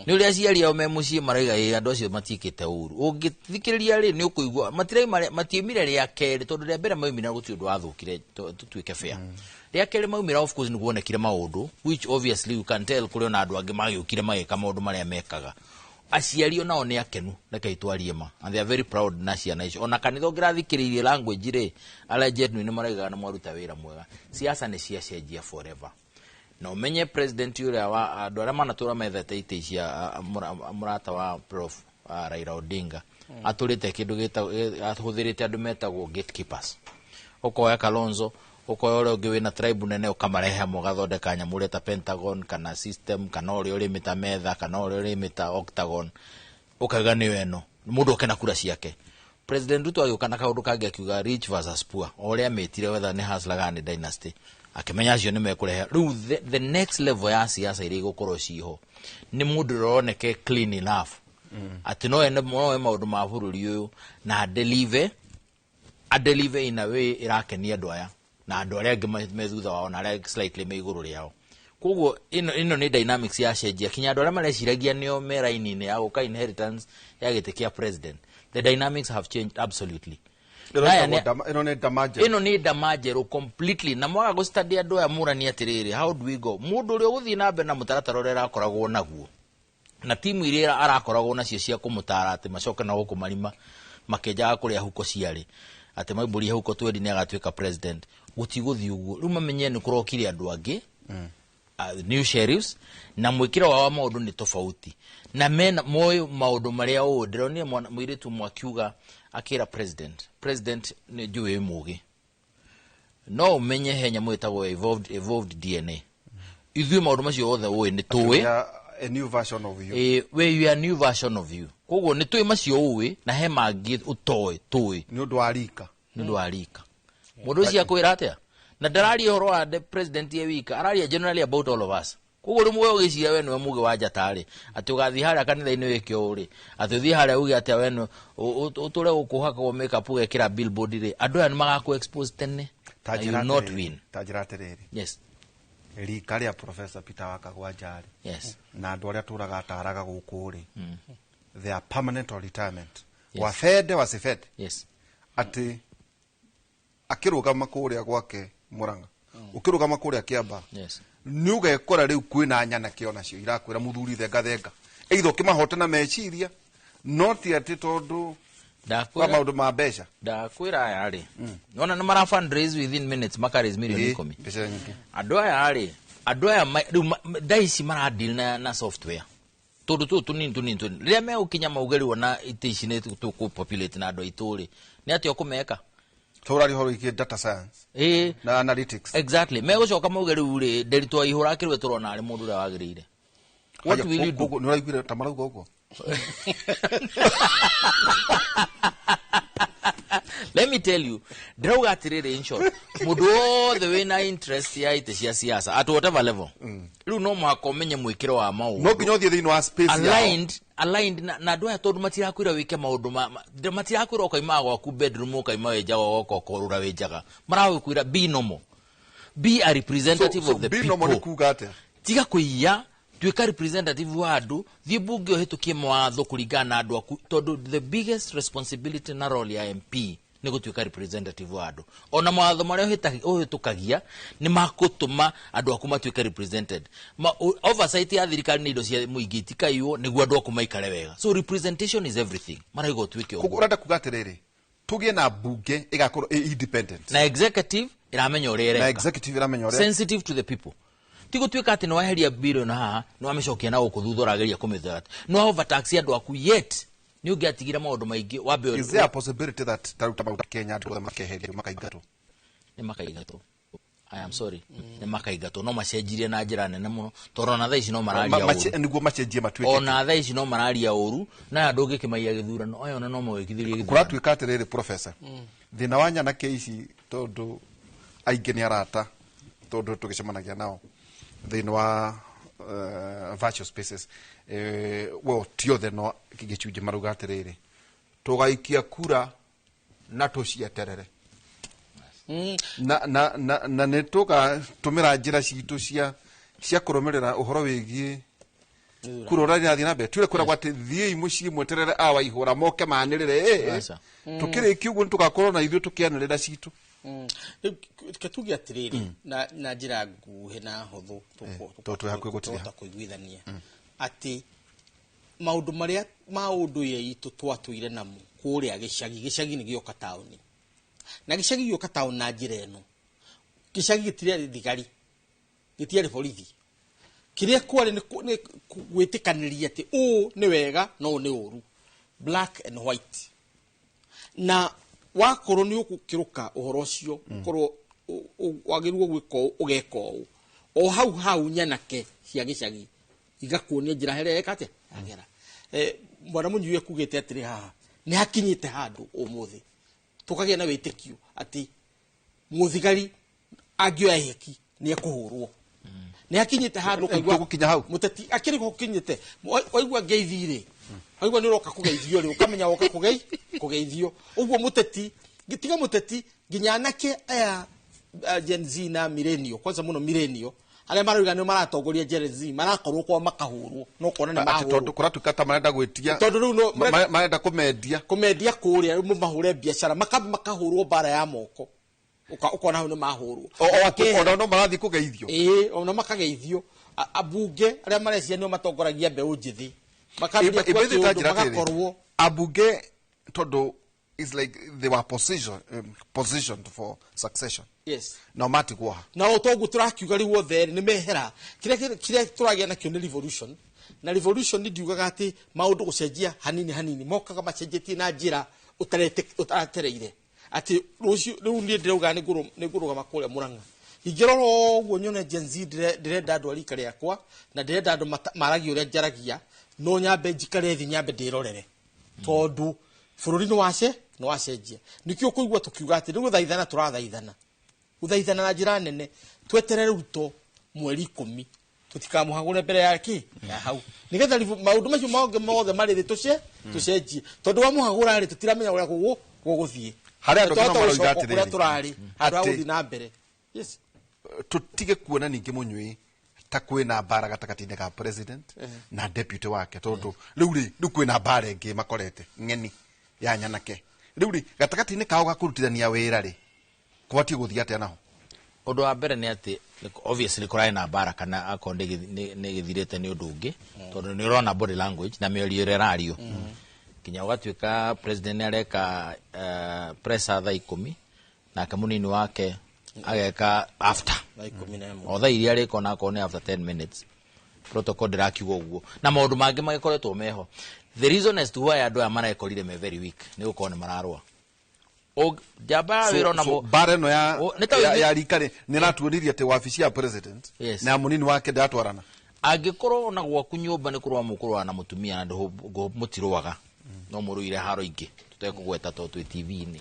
nĩ ũrĩa aciari ao me mũciĩ maraiga ĩ andũ acio matiĩkĩte ũru. Ũngĩthikĩrĩria rĩ, nĩ ũkũigua matiraima, matiaumire rĩa kerĩ, tondũ rĩa mbere maumire gũtirĩ ũndũ wathũkire, tũtuĩke fair. Rĩa kerĩ maumĩra, of course nĩ kuonekire maũndũ which obviously you can tell kũrĩ ona andũ angĩ magĩũkire magĩka maũndũ marĩa mekaga. Aciari onao nĩ akenu, reke itwarie ma, and they are very proud na ciana icio. Ona kanitha ũngĩrathikĩrĩirie language rĩ, arĩa genuine nĩ maraigaga nĩ mwaruta wĩra mwega. Siasa nĩ ciacenjia forever, na ũmenye president ũrĩa wa andũ arĩa manatũra methete itĩ cia mũrata wa Prof Raila Odinga. Atũrĩte kĩndũ gĩtagwo, ahũthĩrĩte andũ metagwo gatekeepers. Ũkoya Kalonzo, ũkoya ũrĩa ũngĩ wĩna tribe nene, ũkamarehe hamwe, ũgathondeka nyamũ ũreta pentagon kana system kana ũrĩa ũrĩmĩta metha kana ũrĩa ũrĩmĩta octagon, ũkauga nĩyo ĩno mũndũ oke na kura ciake. President Ruto agĩũka na kaũndũ kangĩ, akiuga rich versus poor, o ũrĩa amĩtire, whether nĩ hustler kana nĩ dynasty, akĩmenya acio nĩ mekũrehe rĩu the next level ya siasa iria igũkorwo ciho nĩ mũndũ ũroneke clean enough atĩ no ene no maũndũ ma bũrũri ũyũ na adeliver in a way ĩrakenia andũ aya na andũ arĩa angĩ me thutha wao na arĩa slightly me igũrũ rĩao. Koguo ĩno nĩ dynamics ya cenjia kinya andũ arĩa mareciragia nĩo me raini-inĩ ya gũka inheritance ya gĩtĩ kĩa president. The dynamics have changed absolutely. Ĩno Aya ĩtagwo ĩno nĩ ndama njerũ. Ĩno nĩ ndama njerũ completely, na mwaga gũstudy andũ aya mũrani atĩrĩrĩ, how do we go? Mũndũ ũrĩa ũgũthiĩ na mbere na mũtaratara ũrĩa arakoragwo naguo na timu iria arakoragwo nacio cia kũmũtara atĩ macoke na gũkũ marima makĩenjaga kũrĩa huko ciarĩ, atĩ maimbũrie huko twendi nĩ agatuĩka president, gũtigũthiĩ ũguo. Rĩu mamenye nĩ kũrokire andũ angĩ, new sheriffs, na mwĩkĩro wao wa maũndũ nĩ tofauti na mena moĩ maũndũ marĩa ũũ ndĩronire mwana mũirĩtu ũmwe akiuga, akĩra president, "President, nĩ njũĩ wĩ mũgĩ, no ũmenye he nyamũ ĩtagwo evolved DNA. Ithuĩ maũndũ macio othe ũĩ nĩ tũĩ." Ya, a new version of you. Eh, we you are a new version of you, koguo nĩ tũĩ macio ũĩ na he mangĩ ũtoĩ tũĩ. Nĩ ũndũ wa rika. Nĩ ũndũ wa rika. Mũndũ ũcio akwĩra atĩa? Na ndararia ũhoro wa the president ye wika, araria generally about all of us. Koguo rĩmwe ũgĩciria we nĩwe mũgĩ wa njata rĩ, atĩ ũgathiĩ harĩa kanitha-inĩ wĩke ũũ rĩ, atĩ ũthiĩ harĩa uge atĩa, we nĩwe ũtũre gũkũ ũhakagwo makeup, ũgekĩra billboard rĩ, andũ aya nĩ magakũ expose tene Ta na you njĩra will not atĩrĩrĩ, win. Ta njĩra atĩrĩrĩ, rika rĩa Professor Peter Wakagwanja rĩ, na andũ arĩa tũraga ataraga gũkũ rĩ, they are permanent or retirement, wabende wasibende, atĩ akĩrũgama kũrĩa gwake Mũrang'a, ũkĩrũgama kũrĩa Kĩamba, nĩ ũgekora rĩu kwĩna nyanake onacio irakwĩra, "Mũthuri, thenga thenga," either ũkĩmahote na meciria, no ti atĩ tondũ wa maũndũ ma mbeca. Ndakwĩra aya rĩ, nona nĩ mara fundraise within minutes, makaraise mirioni 10. Mbeca nyingĩ. Andũ aya rĩ, andũ aya rĩu thaa ici maradeal na software, tũndũ tũtũ tũnini tũnini tũnini. Rĩrĩa megũkinya mauge rĩu ona itĩ ici nĩ tũkũpopulate na andũ aitũ rĩ, nĩ atĩa ũkũmeka? Tũraria ũhoro wĩgiĩ data science na analytics. Exactly. Megũcoka mauge rĩu rĩ, Nderitu wa Ihũra akĩrwe tũrona arĩ mũndũ ũrĩa wagĩrĩire. What Haya, will you do? Koguo nĩ ũraiguire ta marauga ũguo? Let me tell you, ndĩrauga atĩrĩrĩ, in short, mũndũ wothe wĩna interest ya itĩ cia siasa at whatever level, rĩu no mũhaka ũmenye mwĩkĩro wa maũndũ. No nginya ũthiĩ thĩinĩ wa space yao. Aligned na andũ aya, tondũ matirakwĩra wĩke maũndũ matirakwĩra ũkaima gwaku bedroom, ũkaima wĩ njaga, ũgoka ũkorũra wĩ njaga. Marakwĩra be normal, be a representative So of the be normal nĩ people. kuga atĩa? Tiga kũiya, tuĩka representative wa andũ, thiĩ mbunge ũhĩtũkie mawatho kũringana na andũ aku, tondũ the biggest responsibility na role ya MP nĩ gũtuĩka representative wa andũ. Ona mawatho marĩa ũhĩtũkagia nĩ makũtũma andũ aku matuĩke represented. Oversight ya thirikari nĩ indo cia mũingĩ itikaiywo nĩguo andũ aku maikare wega. So representation is everything. Marauga ũtuĩke Koguo ũguo. Ũrenda kuga atĩrĩrĩ, tũgĩe na mbunge ĩgakorwo ĩ independent na executive ĩramenya ũrĩa na ĩreka, executive ĩramenya ũrĩa sensitive to the people. Ti gũtuĩka atĩ nĩ waheria bilioni haha, nĩ wamĩcokia na gũkũ thutha, ũrageria kũmĩthera, nĩ wa overtax andũ aku, yet nĩ ũngĩatigire maũndũ maingĩ wambe. Is there a possibility that taruta maguta Kenya andũ othe makeherio, makaingatwo? Nĩ makaingatwo. I am sorry, nĩ makaingatwo, no macenjirie na njĩra nene mũno, tondũ ona thaa ici no mararia ũru. Nĩguo macenjie matuĩke Ona thaa ici no mararia ũru, na aya ndũngĩkĩmaiya gĩthurano, aya ona no mawĩkithĩrie gĩthurano. Kũratuĩka atĩrĩrĩ, professor, thĩna wa nyanake ici, tondũ aingĩ nĩ arata, tondũ tũgĩcemanagia nao thĩinĩ wa virtual spaces, well, ti othe, no gĩcunjĩ marauga atĩrĩrĩ, tũgaikia kura na tũcieterere na nĩ tũgatũmĩra njĩra citũ cia kũrũmĩrĩra ũhoro wĩgiĩ kura ũrĩa irathiĩ na mbere. Tiũrĩa kwĩragwo atĩ thiĩi mũciĩ mweterere awa ihũra moke manĩrĩre, Aca. Tũkĩrĩkia ũguo nĩ tũgakorwo na ithuĩ tũkĩanĩrĩra citũ. Rĩu reke tuge atĩrĩrĩ, na njĩra nguhĩ na hũthũ, tondũ twĩ hakuhĩ gũtiriha. tũhota kũiguithania atĩ maũndũ marĩa ma ũndũire itũ twatũire namo kũrĩa gĩcagi, gĩcagi nĩ gĩoka taũni, na gĩcagi gĩoka taũni na njĩra ĩno: gĩcagi gĩtirarĩ thigari, gĩtiarĩ borithi. Kĩrĩa kwarĩ nĩ gwĩtĩkanĩria atĩ ũũ nĩ wega na ũũ nĩ ũru. Black and white. Na wakorwo nĩ ũgũkĩrũka ũhoro ũcio, ũkorwo wagĩrĩirwo gwĩka ũũ, ũgeka ũũ, o hau hau nyanake cia gĩcagi igakuonia njĩra harĩa eka atĩa agera. Bwana Mũnyui ekugĩte atĩrĩ, haha nĩ hakinyĩte handũ ũmũthĩ tũkagĩa na wĩtĩkio atĩ mũthigari angĩoya iheki nĩ ekũhũrwo. Nĩ hakinyĩte handũ ũkaigua Tũgũkinya hau. Mũteti akĩrĩ gũkinyĩte. Waigua ngeithi rĩ, waigua nĩ ũroka kũgeithio rĩ, ũkamenya woka kũgeithio. Ũguo mũteti, tiga mũteti, nginya anake aya Gen Z na millennial, kwanza mũno millennial, arĩa marauga nĩo maratongoria Gen Z, marakorwo kwao makahũrwo, no kuona nĩ Atĩ mahũrwo. tondũ kũratuĩka ta marenda gwĩtia. Tondũ rĩu no Marenda kũmendia. Kũmendia kũrĩa, rĩu mahũre biacara, makahũrwo mbara ya moko. Ũkona hau nĩ mahũrwo. Ona no marathiĩ kũgeithio. Ĩĩ, ona makageithio. Ambunge arĩa marecia nĩo matongoragia mbeũ njĩthĩ, makambia Iba- kuga iba- kĩũndũ, njĩra atĩrĩ, magakorwo ambunge tondũ is like they were positioned for succession. Nao matigwo ha? Na o toguo tũrakiuga rĩu othe erĩ nĩ mehera. Kĩrĩa tũragĩa nakĩo nĩ revolution, na revolution ndiugaga atĩ maũndũ gũcenjia hanini hanini, mokaga macenjetie na njĩra ũtaratereire. Atĩ rũciũ rĩu niĩ ndĩrauga nĩ ngũrũgama kũrĩa Mũrang'a, ingĩrora ũguo nyone Gen Z, ndĩrenda andũ a rika rĩakwa na ndĩrenda andũ maragia ũrĩa njaragia, no nyambe njikare thĩ, nyambe ndĩrorere, tondũ bũrũri nĩ wacenjia. Nĩkĩo ũkũigua tũkiuga atĩ nĩ gũthaithana, tũrathaithana gũthaithana na njĩra nene, tweterere Ruto mweri 10, tũtikamũhagũre mbere ya kĩ ya hau, nĩgetha maũndũ macio mangĩ mothe marĩ thĩ tũcenjie, tondũ wamũhagũra rĩ, tũtiramenya ũrĩa gũgũthiĩ. Harĩ andũ Twahota nginya marauga gũcoka kũrĩa atĩrĩrĩ, tũrarĩ handũ ha atĩ gũthiĩ na mbere, yes. Tũtige kuona ningĩ Mũnyui ta kwĩna mbara gatagatĩ-inĩ ka president na deputy wake, tondũ rĩu rĩ, rĩu kwĩna mbara ĩngĩ makorete ng'eni ya nyanake. Rĩu rĩ, gatagatĩ-inĩ kao ga kũrutithania wĩra rĩ, kũbatiĩ gũthiĩ atĩa naho? Ũndũ wa mbere nĩ atĩ obviously kũrarĩ na mbara, kana akorwo nĩ gĩthirĩte nĩ ũndũ ũngĩ, tondũ nĩ ũrona body language na mĩario ĩrĩa ĩrario, nginya ũgatuĩka president nĩ areka presser thaa 10, nake mũnini wake ageka after thaa 11. O thaa iria arĩka, onakorwo nĩ after 10 minutes, protocol ndĩrakiuga ũguo, na maũndũ mangĩ magĩkoretwo meho. The reason as to why andũ aya marekorire me very weak nĩ gũkorwo nĩ mararũa. Njamba ya wĩra ona So mbara ĩno ya O, nĩ ta ya rika rĩ, nĩ ĩratuonirie atĩ wabici ya president na ya mũnini wake ndĩratwarana. Angĩkorwo ona gwaku nyũmba nĩ kũrũa mũkũrũa na mũtumia na mũtirũaga, no mũrũire haro ingĩ tũtekũgweta tondũ twĩ TV-inĩ,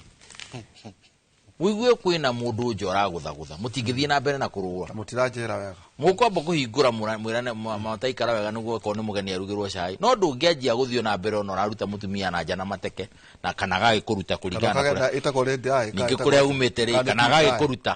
ũigue kwĩna mũndũ nja ũragũthagũtha, mũtingĩthiĩ na mbere na kũrũa. Na mũtiranjĩra wega. Mũkwamba kũhingũra mwĩrane mataikara wega nĩguo okorwo nĩ mũgeni arugĩrwo cai, no ndũngĩanjia gũthiĩ na mbere ona ũraruta mũtumia na nja na mateke na kana agagĩkũruta kũringana na Kana kũrĩa ĩtagwo rĩndĩ ningĩ kũrĩa umĩte rĩ, kana agagĩkũruta.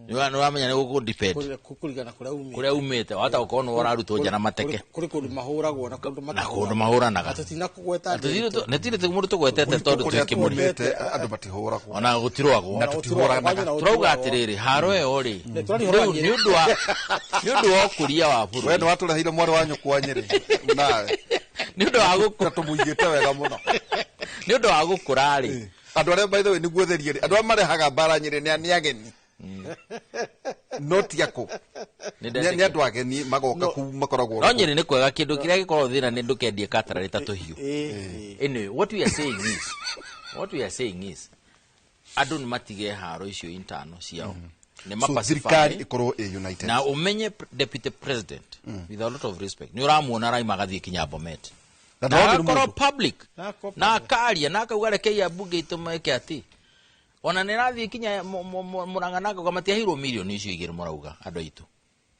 Nĩ ũramenya nĩ gũkũ depend Kũringana kũrĩa umĩte. Kũrĩa umĩte wahota gũkorwo nĩ ũrarutwo nja na mateke. Kũrĩ kũndũ mahũragwo na kũndũ Na kũndũ mahũranaga. Na tũtinakũgweta. Nĩtirĩ mũndũ tũgwetete tondũ Kũrĩa twĩkĩmũri. tumĩte andũ matihũragwo. Ona gũtirũagwo. Na tũtihũranaga. Tũrauga atĩrĩrĩ, haro ĩyo rĩ, tũrariũra rĩu nĩ ũndũ wa ũkũria wa We bũrũri. nĩ watũreheire mwarĩ wa nyũkwa Nyĩrĩ nawe. Nĩ ũndũ wa Na gũkũ tũmũigĩte wega mũno. Nĩ ũndũ wa gũkũra rĩ, Andũ arĩa, by the way, nĩguo therie rĩ, andũ arĩa marehaga mbara Nyĩrĩ nĩ ageni, no ti akũ. Nĩ Nĩ andũ ageni magoka kuu makoragwo. No Nyĩrĩ nĩ kwega, kĩndũ kĩrĩa gĩkoragwo thĩna nĩ ndũkendie katararĩ ta tũhiũ. Anyway, what we are saying is andũ nĩ matige haro icio intano ciao, nĩ So thirikari ĩkorwo ĩ united. Na ũmenye deputy president, with a lot of respect, nĩ ũramuona araima agathiĩ kinya Bomet Na na ndonire agakorwo mũndũ. public Na akorwo na akaria na akauga rekei ambunge itũ meke atĩ ona nĩ rathiĩ kinya Mũrang'a na akauga matiaheirwo mirioni icio 2 mũrauga andũ aitũ,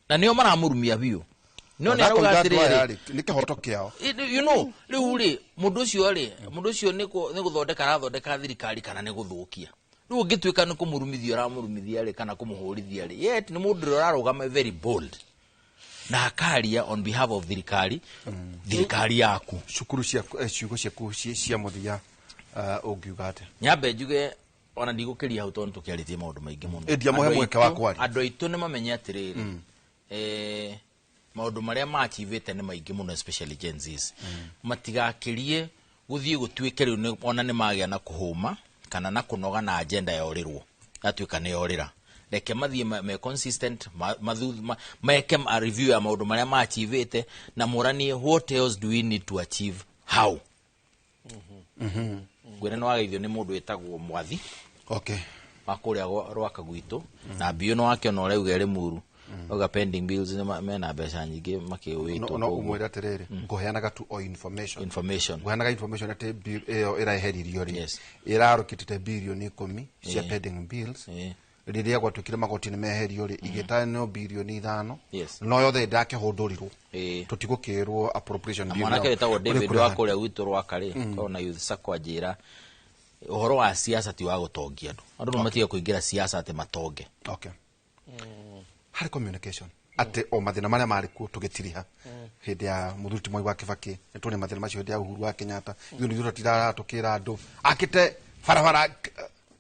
na nĩo maramũrumia biũ, no nĩ Na arauga akauga andũ aya atĩrĩrĩ, rĩ, nĩ kĩhoto kĩao. Rĩu rĩ, mũndũ ũcio nĩ gũthondeka arathondeka thirikari kana nĩ gũthũkia? Rĩu ũngĩtuĩka nĩ kũmũrumithia ũramũrumithia rĩ, kana kũmũhũrithia rĩ, yet nĩ mũndũ ũrĩa ũrarũgama very bold na akaria on behalf of thirikari yaku. Cukuru ciaku, ciugo ciaku cia mũthia, ũngiuga atĩa? Nyambe njuge ona ndigũkĩria hau tondũ tũkĩarĩtie maũndũ maingĩ mũno. Ĩ, ndiamũhe Andũ mweke wa kwaria. Andũ aitũ nĩ mamenye atĩrĩrĩ, maũndũ marĩa machivĩte nĩ maingĩ mũno, especially Gen Zs, matigakĩrie gũthiĩ gũtuĩke rĩu ona nĩ magĩa na kũhũma kana na kũnoga na agenda yorĩrwo, yatuĩka nĩ yorĩra. Reke mathiĩ me consistent, meke a review ya maũndũ marĩa machivĩte na moranie what else do we need to achieve, how. Ngwĩre nĩ wageithio nĩ mũndũ wĩtagwo Mwathi wa kũrĩa Rwaka gwitũ, na mbiũ nĩ wakĩona ũrĩa uga ĩrĩ muru, auga pending bills nĩ mena mbeca nyingĩ makĩũĩtwo. No ũmwĩre atĩrĩrĩ, ngũheanaga tu o information. Information. Ngũheanaga information atĩ bill ĩyo ĩreheririo rĩ, ĩrarũkĩtĩte birioni 10 cia pending bills. Rĩrĩa gwatuĩkire magoti nĩ meherio rĩ, igĩtanio birioni 5. No yothe ndakĩhũndũrirwo. Tũtigũkĩrwo appropriation Na bill mwanake nayo. wĩtagwo Ũrĩ David kũrĩha. wa kũrĩa gwitũ Rwaka rĩ, korwo na youth sacco, anjĩra ũhoro wa siasa ti wa gũtongia andũ. Andũ no matige kũingĩra siasa atĩ matonge. Okay, harĩ communication atĩ o mathĩna marĩa marĩ kuo tũgĩtiriha hĩndĩ ya mũthuri ti Mwai wa Kĩbakĩ, nĩ tuone mathĩna macio hĩndĩ ya Uhuru wa Kenyatta. Ithuĩ nĩ ithuĩ tũtiraga tũkĩra andũ akĩte barabara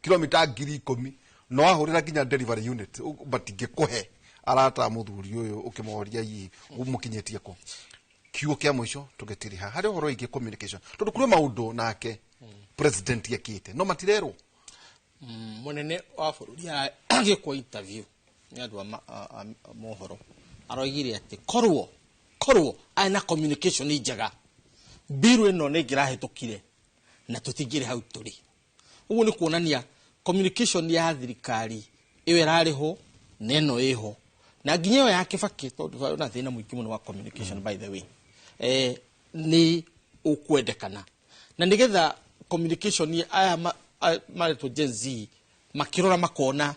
kilomita 10,000, no ahũrĩra nginya delivery unit matingĩkũhe. Arata mũthuri ũyũ ũkĩmoria ii mũkinyĩtie kũ. Kiugo kĩa mũico tũgĩtiriha harĩ ũhoro wĩgiĩ communication, tondũ kũrĩ maũndũ nake president ekĩte no matirerwo. Mũnene wa bũrũri agĩkwo interview nĩ andũ a mohoro aroigire atĩ korwo arĩ na communication njega, mbiru ĩno nĩ ĩngĩrahĩtũkire na tũtingĩrĩ hau tũrĩ. Ũguo nĩ kuonania communication ya thirikari ĩyo ĩrarĩ ho na ĩno ĩho na nginya ĩyo ya Kĩbakĩ, tondũ na thĩna mũingĩ mũno wa communication, by the way, nĩ ũkwendekana na nĩgetha communication aya maretwo Gen Z makĩrora makona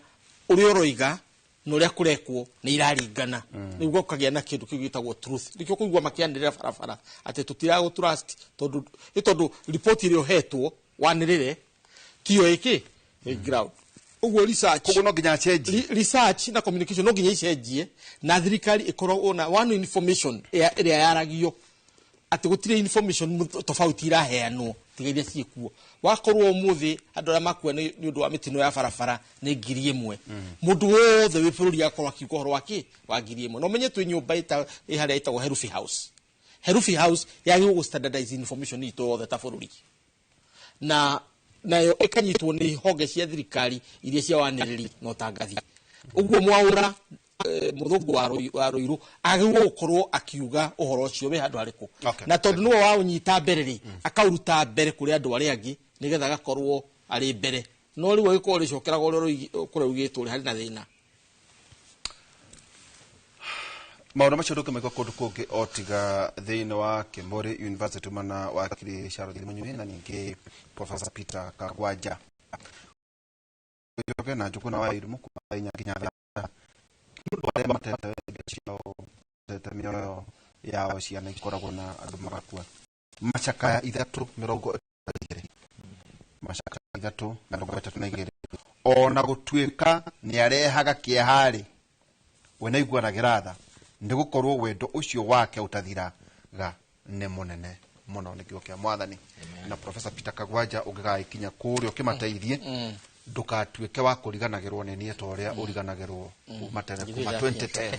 ũrĩa ũroiga na ũrĩa kũrekwo nĩ iraringana, nĩguo ũkagĩa na kĩndũ kĩu gĩtagwo truth. Nĩkĩo kũigua makĩanĩrĩra barabara atĩ tũtiragũ trust, tondũ nĩ tondũ riboti ĩrĩa ũhetwo wanĩrĩre tiyo ĩkĩ ĩ ground. Ũguo research Koguo no nginya acenjie. Research na communication no nginya icenjie na thirikari ĩkorwo na one information ĩrĩa yaragio, atĩ gũtirĩ information tofauti iraheanwo tiga iria ciĩkuo. Wakorwo ũmũthĩ andũ arĩa makua nĩ ũndũ wa mĩtino ya barabara nĩ 1,000, mũndũ wothe wĩ bũrũri akorwo akiuga ũhoro wa kĩ wa 1,000. Na ũmenye twĩ nyũmba ĩ harĩa ĩtagwo Herufi House. Herufi House yagĩrĩirwo gũ standardize information itũ yothe ta bũrũri, na nayo ĩkanyitwo nĩ honge cia thirikari iria cia wanĩrĩri na ũtangathi. Ũguo Mwaũra, mũthũngũ wa Rũirũ agĩrĩirwo gũkorwo akiuga ũhoro ũcio wĩ handũ harĩkũ, na tondũ nĩwe waũnyita mbere rĩ, akaũruta mbere kũrĩ andũ arĩa angĩ nĩgetha agakorwo arĩ mbere. No rĩu agĩkorwo rĩcokeraga ũrĩa kũrĩa ugĩtwo rĩ, harĩ na thĩna. Maũndũ macio ndũngĩmaigua kũndũ kũngĩ o tiga thĩinĩ wa Kĩmũrĩ University, mana wakiri Charles Munyuĩ na ningĩ Professor Peter Kagwanja. Njoke na Njũgũna wa Irimũ kuma 4:00 nginya 6:00. Nĩ ũndũ arĩa matete indo ciao, matete mĩoyo yao, ciana ikoragwo na andũ magakua. Macakaya 332, macakaya 332. Ona gũtuĩka nĩ arehaga kĩeha-rĩ, we nĩaiguanagĩra tha, nĩ gũkorwo wendo ũcio wake ũtathiraga nĩ mũnene mũno. Nĩ kiugo kĩa Mwathani. Na Professor Peter Kagwanja, ũngĩgagĩkinya kũrĩa ũkĩmateithie, ndũgatuĩke wa kũriganagĩrwo nĩ niĩ ta ũrĩa ũriganagĩrwo kuma tene, kuma 2010.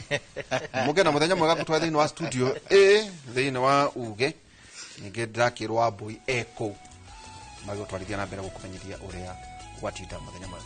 Mũgĩe na mũthenya mwega. Gũtware thĩinĩ wa studio ĩ thĩinĩ wa uge ningĩ ndĩrakĩrwo wa mbũi e kũu magĩgũtwarithia na mbere gũkũmenyithia ũrĩa gwatinda. Mũthenya mwega.